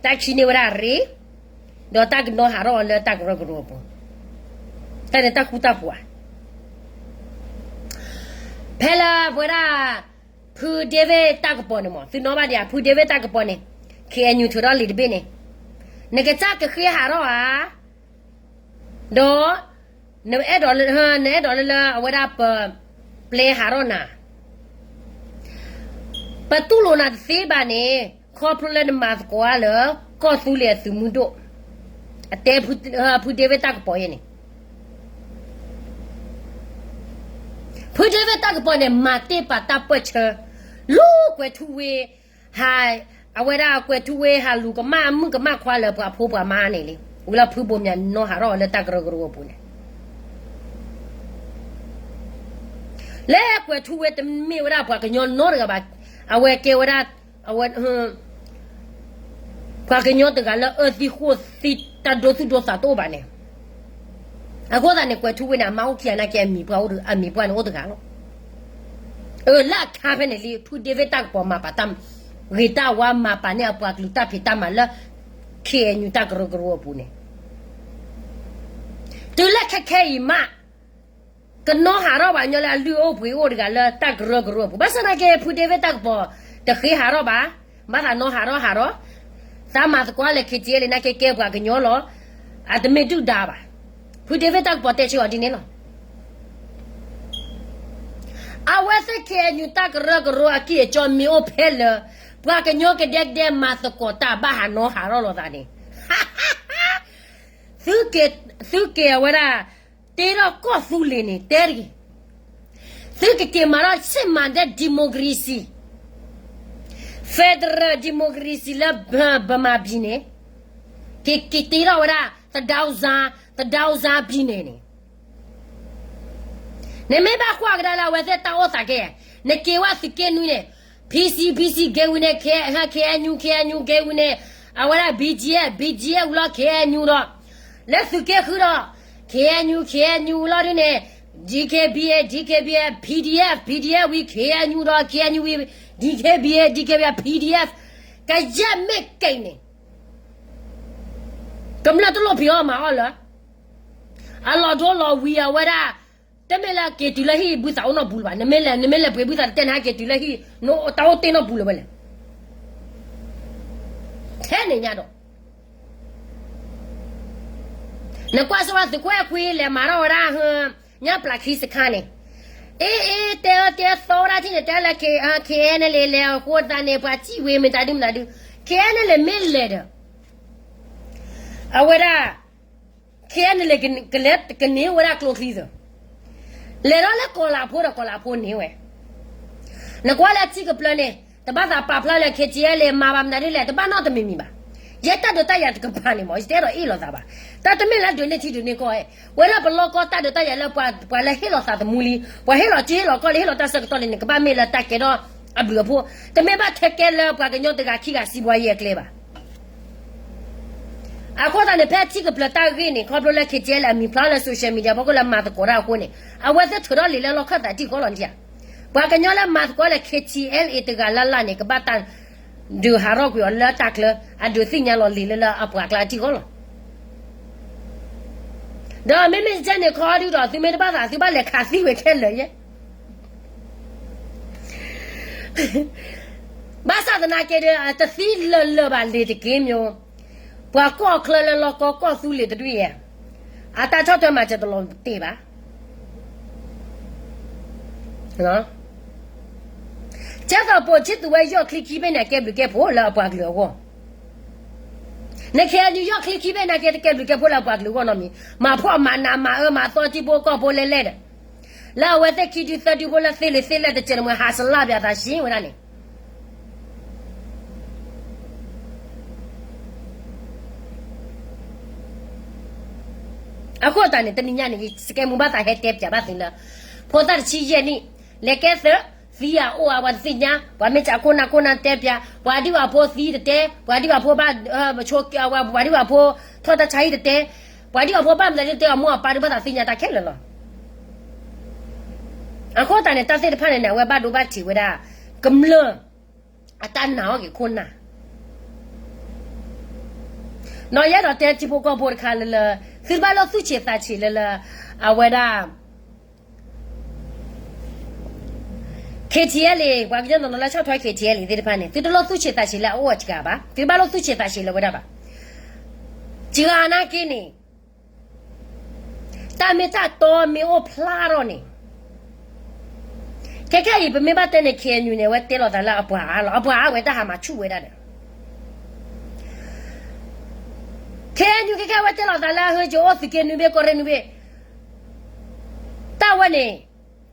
တၢ်ခံန့ၢ်ဝဲဒၣ်ရ့, ဒီးတၢ်ကနီၤဟးထီၣ်အီၤလၢတၢ်ကရၢကရိအပူၤ, တၢ်န့ၣ်တၢ်ဃူတၢ်ဖိးဧါ. ဖဲလၢပဝဲဒၣ် ဖု David တၢ်ကပီၤန့ၣ်မး သုနီၣ်ဘၣ်ဒံးဧါ ဖု David တၢ်ကပီၤန့ၣ်, ခ့ၣ်အဲၣ်ယူၣ်ထုးထီၣ်လံာ်တဘ့ၣ်န့ၣ်, နကစၢ်ကဃ့ဟးထီၣ်ဧါ, ဒီး နအဲၣ်ဒိးလၢ နအဲၣ်ဒိးလၢလၢအဝဲဒၣ်ပ ပျဲဟးထီၣ်နၤ, ပတူၢ်လိာ်နၤတသ့ဘၣ်န့ၣ် ခီဖျိလၢနမၤသကိးအါလၢ ကီၢ်သူလ့ၤအသုးမုၢ်ဒိၣ်, အတဲ ဖု David တၢ်ကပီၤယဲန့ၣ်, ဖု David တၢ်ကပီၤန့ၣ် မၤတ့ၢ်ပာ်တၢ်ပၢၢ်ဆၢ လၢကွဲၤထူဝ့ ဟး အဝဲဒၣ်ကွဲၤထူဝ့ဟးလူၤကမၣ်မုၣ်ကမၣ်ခွါလၢပှၤဖိပှၤမါန့ၣ်လံ, ဝံၤလီၤဖုဘိးမၠးနီၤဟးထီၣ်အီၤလၢတၢ်ကရၢကရိအပူၤန့ၣ်, လၢကွဲၤထူဝ့တမ့ၢ်ဝဲဒၣ်ပှၤကညီနီတဂၤဘၣ်, အဝဲကဲဝဲဒၣ် အဝဲ ပှၤကညီတဂၤလၢအၢသံဃိၣ်သံ တၢ်ဒိသူၣ်ဒိသးတအိၣ်ဘၣ်န့ၣ်, အဃိသတးန့ၣ် ကွဲၤထူဝ့န့ၣ် အမါအိၣ်ခံဂၤနာ်က့ အမံၤပှၢ်အိၣ်တဂၤ, အမံၤပှၢ်န့ၣ်အိၣ်တဂၤလီၤ. အၢ လၢအခါဖဲန့ၣ်လံ ဖု David တၢ်ကပီၤမၤပာ်တၢ် ဂ့ၤတၢ်ဝါ မၤပာ်န့ၢ်အပှၤကလုာ်တၢ်ဖံးတၢ်မၤလၢ ခ့ၣ်အဲၣ်ယူၣ် တၢ်ကရၢကရိအပူၤန့ၣ်, တုၤလၢခဲခဲအံၤမး ကနီၤဟးထီၣ်ပှၤကညီလၢအလုၢ်အိၣ်ပှ့ၤအိၣ်တဂၤလၢတၢ်ကရၢကရိအပူၤ, ဘၣ်ဆၣ်သနာ်က့ ဖု David တၢ်ကပီၤ တဃ့ဟးထီၣ်ဘၣ်, မၤသးနီၤဟးထီၣ်ဟးထီၣ်, သးမၤသကိးလၢခ့ၣ်ထံအဲလ့နာ်က့ ကဲပှၤကညီလီၤ, အတမ့ၢ်ဒုၣ်ဒါဘၣ်, ဖု David တၢ်ကပီၤတဲဆၢအီၤဒ်န့ၣ်လီၤ. အဝဲသ့ၣ် ခ့ၣ်အဲၣ်ယူၣ် တၢ်ကရၢကရိအကံၢ်အကၠီမ့ၢ်အိၣ်ဖဲလၢ ပှၤကညီကဒဲကဒဲမၤသကိးတၢ်ဘၣ်ဟးနီၤဟးထီၣ်လိာ်သးန့ၣ် သုက့ၤအဝဲဒၣ် တ့ထီၣ်ကီၢ်သူလ့ၤန့ၣ် တဲတဂ့ၤ, သုကက့ၤမၤထီၣ်ဆ့ၣ်မၤဒဲး democracy, federal democracy လၢ ဗမာပြည်န့ၣ်, က့ၤက့ၤတ့ထီၣ်ဝဲဒၣ် သဒါဦးဇာ, သဒါဦးဇာ ပြည်နယ် န့ၣ် နမ့ၢ်ဘၣ်ကွၢ်ကဒါလၢအဝဲသ့ၣ်တၢ်အိၣ်သးကဲ, နက့ၤဝဲသုးက့နွံန့ၣ် PC PC က့ၤဝံၤန့ၣ် KNU KNU က့ၤဝံၤန့ၣ် အဝဲဒၣ် BGF BGF ဝံၤလီၤ KNU ဒီး လၢသုးက့ဃုဒီး KNU KNU လီၤဒ်န့ၣ် DKBA DKBA PDF PDF ဝံၤ KNU ဒီး KNU ဝံၤ DKBA DKBA PDF ကယဲၢ်မ့ၢ်က့ၤန့ၣ် ကမျၢၢ်တလိၣ်ဖံးအီၣ်မၤအီၣ်လၢၤ, အလီၢ်ဒိလီၤဝံၤအဝဲဒၣ်, တမ့ၢ်လၢက့ၤတုၤလၢဟံၣ်ဘုသးအိၣ်နီတပူၤလၢၤဘၣ်, နမ့ၢ်လဲၤ နမ့ၢ်လဲၤပှ့ၤဘုသးတတဲနဟဲက့ၤတုၤလၢဟံၣ်, တၢ်အိၣ်တ့ၢ်နီတပူၤလၢၤဝဲလဲၣ်, ထဲန့ၣ်ညါဒီး နကွၢ်ဆိဝဲသုးခိၣ်အဲၣ်ခွံလဲၤမၤထီၣ်ဝဲဒၣ် ညၣ်ပျၢ်ခံစခါန့ၣ်, အ့ အ့ တဲအၢတဲသီဝဲဒၣ်ထံၣ်န့ၣ် တဲလၢ KNLA လဲၤအဃိသတးန့ၣ် ပှၤစံၣ်ဝဲမ့ၢ်တၢ်ဒုးမတၤဒုး, KNLA မ့ၢ်လဲၤဒီး အဝဲဒၣ် KNLA ကလဲၤကန့ၢ်ဝဲဒၣ်ကျိချံသၢ, လဲၤထီၣ်လၢကီၤလၤဖိဒီးကီၤလၤဖိန့ၢ်ဝဲ, နကွၢ်လၢထံကပျၢၤန့ၣ် တဘၣ်သးပာ်ဖျါလၢ KTLA မၤဘၣ်မတၤဒ်လဲၣ် တဘၣ်နီတမံၤမံၤဘၣ်, ယဲတၢ်ဒုးတၢ်ယၤတကပၤန့ၣ်မး ယတအဲၣ်ဒိးအ့ၣ်လိာ်သးဘၣ်. တၢ်တမ့ၢ်လၢဒုးန့ၢ်ထံဒုးန့ၢ်ကီၢ်, ဝဲဒၣ်ပလီၢ်ကီၢ်တၢ်ဒုးတၢ်ယၤလၢပှၤလၢဟ့ၣ်လီၤသးသမူလံ, ပှၤဟ့ၣ်လီၤစုဟ့ၣ်လီၤကီၢ်လံ ဟ့ၣ်လီၤတၢ်ဆၢကတီၢ်လံန့ၣ် ကဘၣ်မ့ၢ်လၢတၢ်ကဲထီၣ်အဘျုးအဖှိၣ်, တမ့ၢ်ဘၣ်ထဲကဲလၢပှၤကညီတဂၤခံဂၤစံးဘှါယဲအကျဲဘၣ်. အဃိသတးန့ၣ် ဖဲထံကပျၢၤတၢ်ဂ့ၢ်န့ၣ် ခီဖျိလၢ ခ့ၣ်ထံအဲလ် အမံၤဖျါလၢ social media ဖီခိၣ်လၢမၤသကိးတၢ်အဃိန့ၣ် အဝဲသ့ၣ်ထုးထီၣ်လံာ်လၢလီၢ်ခၢၣ်သးထံၣ်ဃီလီၤဒံးဧါ. ပှၤကညီလၢမၤသကိးလၢ ခ့ၣ်ထံအဲလ် တဂၤလၢ်လၢ်န့ၣ် ကဘၣ်တၢ်ဒုးဟးထီၣ်ကွံာ်အီၤလၢတၢ်ချၢ အဒုးသ့ၣ်ညါလီၤလံာ်လၢလၢအပှၤကျါထံၣ်ဃီလီၤ. ဒီးမ့မ့ၢ်ကဲန့ၣ်ခီဒုဒီး သုမ့ၢ်တဘၣ်သး သုဘၣ်လဲၤခးသံဝဲခဲလၢာ်ယဲ ဘၣ်ဆၣ်သနာ်က့ဒီး တသံလၢာ်လၢာ်ဘၣ်လံၤတက့ၢ်မၢ်, ပှၤကီၢ်ချၢလၢလီၢ်ကီၢ်ကီၢ်သူလ့ၤတဒူၣ်အံၤ အတၢ်ဆီၣ်ထွဲမၤစၢၤတလီၤတ့ၢ်ဘၣ်. ကဲသိးပိာ်ခၠံးသူးဝဲယီၢ်ချံခံဘ့ၣ်န့ၣ် အကဲဘျုးကဲဖှိၣ်လၢအပှၤကလုာ်အဂီၢ်, န ခ့ၣ်အဲၣ်ယူၣ် ယီၢ်ချံခံဘ့ၣ်န့ၣ် ကဲတကဲဘျုးကဲဖှိၣ်လၢအပှၤကလုာ်အဂီၢ်နီတမံၤ, မၤဖှီၣ်မၤနးမၤအၢမၤသီထံဖိကီၢ်ဖိလဲၣ်လဲၣ်ဒီး လၢအဝဲသ့ၣ်ခံဒုသၢဒုဖိလၢသ့လံာ်သ့လဲၢ်တကဲးန့ၣ် မ့ၢ်ဟးစလၣ်ပၠးသးဆံးဝဲဒၣ်န့ၣ် အဃိသတးန့ၣ် တနံၤညါန့ၣ် ယစကဲမူဘၣ်သးဟဲတဲပၠးဘၣ်သုလၢ ဖိသၣ်တဆံယဲၢ်နံၣ် လဲၤကဲသုး သံအအိၣ်အဝဲတသ့ၣ်ညါ, ပှၤမ့ၢ်စးခိၣ်နၢ်ခိၣ်နၢ်တဲပၠး, ပှၤဒံၣ်ပှၤဖိသံတတဲ, ပှၤဒံၣ်ပှၤဖိဘၣ် ပှၤဒံၣ်ပှၤဖိထီၣ်တၢ်ဆါဟံၣ်တတဲ, ပှၤဒံၣ်ပှၤဖိဘၣ်မတၤဒ်တဲအီၤ မိၢ်အပၢ်ဒုးဘၣ်သးသ့ၣ်ညါတၢ်ခဲလၢာ်လီၤ. အဃိသတးန့ၣ် တၢ်သ့ၣ်တဖၣ်န့ၣ်န့ၣ် အဝဲဘၣ်ဒိဘၣ်ထံးဝဲဒၣ် ကမျၢၢ် အတၢ်နာ်အီၤက့ၤခိၣ်နၢ် ဒီးယအဲၣ်ဒိးတဲထံဖိကီၢ်ဖိတခါလၢလၢ သုတဘၣ်လိၣ်သူၣ်ဆံးသးဆံးလၢလၢ အဝဲဒၣ် ခ့ၣ်ထံအဲလ်အ့ ပှၤကညီနီၢ်နီၢ်လၢဆီၣ်ထွဲ ခ့ၣ်ထံအဲလ်အ့ သ့ၣ်တဖၣ်န့ၣ် သုတလိၣ်သူၣ်ဆံးသးဆံးလၢအအိၣ်အစှၤဘၣ်, သုတဘၣ်လိၣ်သူၣ်ဆံးသးဆံးလၢဝဲဒၣ်ဘၣ်. စှၤနာ်က့န့ၣ် တၢ်မ့ၢ်တၢ်တီမ့ၢ်အိၣ်ဖျါထီၣ်န့ၣ် ခဲခဲအံၤ ပမ့ၢ်ဘၣ်တဲန့ၣ် ခ့ၣ်အဲၣ်ယူၣ်န့ၣ် အဝဲတဲလီၤသးလၢအပှၤအါလီၤ, အပှၤအါဝဲတၢ်ဟးမၤဆူၣ်ဝဲဒၣ်ဒီး ခ့ၣ်အဲၣ်ယူၣ် ခဲခဲအဝဲတဲလီၤသးလၢ ဟၢကၠိအိၣ်သုးက့နွံဘ့ၣ် ကီၢ်ရ့ၣ်နွံဘ့ၣ်, တၢ်ဝဲန့ၣ်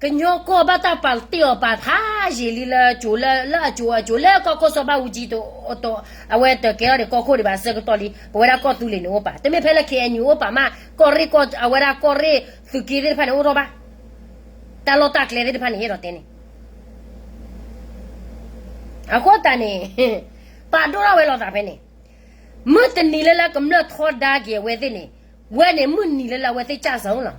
ကညီကီၢ်ဘၣ်တၢ်ပာ်တ့ၢ်အီၤပာ်ဖးယံာ်လံလၢကၠိလၢ လၢအကၠိအကၠိလၢကီၢ်ခိၣ်စီၤဘၣ်အူကၠံ အဝဲတကဲထီၣ်န့ၣ်ကီၢ်ခိၣ်ဒံးဘၣ်အဆၢကတီၢ်လံ, ပဝဲဒၣ်ကီၢ်သူလ့ၤန့ၣ်အိၣ်ပာ်, တမ့ၢ်ဖဲလၢ ခ့ၣ်အဲၣ်ယူၣ် အိၣ်ပာ်မး, ကီၢ်ရ့ၣ်ကီၢ် အဝဲဒၣ်ကီၢ်ရ့ၣ်သုးက့သ့ၣ်တဖၣ်န့ၣ်အိၣ်ထီၣ်ဘၣ်, တၢ်လီၢ်တၢ်ကျဲသ့ၣ်တဖၣ်န့ၣ် ယအဲၣ်ဒိးတဲန့ၣ် အဃိသတးန့ၣ် ပာ်ဒိၣ်ထီၣ်ဝဲလိာ်သးဖဲန့ၣ်, မုၢ်တနံၤလၢလၢကမျၢၢ်ထီဒါက့ၤအဝဲသ့ၣ်န့ၣ်, ဝဲန့ၣ်မုၢ်နံၤလၢလၢအဝဲသ့ၣ်ကၢ်စၢၤလီၤ.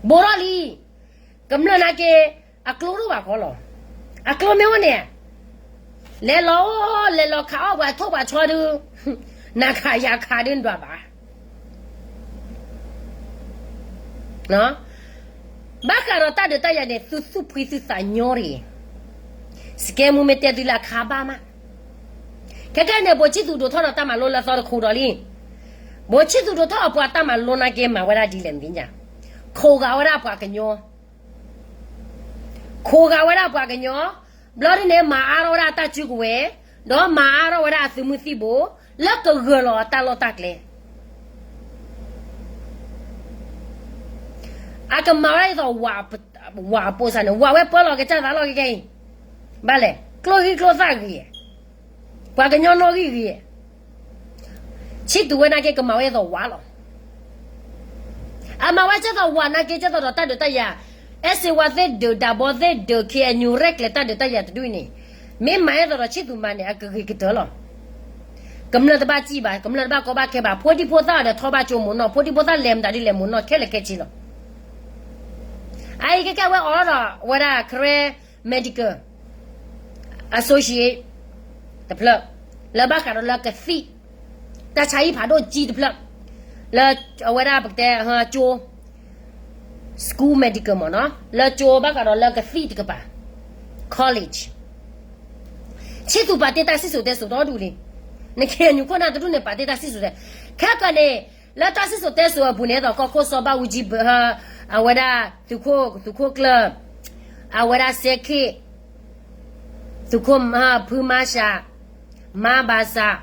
ဘူးထီၣ်လံ, ကမျၢၢ်နာ်က့ အကျိဒိၣ်ဘၣ်ကီလီၤ. အကျိမ့ၢ်အိၣ်န့ၣ်, လဲၤလီၤအိၣ် လဲၤလီၤခးအီၣ်ပှၤထိၣ်ပှၤဆီဒုး, နၤခးယၤခးဒုးနဒွးဘၣ် ဘၣ်ဃးဒီးတၢ်ဒုးတၢ်ယၤန့ၣ် သုသူၣ်ဖှံသုသးညီတဂ့ၤ. စကဲမူမ့ၢ်တဲသုလၢအခါဘၣ်မး, ခဲကဲန့ၣ် ဘိၣ်ဆံၣ်သူးဒိးထီၣ်ဒီးတၢ်မၤလိလၢအသီတခိၣ်ဒီးလံ. ဘိၣ်ဆံၣ်သူးဒိးထီၣ်အပှၤတၢ်မၤလိနာ်က့ မၤဝဲဒၣ်ဒ်လဲၣ်နသ့ၣ်ညါ, ခိးဂာ်ဝဲဒၣ်ပှၤကညီ ခိးဂာ်ဝဲဒၣ်ပှၤကညီ, ဘျီဒ်န့ၣ် မၤအါထီၣ်ဝဲဒၣ်အတၢ်စုကဝဲၤ, ဒီးမၤအါထီၣ်ဝဲဒၣ်အသုးမုၢ်သံၣ်ဘိ, လၢကဂၢၢ်လီၤအတၢ်လီၢ်တၢ်ကျဲ အကမၤဝဲဒ်သိး ဝၤအပိစၢ်န့ၣ် ဝၤဝဲပၢလီၤကစၢ်သးလီၢ်ကဲကဲအံၤ, ဘၣ်လဲၣ် ကျိဂံၢ်ကျိသၣ်ဂ့ၤ, ပှၤကညီနီၣ်ဂံၢ်ဂ့ၤ, ဆံၣ်သူးဝဲနာ်က့ ကမၤဝဲဒ်သိးဝၤလီၤ. အမၤဝဲကဲသိးဝၤနာ်က့ ကဲသိးဒီးတၢ်ဒုးတၢ်ယၤ, အဲၣ်စ့ဝါသ့ၣ်ဒုး ဒးဘီသ့ၣ်ဒုး ခ့ၣ်အဲၣ်ယူၣ် ရဲၣ်ကျဲၤတၢ်ဒုးတၢ်ယၤတဒူၣ်အံၤန့ၣ်, မ့ၢ်မၤအဲၣ်သိးဒီးဆံၣ်သူးမၤန့ၣ် အကဂ့ၤကတၢၢ်လီၤ. ကမျၢၢ်တဘၣ်စံၣ်ဘၣ်, ကမျၢၢ်တဘၣ်ကီဘၣ်ခဲဘၣ်, ဖိဒံဖိသၣ်အီၤဒီးထီဘၣ်ကၠိမိၢ်နီၢ်, ဖိဒံဖိသၣ်လဲၤမတၤဒ်လဲၣ်မိၢ်နီၢ် ခဲလၢာ်ခဲဆ့လီၤ. အအံၤကဲကဲဝဲအိးထီၣ်ဒီး အဝဲဒၣ် Karen Medical Associate တဖျၢၣ်, လၢဘၣ်ဃးဒီးလၢကသံၣ်, တၢ်ဆါဟံၣ်ဖးဒိၣ်ကံတဖျၢၣ်, လၢအဝဲဒၣ်ပကတဲကၠိ school medical မ့ၢ်နီၤ, လၢကၠိဘၣ်ဃးဒီးလၢကသံၣ်တကပၤ college, ဆံၣ်သူးပာ်တ့ၢ်တၢ်စံၣ်စိၤတဲစိၤဒီဒူၣ်လံ. နခ့ၣ်အဲၣ်ယူၣ်ခိၣ်နၢ်တဒူၣ်န့ၣ် ပာ်တ့ၢ်တၢ်စံၣ်စိၤတဲ, ခဲကနံၣ်န့ၣ် လၢတၢ်စံၣ်စိၤတဲစိၤအပူၤန့ၣ် ဒ်သိးကီၢ်ခိၣ်စီၤဘၣ်အူကၠံ အဝဲဒၣ် သုးခိၣ်ကျၢၢ်, အဝဲဒၣ်စဲခ့ၣ်, သုးခိၣ်ဖုမါစှၤ, မါဘၣ်စၢ်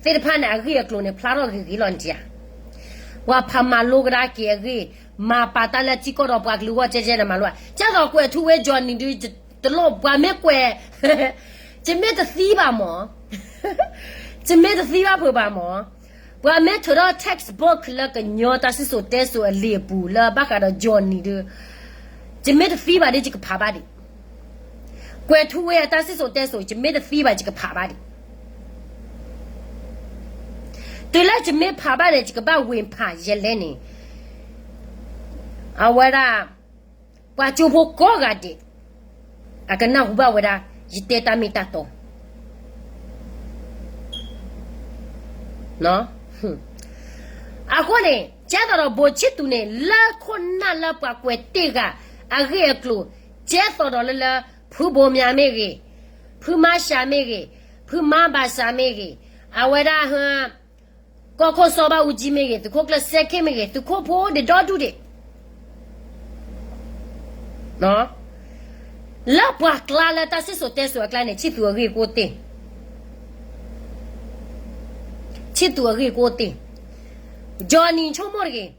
သ့ၣ်တဖၣ်န့ၣ် အဂ့ၢ်အကျိၤန့ၣ် ဖျါထီၣ်ဂ့ၤဂ့ၤလီၤန့ၣ်ဧါ. ပှၤဖးမၤလိကဒါက့ၤအဂ့ၢ်, မၤပာ်တၢ်လၢထံကီၢ်ဒီးပှၤကလုာ်အဂီၢ်ကဲကဲန့ၣ်မၤလိ, ကဲသိးကွဲးထူဝ့ကၠီနံၤဒုး တလိၣ်ပှၤမ့ၢ်ကွဲး, ယမ့ၢ်တသံဘၣ်မ့ၢ်, ယ ယမ့ၢ်တသံဘၣ်ဖုးဘၣ်မၢ်, ပှၤမ့ၢ်ထုးထီၣ် textbook လၢကညီတၢ်စံၣ်စိၤတဲစိၤအလံာ်အပူၤလၢဘၣ်ဃးဒီး Johnny ဒီး, ယမ့ၢ်တသံဘၣ်ဒီးယကဖးဘၣ်ဒံး, ကွဲၤထူဝ့အတၢ်စံၣ်စိၤတဲစိၤ ယမ့ၢ်တသံဘၣ်ယကဖးဘၣ်ဒံး, တုၤလၢယမ့ၢ်ဖးဘၣ်န့ၣ် ယကဘၣ်ဝ့ၤဖးယဲလဲၣ်န့ၣ်, အဝဲဒၣ် ပှၤကၠိဖိကိးဂၤဒဲး အကနၢ်ဟူဘၣ်ဝဲဒၣ် ယတဲတၢ်မ့ၢ်တၢ်တီ အဃိန့ၣ် ကဲသိးဒီးဘိးဆံၣ်သူးန့ၣ် လၢခိၣ်နၢ်လၢပှၤကွဲးတ့ၢ်ဂၤ အဂ့ၢ်အကျိၤ, ကဲသိးဒီးလၢလၢ ဖုဘိးမၠးမ့ၢ်ဂ့ၤ, ဖုမါရှၤမ့ၢ်ဂ့ၤ, ဖုမါဘၣ်ရှၤမ့ၢ်ဂ့ၤ, အဝဲဒၣ် ကီၢ်ခိၣ်စီၤဘၣ်အူကၠံမ့ၢ်ဂ့ၤ, သုးခိၣ်ကျၢၢ်စဲခ့ၣ်မ့ၢ်ဂ့ၤ, သုးခိၣ်ဖိဒံးဒီဒူၣ်ဒံး လၢပှၤကျါလၢတၢ်စံၣ်စိၤတဲစိၤအကျါန့ၣ် ဆံၣ်သူးအဂ့ၢ်ကအိၣ်တ့ၢ်, ဆံၣ်သူးအဂ့ၢ်ကအိၣ်တ့ၢ်, Johnny ဆိကမိၣ်တဂ့ၤ,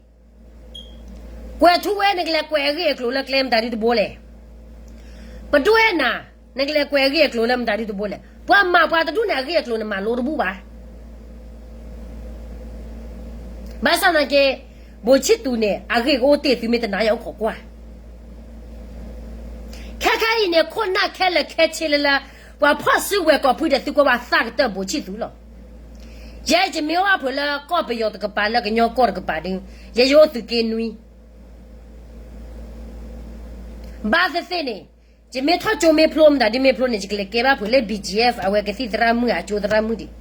ကွဲၤထူဝ့ နကလဲၤကွဲးအဂ့ၢ်အကျိၤလၢကျဲမတၤဒုတဘိလဲၣ်, ပဒိၣ်အဲၣ်နၤ နကလဲၤကွဲးအဂ့ၢ်အကျိၤလၢမတၤဒုတဘိလဲၣ်, ပှၤမၤပှၤတဒူၣ်န့ၣ် အဂ့ၢ်အကျိၤန့ၣ်မၤလိတဘူၣ်ဘၣ် ဘၣ်ဆၣ်သနာ်က့ ဘိးဆံၣ်သူးန့ၣ် အဂ့ၢ်ကအိၣ်တ့ၢ်သုမ့ၢ်တနာ်ယအိၣ်ခိးကွၢ်, ခဲခဲအံၤန့ၣ် ခိၣ်နၢ်ခဲလၢာ်ခဲဆ့လၢလၢ ပှၤဖီၣ်စုကဝဲၤကီၢ်ဖုဒဲး သုကွၢ်ဘၣ်သးကတၢၢ်ဘိးဆံၣ်သူးလီၤ. ယဲယမ့ၢ်အိၣ်အဖျၢၣ်လၢကီၢ်ပယီၤတကပၤ လၢကညီကီၢ်တကပၤဒီး ယဲယအိၣ်သုးက့နွံ ဘၣ်သ့ၣ်သ့ၣ်န့ၣ် ယမ့ၢ်ထီၣ်ကၠိမ့ၢ်ဖျိမတၤဒုမ့ၢ်ဖျိန့ၣ် ယကလဲၤကဲဘၣ်ဖုးလၢ ဘံၣ်ကၠံၣ်အ့ၣ်ဖ် အဝဲကသံၣ်သရၣ်မုၣ်အကၠိသရၣ်မုၣ်ဒံး,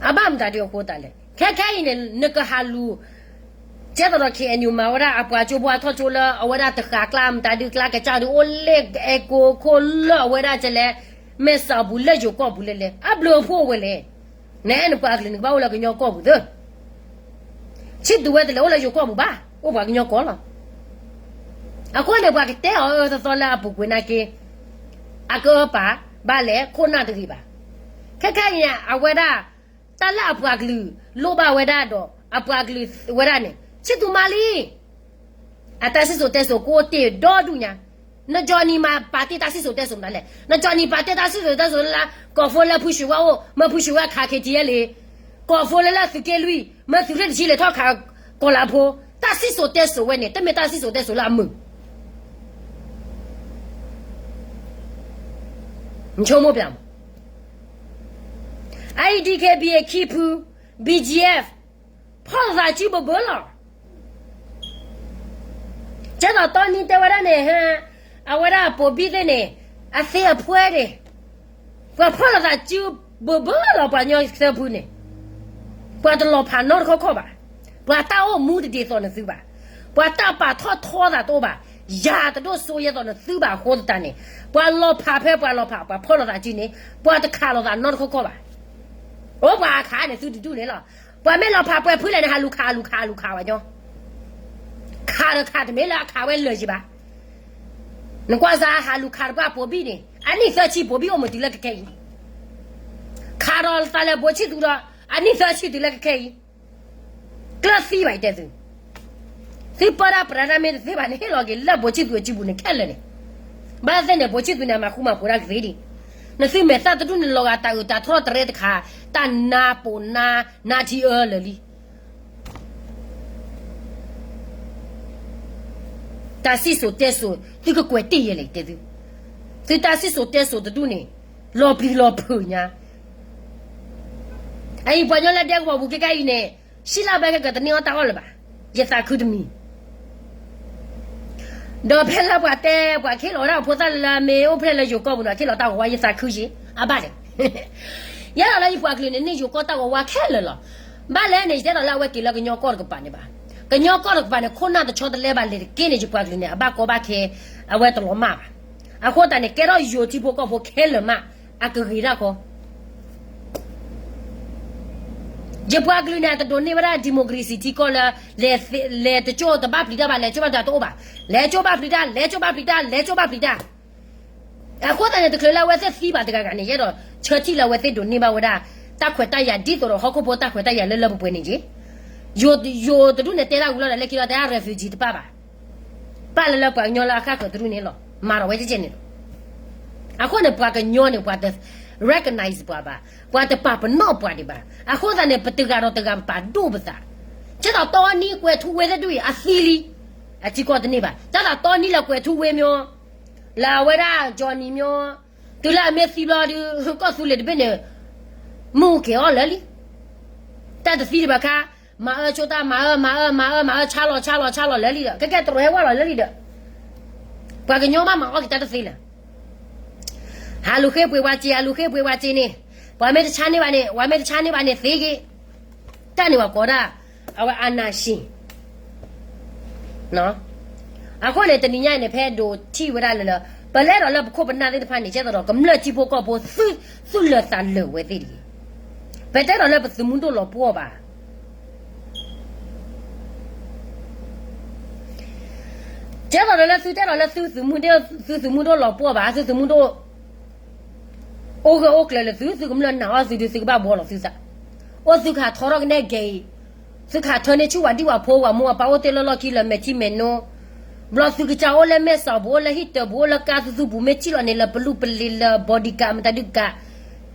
အဘၣ်မတၤဒုအဃိသတးလဲၣ်, ခဲခဲအံၤန့ၣ် နကဟးလူၤ ကဲသိးဒီး ခ့ၣ်အဲၣ်ယူၣ် မၤဝဲဒၣ်အပှၤကၠိဖိအထီၣ်ကၠိလၢအဝဲဒၣ်တဃာ်ကျါမတၤဒုကျါကစၢ်ဒုးအိၣ်လၢအဲကိခိၣ်လၢအဝဲဒၣ်ကလဲၤ မဲာ်စၢ်ပူၤလၢယိၤကီၢ်ပူၤလဲၣ်လဲၣ်, နအဲၣ်နပှၤကလုာ်န့ၣ် နကဘၣ်အိၣ်လၢကညီကီၢ်ပူၤသၢ ဆံၣ်သူးဝဲတလဲၤအိၣ်လၢယိၤကီၢ်ပူၤဘၣ်, အိၣ်ပှၤကညီကီၢ်လီၤ. အဃိန့ၣ် ပှၤကတဲအီၤအၢသီသီလၢအပူၤကွံာ်နာ်က့ အကအၢပာ်ဘၣ်လဲၣ် ခိၣ်နၢ်တဂ့ၤဘၣ်. ခဲခဲအံၤန့ၣ် အဝဲဒၣ် တၢ်လၢအပှၤကလုာ်လိၣ်ဘၣ်ဝဲဒၣ်ဒီး အပှၤကလုာ်ဝဲဒၣ်န့ၣ် ဆံၣ်သူးမၤလံ အတၢ်စံၣ်စိၤတဲစိၤကအိၣ်တ့ၢ်ဒီဒူၣ်ညါ, နကၠီနံၤမၤပာ်တ့ၢ်တၢ်စံၣ်စိၤတဲစိၤမတၤလဲၣ်, နကၠီနံၤပာ်တ့ၢ်တၢ်စံၣ်စိၤတဲစိၤလၢ ကီၢ်ဖိလၢဖုၣ်ဆူၣ်ဝဲအိၣ် မၢဖုၣ်ဆူၣ်ဝဲခး ခ့ၣ်ထံၣ်အ့ၣ်လံ, ကီၢ်ဖိလၢလၢသုးက့လွံၢ် မၢသုးရ့ၣ်တဆံလဲၤထီၣ်ခးကီၢ်လၤဖိ, တၢ်စံၣ်စိၤတဲစိၤဝဲန့ၣ် တမ့ၢ်တၢ်စံၣ်စိၤတဲစိၤလၢအမုာ် နဆိကမိၣ်ပျၢ်မး, အအံၤ DKBA ခံဖု, BGF ဖီၣ်လိာ်သးစုဘၢဘၢလီၤ. ကဲသိးတီနံတဲဝဲဒၣ်န့ၣ် အဝဲဒၣ်ပိာ်ဘံၣ်သ့ၣ်န့ၣ် အသ့အဖှဲန့ၣ် ပှၤဖီၣ်လိာ်သးစုဘၢဘၢလီၤ ပှၤကညီသၢဖုန့ၣ်, ပှၤတလီၤဖးနီတခီခီဘၣ်, ပှၤတၢ်အိၣ်မူတဒ်သိးနသုဘၣ်, ပှၤတၢ်ပာ်ထီၣ်ထီသးတအိၣ်ဘၣ်, ယၤတဒိၣ်စိယဲသိးနသုဘၣ်အဃိသတးန့ၣ်, ပှၤလီၤဖးဖဲပှၤလီၤဖး ပှၤဖီၣ်လိာ်သးစုန့ၣ် ပှၤတခးလိာ်သးနီတခီခီဘၣ်. အိၣ်ပှၤအခးန့ၣ် သုတဒူၣ်န့ၣ်လီၤ. ပှၤမ့ၢ်လီၤဖးပှဲၤဖုလဲၣ်န့ၣ် ဟးလူၤခး ဟးလူၤခးဝဲညီ, ခးဒီးခးတမ့ၢ်လၢအခးဝဲလၢာ်ယံၤဘၣ်. နကွၢ်စ့ၢ် ဟးလူၤခးတပှၢ်ပိာ်ဘံၣ်န့ၣ် အနံၣ်သၢဆံပိာ်ဘံၣ်အိၣ်မုာ်တုၤလၢကခဲအံၤ, ခးဒီးသးလၢဘိးဆံၣ်သူးဒီး အနံၣ်သၢဆံတုၤလၢကခဲအံၤ, ကျၢၢ်သံဘၣ်ယတဲသု, သုပၢတၢ်ပြးတၢ်မ့ၢ်တသ့ဘၣ်န့ၣ် ဟ့ၣ်လီၤက့ၤလၢဘိးဆံၣ်သူးအစုပူၤန့ၣ်ခဲလၢာ်န့ၣ်, ဘၣ်သ့ၣ်န့ၣ် ဘိးဆံၣ်သူးန့ၣ် အမၤဃူမၤဖိးတၢ်ကသ့ဒံး, နသုမဲာ်သၣ်တဒူၣ်န့ၣ် လီၤဂာ်တၢ်အုးတၢ်ထီၣ်တရဲတခါ, တၢ်နါပိာ်နါ နါထံအၢလၢာ်လံ တၢ်စံၣ်စိၤတဲစိၤ သုကကွဲးတ့ၢ်ယဲလဲၣ်တဲသု, သုတၢ်စံၣ်စိၤတဲစိၤတဒူၣ်န့ၣ် လီၤပျံၤလီၤဖုးညါ, အအံၤပှၤကညီလၢဒဲကဝီၤပူၤခဲကါအံၤန့ၣ် ဆံလၢဘဲကကတန့ၢ်အီၣ်တၢ်အီၣ်လၢၤဘၣ်, ယသးခုတမံၤ ဒီးဖဲလၢပှၤတဲ ပှၤခ့လီၤဝဲဒၣ်ဖိသၣ်လၢမ့ၢ်အိၣ်ဖျဲၣ်လၢယိၤကီၢ်ပူၤန့ၣ် ခ့လီၤတၢ်ဂီၤဝါ ယသးခုယ့ၤ အဘၣ်လဲၣ်, ယဲဒၣ်လၢယပှၤကလုာ်န့ၣ် န့ၢ်ယိၤကီၢ်တၢ်ဂီၤဝါခဲလၢာ်လီၤ. ဘၣ်လဲၣ်န့ၣ် ယတဲဒီးလၢအဝဲက့ၤလၢကညီကီၢ်တကပၤန့ၣ်ဘၣ်, ကညီကီၢ်တကပၤန့ၣ် ခိၣ်နၢ်တဆီတလဲဘၣ်လဲၤတက့ၢ်န့ၣ် ယပှၤကလုာ်န့ၣ် အဘၣ်ကီဘၣ်ခဲ အဝဲတလီၤမၢ်ဘၣ်. အဃိသတးန့ၣ် ကဲထီၣ်ယိၤထံဖိကီၢ်ဖိခဲလၢာ်မး အကဂ့ၤတၢ်ဃီ ယပှၤကလုာ်န့ၣ် အတဒိးန့ၢ်ဝဲဒၣ် democracy ထံကီၢ်လၢ လဲၤတကၠိၣ်တဘၣ်ပျံၤတၢ်ဘၣ် လဲၤကၠိၣ်ဘၣ်ပျံၤတၢ်တအိၣ်ဘၣ်, လဲၤကၠိၣ်ဘၣ်ပျံၤတၢ် လဲၤကၠိၣ်ဘၣ်ပျံၤတၢ် လဲၤကၠိၣ်ဘၣ်ပျံၤတၢ်. အဃိသတးန့ၣ် တချုးလၢအဝဲသ့ၣ်သံဘၣ်တဂၤဂၤန့ၣ် ယအဲၣ်ဒိးဆၢထံၣ်လၢအဝဲသ့ၣ်ဒိးန့ၢ်ဘၣ်ဝဲဒၣ် တၢ်ခွဲးတၢ်ယာ်ဒ်သိးဒီးဟီၣ်ခိၣ်ဖိတၢ်ခွဲးတၢ်ယာ်လၢလၢပှဲၤပှဲၤန့ၣ်က့ၤ, ယိၤတဒူၣ်န့ၣ်တဲတၢ်ဝံၤလီၤဒီး လၢခံလီၤတဲ refugee တပၣ်ဘၣ်, ပၣ်လၢလၢပှၤကညီလၢအဃၣ်ဃၢၤတဒူၣ်န့ၣ်လီၤ. မၤဒီးဝဲကဲကဲန့ၣ်လီၤ. အဃိန့ၣ် ပှၤကညီန့ၣ် ပှၤတ recognize ပှၤဘၣ်, ပှၤ ပှၤတပာ်ပနီၣ်ပှၤဒံးဘၣ်. အဃိသတးန့ၣ် ပတဂၤဒီးတဂၤပပာ်ဒိၣ်ပသး. ကဲသိးတီနံကွဲးထူဝ့သ့ၣ်ဒူၣ်အံၤ အသံလံ. အထံကီၢ်တန့ၢ်ဘၣ်. တၢ်သးတီနံလၢကွဲးထူဝ့မၠိ လၢအဝဲဒၣ် Johnny မၠိ တုၤလၢအမ့ၢ်သံဘျီဒုး ကီၢ်သူလ့ၤတဘ့ၣ်န့ၣ် မုၢ်က့ၤအီၣ်လၢာ်လံ. တၢ်တသံဒံးဘၣ်ခါ မၤအၢဆိတၢ် မၤအၢ မၤအၢ မၤအၢ ဆါလီၤ ဆါလီၤ ဆါလီၤလၢာ်လံဒီး ကဲကဲတြီဟဲဝဲလီၤလၢာ်လံဒီး ပှၤကညီမးမၤအီၣ်က့ၤတၢ်တသ့လၢၤ. ဟးလူၤဃ့ပှ့ၤဝဲစ့ ဟးလူၤဃ့ပှ့ၤဝဲစ့န့ၣ် ပှၤမ့ၢ်တဆါန့ၢ်ဘၣ်န့ၣ် ပှၤမ့ၢ်တဆါန့ၢ်ဘၣ်န့ၣ်သ့က့ၤ တၢ်န့ၣ်ပှၤကိးဒၣ် အဝဲ အာဏာရှင် အဃိန့ၣ် တနံၤညါအံၤန့ၣ် ဖဲဒိးထံၣ်ဝဲဒၣ်လၢလၢ ပလဲၤဒီးလၢပခိၣ်ပနၢ်သ့ၣ်တဖၣ်န့ၣ် ကဲသိးဒီးကမျၢၢ်ထံဖိကီၢ်ဖိ သုးလၢာ်သးလၢာ်ဝဲသ့ၣ်တဂ့ၤ. ပတဲဒီးလၢပသုးမုၢ်ဒိၣ်လီၤပှီၢ်ဘၣ်. ကဲသိးဒီးလၢသုတဲဒီးလၢသုသုးမုၢ်ဒိၣ် သုသုးမုၢ်ဒိၣ်လီၤပှီၢ်ဘၣ် သုသုးမုၢ်ဒိၣ် အိၣ်ဂၢၢ်အိၣ်ကျၢၤလၢသု သုကမျၢၢ်နာ်အီၤသုဒုး သုကဘၣ်ဘှီလီၤသုသး. အိၣ်သုကဟးထီထီၣ်ကနဲၣ်ကဲအံၤ သုကဟးထၢန့ၢ်ဆူၣ်ဝၤဒံၣ်ဝၤဖိ ဝၤမိၢ်ဝၤပၢ်အိၣ်တ့ၢ်လီၢ်လီၢ်ခံလၢမဲာ်ထံမဲာ်နိ ဘျီသုကစၢ်အိၣ်လၢမဲာ်စီၤပူၤ အိၣ်လၢဟံၣ်တၢၤပူၤ အိၣ်လၢကါသူသူပူၤ မ့ၢ်စံၣ်လီၤန့ၣ်လၢပလူပလံၤလၢ bodyguard မတၤဒုးကါ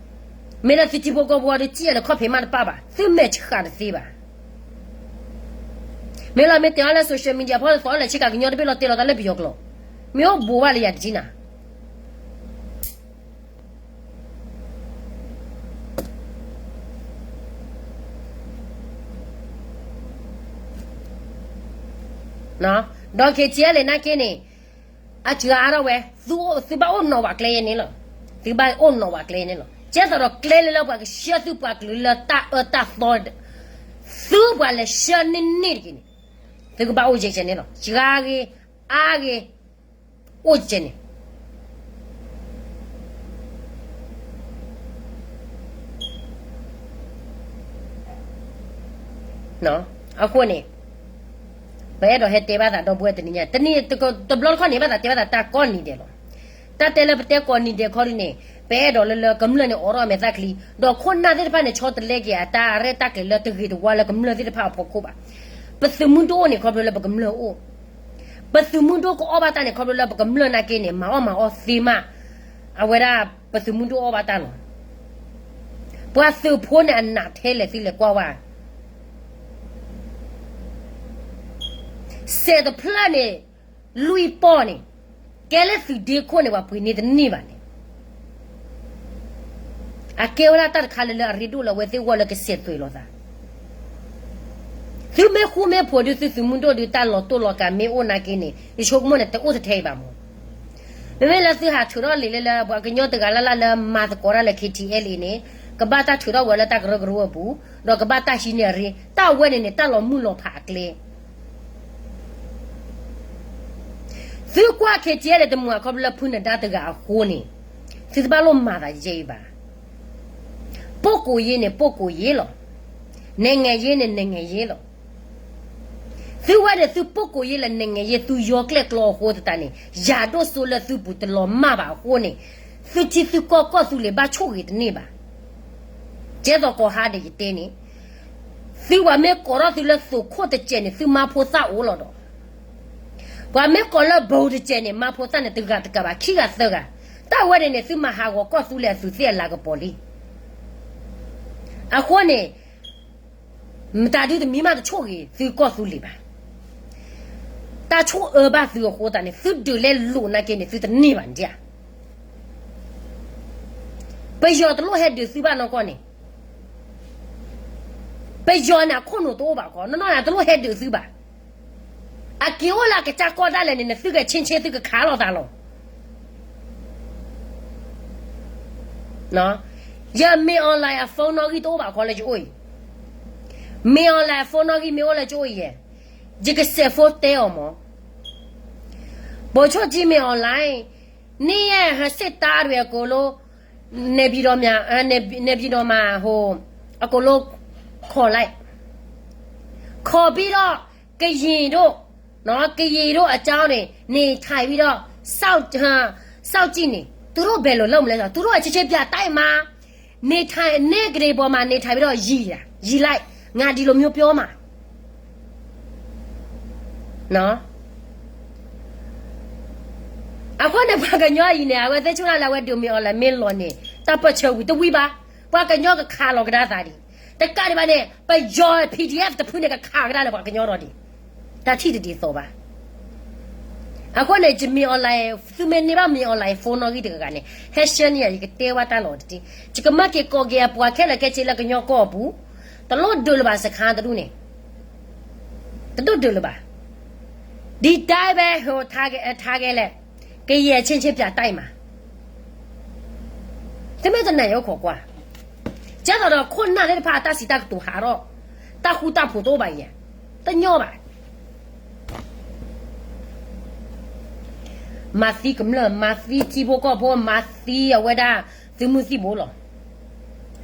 မ့ၢ်လၢသုထံဖိကီၢ်ဖိဒီးစံၣ်အီၤလၢခီၣ်ဖံးမးတပၣ်ဘၣ် သုမဲာ်ဆှးတသ့ဘၣ်. မ့ၢ်လီၤမ့ၢ်တဲအီၤလၢ social media ဖီသီလၢဆ့ကၤကညီတဘ့ၣ်လီၤတဲလီၤသးလၢပယီၤကျိာ် မ့ၢ်အိၣ်ဘူးဘၣ်လၢယၤတကံနၤ ဒီး KTLA န့ၣ်က့န့ၣ် အစှၤအါထီၣ်ဝဲ သုဘၣ်အိၣ်နီၢ်ဝဲကျဲယဲန့ၣ်လီၤ. သုဘၣ်အိၣ်နီၢ်ဝဲကျဲယဲန့ၣ်လီၤ. ကဲသိးဒီးကျဲလၢလၢပှၤကဆှၢသုပှၤကလုာ်လၢတၢ်အၢတၢ်သီ သုပှၤလဲၤဆှၢန့ၢ်န့ၢ်တက့ၢ်န့ၣ် သုကဘၣ်အိၣ်ယဲၢ်ကဲန့ၣ်လီၤ. စှၤဂ့ၤ အါဂ့ၤ အိၣ်ကဲန့ၣ် အဃိန့ၣ် ပအဲၣ်ဒိးဟဲတဲဘၣ်သးဒီပုၢ်ဝဲၢ်တနံၤညါ တနံၤတဘျီတခီၣ်န့ၣ် ဘၣ်သးတဲဘၣ်သးတၢ်ကိးနံၤဒဲးလီၤ. တၢ်တဲလၢပတဲကိးနံၤဒဲးခီဒုန့ၣ် ပအဲၣ်ဒိးလၢလၢကမျၢၢ်န့ၣ်အိးထီၣ်မဲာ်သၣ်ချံ ဒီးခိၣ်နၢ်သ့ၣ်တဖၣ်န့ၣ် ဆီတလဲက့ၤအတၢ်ရဲၣ်တၢ်ကျဲၤလၢတဂ့ၤတဝါလၢကမျၢၢ်သ့ၣ်တဖၣ်အဖီခိၣ်ဘၣ်. ပသုးမုၢ်ဒိၣ်အိၣ်န့ၣ် ခီဖျိလၢပကမျၢၢ်အိၣ် ပသုးမုၢ်ဒိၣ်ကအီၣ်ဘၣ်တၢ်န့ၣ် ခီဖျိလၢပကမျၢၢ်နာ်က့န့ၣ် မၤအီၣ်မၤအီသ့မး အဝဲဒၣ်ပသုးမုၢ်ဒိၣ်အီၣ်ဘၣ်တၢ်လီၤ. ပှၤသုးဖိန့ၣ်အနးထဲလဲၣ်သံလဲၣ်ကွၢ်ဝဲ စဲးတဖျၢၣ်န့ၣ် လွံၢ်ပီၢ်န့ၣ် ကဲလၢသုးဒ့ခိၣ်န့ၣ် ပှၤပှ့ၤန့ၢ်တန့ၢ်ဘၣ်န့ၣ် အကဲဝဲဒၣ်တၢ်တခါလၢလၢအရ့ဒိၣ်လၢအဝဲသ့ၣ်ဂီၢ်လၢကစဲးသွဲးလိာ်သး သုမ့ၢ်ဃူမ့ၢ်ဖိးဒုး သုသုးမုၢ်ဒိၣ်ဒုး တၢ်လီၤတိၢ်လီၤကးမ့ၢ်အိၣ်နာ်က့န့ၣ် ယဆိကမိၣ်န့ၣ် တအိၣ်တထဲအံၤဘၣ်မး. မ့မ့ၢ်လၢသုဟးထုးထီၣ်လံာ်လၢလၢ ပှၤကညီတဂၤလၢ်လၢ်လၢမၤသကိးတၢ်လၢ KTLA န့ၣ် ကဘၣ်တၢ်ထုးထီၣ်ဝဲလၢတၢ်ကရၢကရိအပူၤ ဒီးကဘၣ်တၢ်ဟံးန့ၢ်အရ့ တၢ်ဝဲန့ၣ်န့ၣ် တၢ်လီၤမုၢ်လီၤဖးအကျဲ သုကွၢ် KTLA တမုာ်အခီဖျိလၢဖုနဒါတဂၤအဃိန့ၣ် သုတဘၣ်လိၣ်မၤသးယဲအံၤဘၣ်. ပုၢ်ကိးယ့န့ၣ် ပုၢ်ကိးယ့လီၤ. နဲၣ်ငဲၤယ့န့ၣ် နဲၣ်ငဲၤယ့လီၤ. သုဝဲန့ၣ် သုပုၢ်ကိးယ့လၢနဲၣ်ငဲၤယ့ သုယီၤကျဲၣ်ကျီအဃိသတးန့ၣ် ယၤဒိၣ်စိလၢသုပူၤတလီၤမၢ်ဘၣ်အဃိန့ၣ် သုထံသုကီၢ်ကီၢ်သူလ့ၤဘၣ်ဆိၣ်ဂ့ၤတန့ၢ်ဘၣ်. ကဲသိးကိးဟါဒံးယတဲန့ၣ် သုပှၤမ့ၢ်ကိးထီၣ်သုလၢသိးခိၣ်တစဲးန့ၣ် သုမါဖိသၣ်အိၣ်လီၤဒီး ပှၤမ့ၢ်ကိးလၢဘိတစဲးန့ၣ် မါဖိသၣ်န့ၣ်တဂၤတကးဘၣ် ခံဂၤသၢဂၤ, တၢ်ဝဲန့ၣ်န့ၣ် သုမၤဟးဂီၤကီၢ်သူလ့ၤအသူးသ့ၣ်အလၤကပီၤလံ. အဃိန့ၣ် မတၤဒုတမံၤမးတဆိၣ်ဂ့ၤသုကီၢ်သူလ့ၤဘၣ်. တၢ်ဆိၣ်အၢဘၣ်သုအဃိသတးန့ၣ် သုဒုးလဲလိာ်နာ်က့န့ၣ် သုတန့ၢ်ဘၣ်န့ၣ်ဧါ. ပယီၤတလိၣ်ဟဲဒုးသုဘၣ်နီၢ်ကီၢ်န့ၣ် ပယီၤန့ၣ် အခိၣ်နူာ်တအိၣ်ဘၣ်ခီ နီၢ်နီၢ်န့ၣ် တလိၣ်ဟဲဒုးသုဘၣ်. အက့ၤအိၣ်လၢအကစၢ်ကီၢ်ဒၣ်လဲာ်န့ၣ် နသုကဆ့ဆ့သုကခးလိာ်သးလီၤ. ယမ့ၢ် online အ phone နီၣ်ဂံၢ်တအိၣ်ဘၣ်ခီလၢယအိၣ်အံၤ, မ့ၢ် online အ phone နီၣ်ဂံၢ်မ့ၢ်အိၣ်လၢယအိၣ်အံၤ, ယကစဲး phone တဲအီၤမး. ဗိုလ်ချုပ်ကြီးမင်းအောင်လှိုင် နေရဲ့စစ်သားတွေအကုန်လုံး နေပြည်တော်မှာ နေပြည်- နေပြည်တော်မှာ ဟို အကုန်လုံး ခေါ်လိုက် ခေါ်ပြီးတော့ ကရင်တို့နော် ကရင်တို့အကြောင်းတွေ နေထိုင်ပြီးတော့ စောင့်- စောင့်ကြည့်နေ သူတို့ဘယ်လိုလုပ်မလဲဆိုတော့ သူတို့အချင်းချင်းပြတိုက်မှာ နေထိုင်- နေကလေးပေါ်မှာ နေထိုင်ပြီးတော့ ရည်တာ- ရည်လိုက် ငါဒီလိုမျိုးပြောမှာ နော် အဃိန့ၣ် ပှၤကညီအံၤန့ၣ် အဝဲသ့ၣ်ဆိၣ်တၢ်လၢအဝဲဒုးမ့ၢ်အီၤလၢမ့ၢ်လီၤန့ၣ် တၢ်ပၢၢ်ဆၢဝံၤတဝံၤဘၣ်. ပှၤကညီကခးလီၤကဒါသးဒံး, တကးဒံးဘၣ်န့ၣ် ပယီၤ P D F တဖုန့ၣ် ကခးကဒါလၢပှၤကညီဒီးဒံး, တၢ်ထံၣ်တဒ်သိးဘၣ်. အဃိန့ၣ် ယမ့ၢ် online သုမ့ၢ်န့ၢ်ဘၣ်မ့ၢ် online phone နီၣ်ဂံၢ်တဂၤဂၤန့ၣ် ဟဲရှဲန့ၢ်ယၤ ယကတဲဝဲတၢ်လီၤတံၢ်, ယကမၤက့ၤကိးက့ၤအပှၤခဲလၢာ်ခဲဆ့လၢကညီကီၢ်အပူၤ, တလိၣ်ဒုးလၢၤဘၣ်စခါတဒူၣ်န့ၣ်, တလိၣ်ဒုးလၢၤဘၣ်. ဒီတိုင်းပဲ ဟို ထားခဲ့ ထားခဲ့လဲၣ်, ကရင်ချင်းချင်းပြတိုက်မှာ, သုမ့ၢ်တနာ်ယအိၣ်ခိးကွၢ်, ကဲသိးဒီးခိၣ်နၢ်သ့ၣ်တဖၣ်အတၢ်စံးတၢ်ကတိၤဟးထီၣ်, တၢ်ဃူတၢ်ဖိးတအိၣ်ဘၣ်ယဲ, တညီဘၣ်. မၤသံကမျၢၢ်, မၤသံထံဖိကီၢ်ဖိ, မၤသံအဝဲဒၣ်သုးမုၢ်သံၣ်ဘိလီၤ.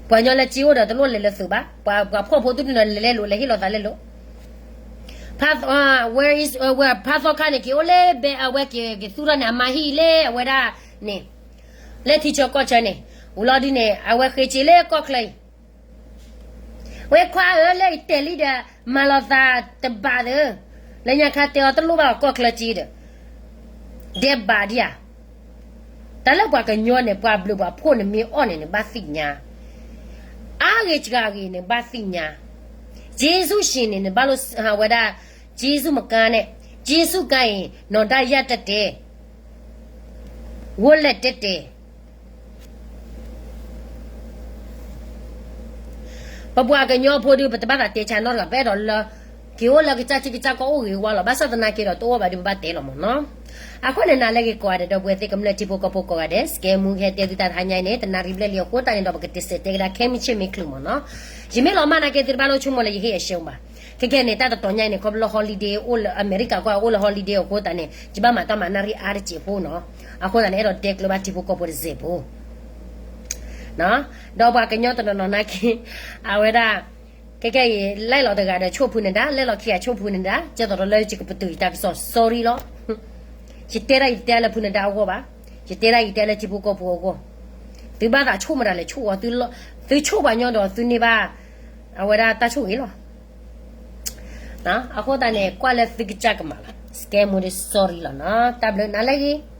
ပှၤကညီလၢက့ၤအိၣ်ဒီးတလိၣ်လဲၤလၢသုးဘၣ်, ပှၤ ပှၤဖှီၣ်ဖိတဒူၣ်န့ၣ် လဲၤလဲလိာ် လဲၤဟ့ၣ်လီၤသးလဲလိာ်. ဖါ where is ဝဲ ဖါသီခါန့ၣ် က့ၤအိၣ်လၢဘဲ အဝဲက့ၤ က့ၤသူၣ်ထီၣ်န့ၣ် အမါဟံၣ်လၢအဝဲဒၣ်န့ၣ်, လၢထံဆၢကီၢ်ဆၢန့ၣ်, ဝံၤလီၤဒ်န့ၣ် အဝဲဃ့က့ၤလၢကီၢ်ချၢအံၤ ဝဲခွါဧၢ လၢယတဲာ်လံဒီး မၤလီၤသးတဘၣ်သၢ, လၢညါခါတဲအီၤတလိၣ်ဘၣ်လီၤကီၢ်ချၢက့ၤဒီး, ဒဲးဘးဒံးဧါ. တၢ်လၢပှၤကညီန့ၣ် ပှၤဘျုးပှၤဖှိၣ်န့ၣ်မ့ၢ်အီၣ်န့ၣ် နဘၣ်သ့ၣ်ညါ, အါဂ့ၤစှၤဂ့ၤန့ၣ် နဘၣ်သ့ၣ်ညါ, က့စူၢ်ၡံၣ်န့ၣ် နဘၣ်လိဝဲဒၣ်, က့စူၢ်မကါန့ၣ်, က့စူၢ်ကါအံၤ နီၢ်ဒၣ်ယၢ်တဲတဲ, ဝိုးလဲၣ်တဲတဲ ပပှၤကညီဖိဒီး ပတဘၣ်သးတဲဆါနီတဂၤ ပအဲၣ်ဒိးလၢ က့ၤအိၣ်လၢကစၢ်ထံကစၢ်ကီၢ်အိၣ်ဂ့ၤဝါလီၤ. ဘၣ်ဆၣ်သနာ်က့ဒီး တအိၣ်ဘၣ်ဒီး ပဘၣ်တဲလီၤမ့ၢ်နီၤ. အဃိန့ၣ် နၤလၢဂ့ၤကိးဂၤဒဲး ဒီပုၢ်ဝဲၢ်သ့ၣ်ကမျၢၢ်ထံဖိကီၢ်ဖိကိးဂၤဒဲး စကဲမူဟဲတဲသုတၢ်တဟါညါအံၤန့ၣ် တနၣ်ရံၣ်ဘျဲၣ်လံအဃိသတးန့ၣ်ဒီး ပကတစဲးတဲကဒါ ခဲမုၢ်ဆ့ၣ်မ့ၢ်ချုးမ့ၢ်နီၤ. ယမ့ၢ်လီၤမၢ်နာ်က့ သုတဘၣ်လိၣ်ဆိကမိၣ်လၢယဟ့ၣ်အရှုံးဘၣ်. ခဲကဲန့ၣ် တၢ်တတီၤညါအံၤန့ၣ် ခီဖျိလၢ holiday အိၣ်လၢအမဲရကၤကွၢ် အိၣ်လၢ holiday အဃိသတးန့ၣ် ယဘၣ်မၤတၢ်မၤနၣ်ရံၣ်အါတစဲးဖိနီၤ. အဃိသတးန့ၣ် အဲၣ်ဒိးတဲကျၢၤဘၣ်ထံဖိကီၢ်ဖိတစဲးဖိ ဒီးပှၤကညီတနီၤနီၤနာ်က့ အဝဲဒၣ် ခဲကဲအံၤ လဲၣ်လီၤတဂၤဒီးဆိၣ်ဖုနဒါ လဲၣ်လီၤခံဂၤဆိၣ်ဖုနဒါ ကဲသိးဒီးလၢယကပတုာ်ယတၢ်ကစီၣ် sorry လီၤ. ယတဲဒၣ်ယတဲလၢဖုနဒါအဂီၢ်ဘၣ်, ယတဲဒၣ်ယတဲလၢထံဖိကီၢ်ဖိအဂီၢ်, သုဘၣ်သးဆိၣ်မတၤလဲၣ်ဆိၣ်အီၤ, သုဆိၣ်ပှၤညီဒီးသုန့ၢ်ဘၣ် အဝဲဒၣ်တၢ်ဆိၣ်ဂ့ၤလီၤ. အဃိသတးန့ၣ် ကွၢ်လၢသုကစၢ်ကမၤလီၤ. စကဲမူဒီး sorry လီၤနီၤ. တၢ်ဘျုးနၤလၢဂ့ၤ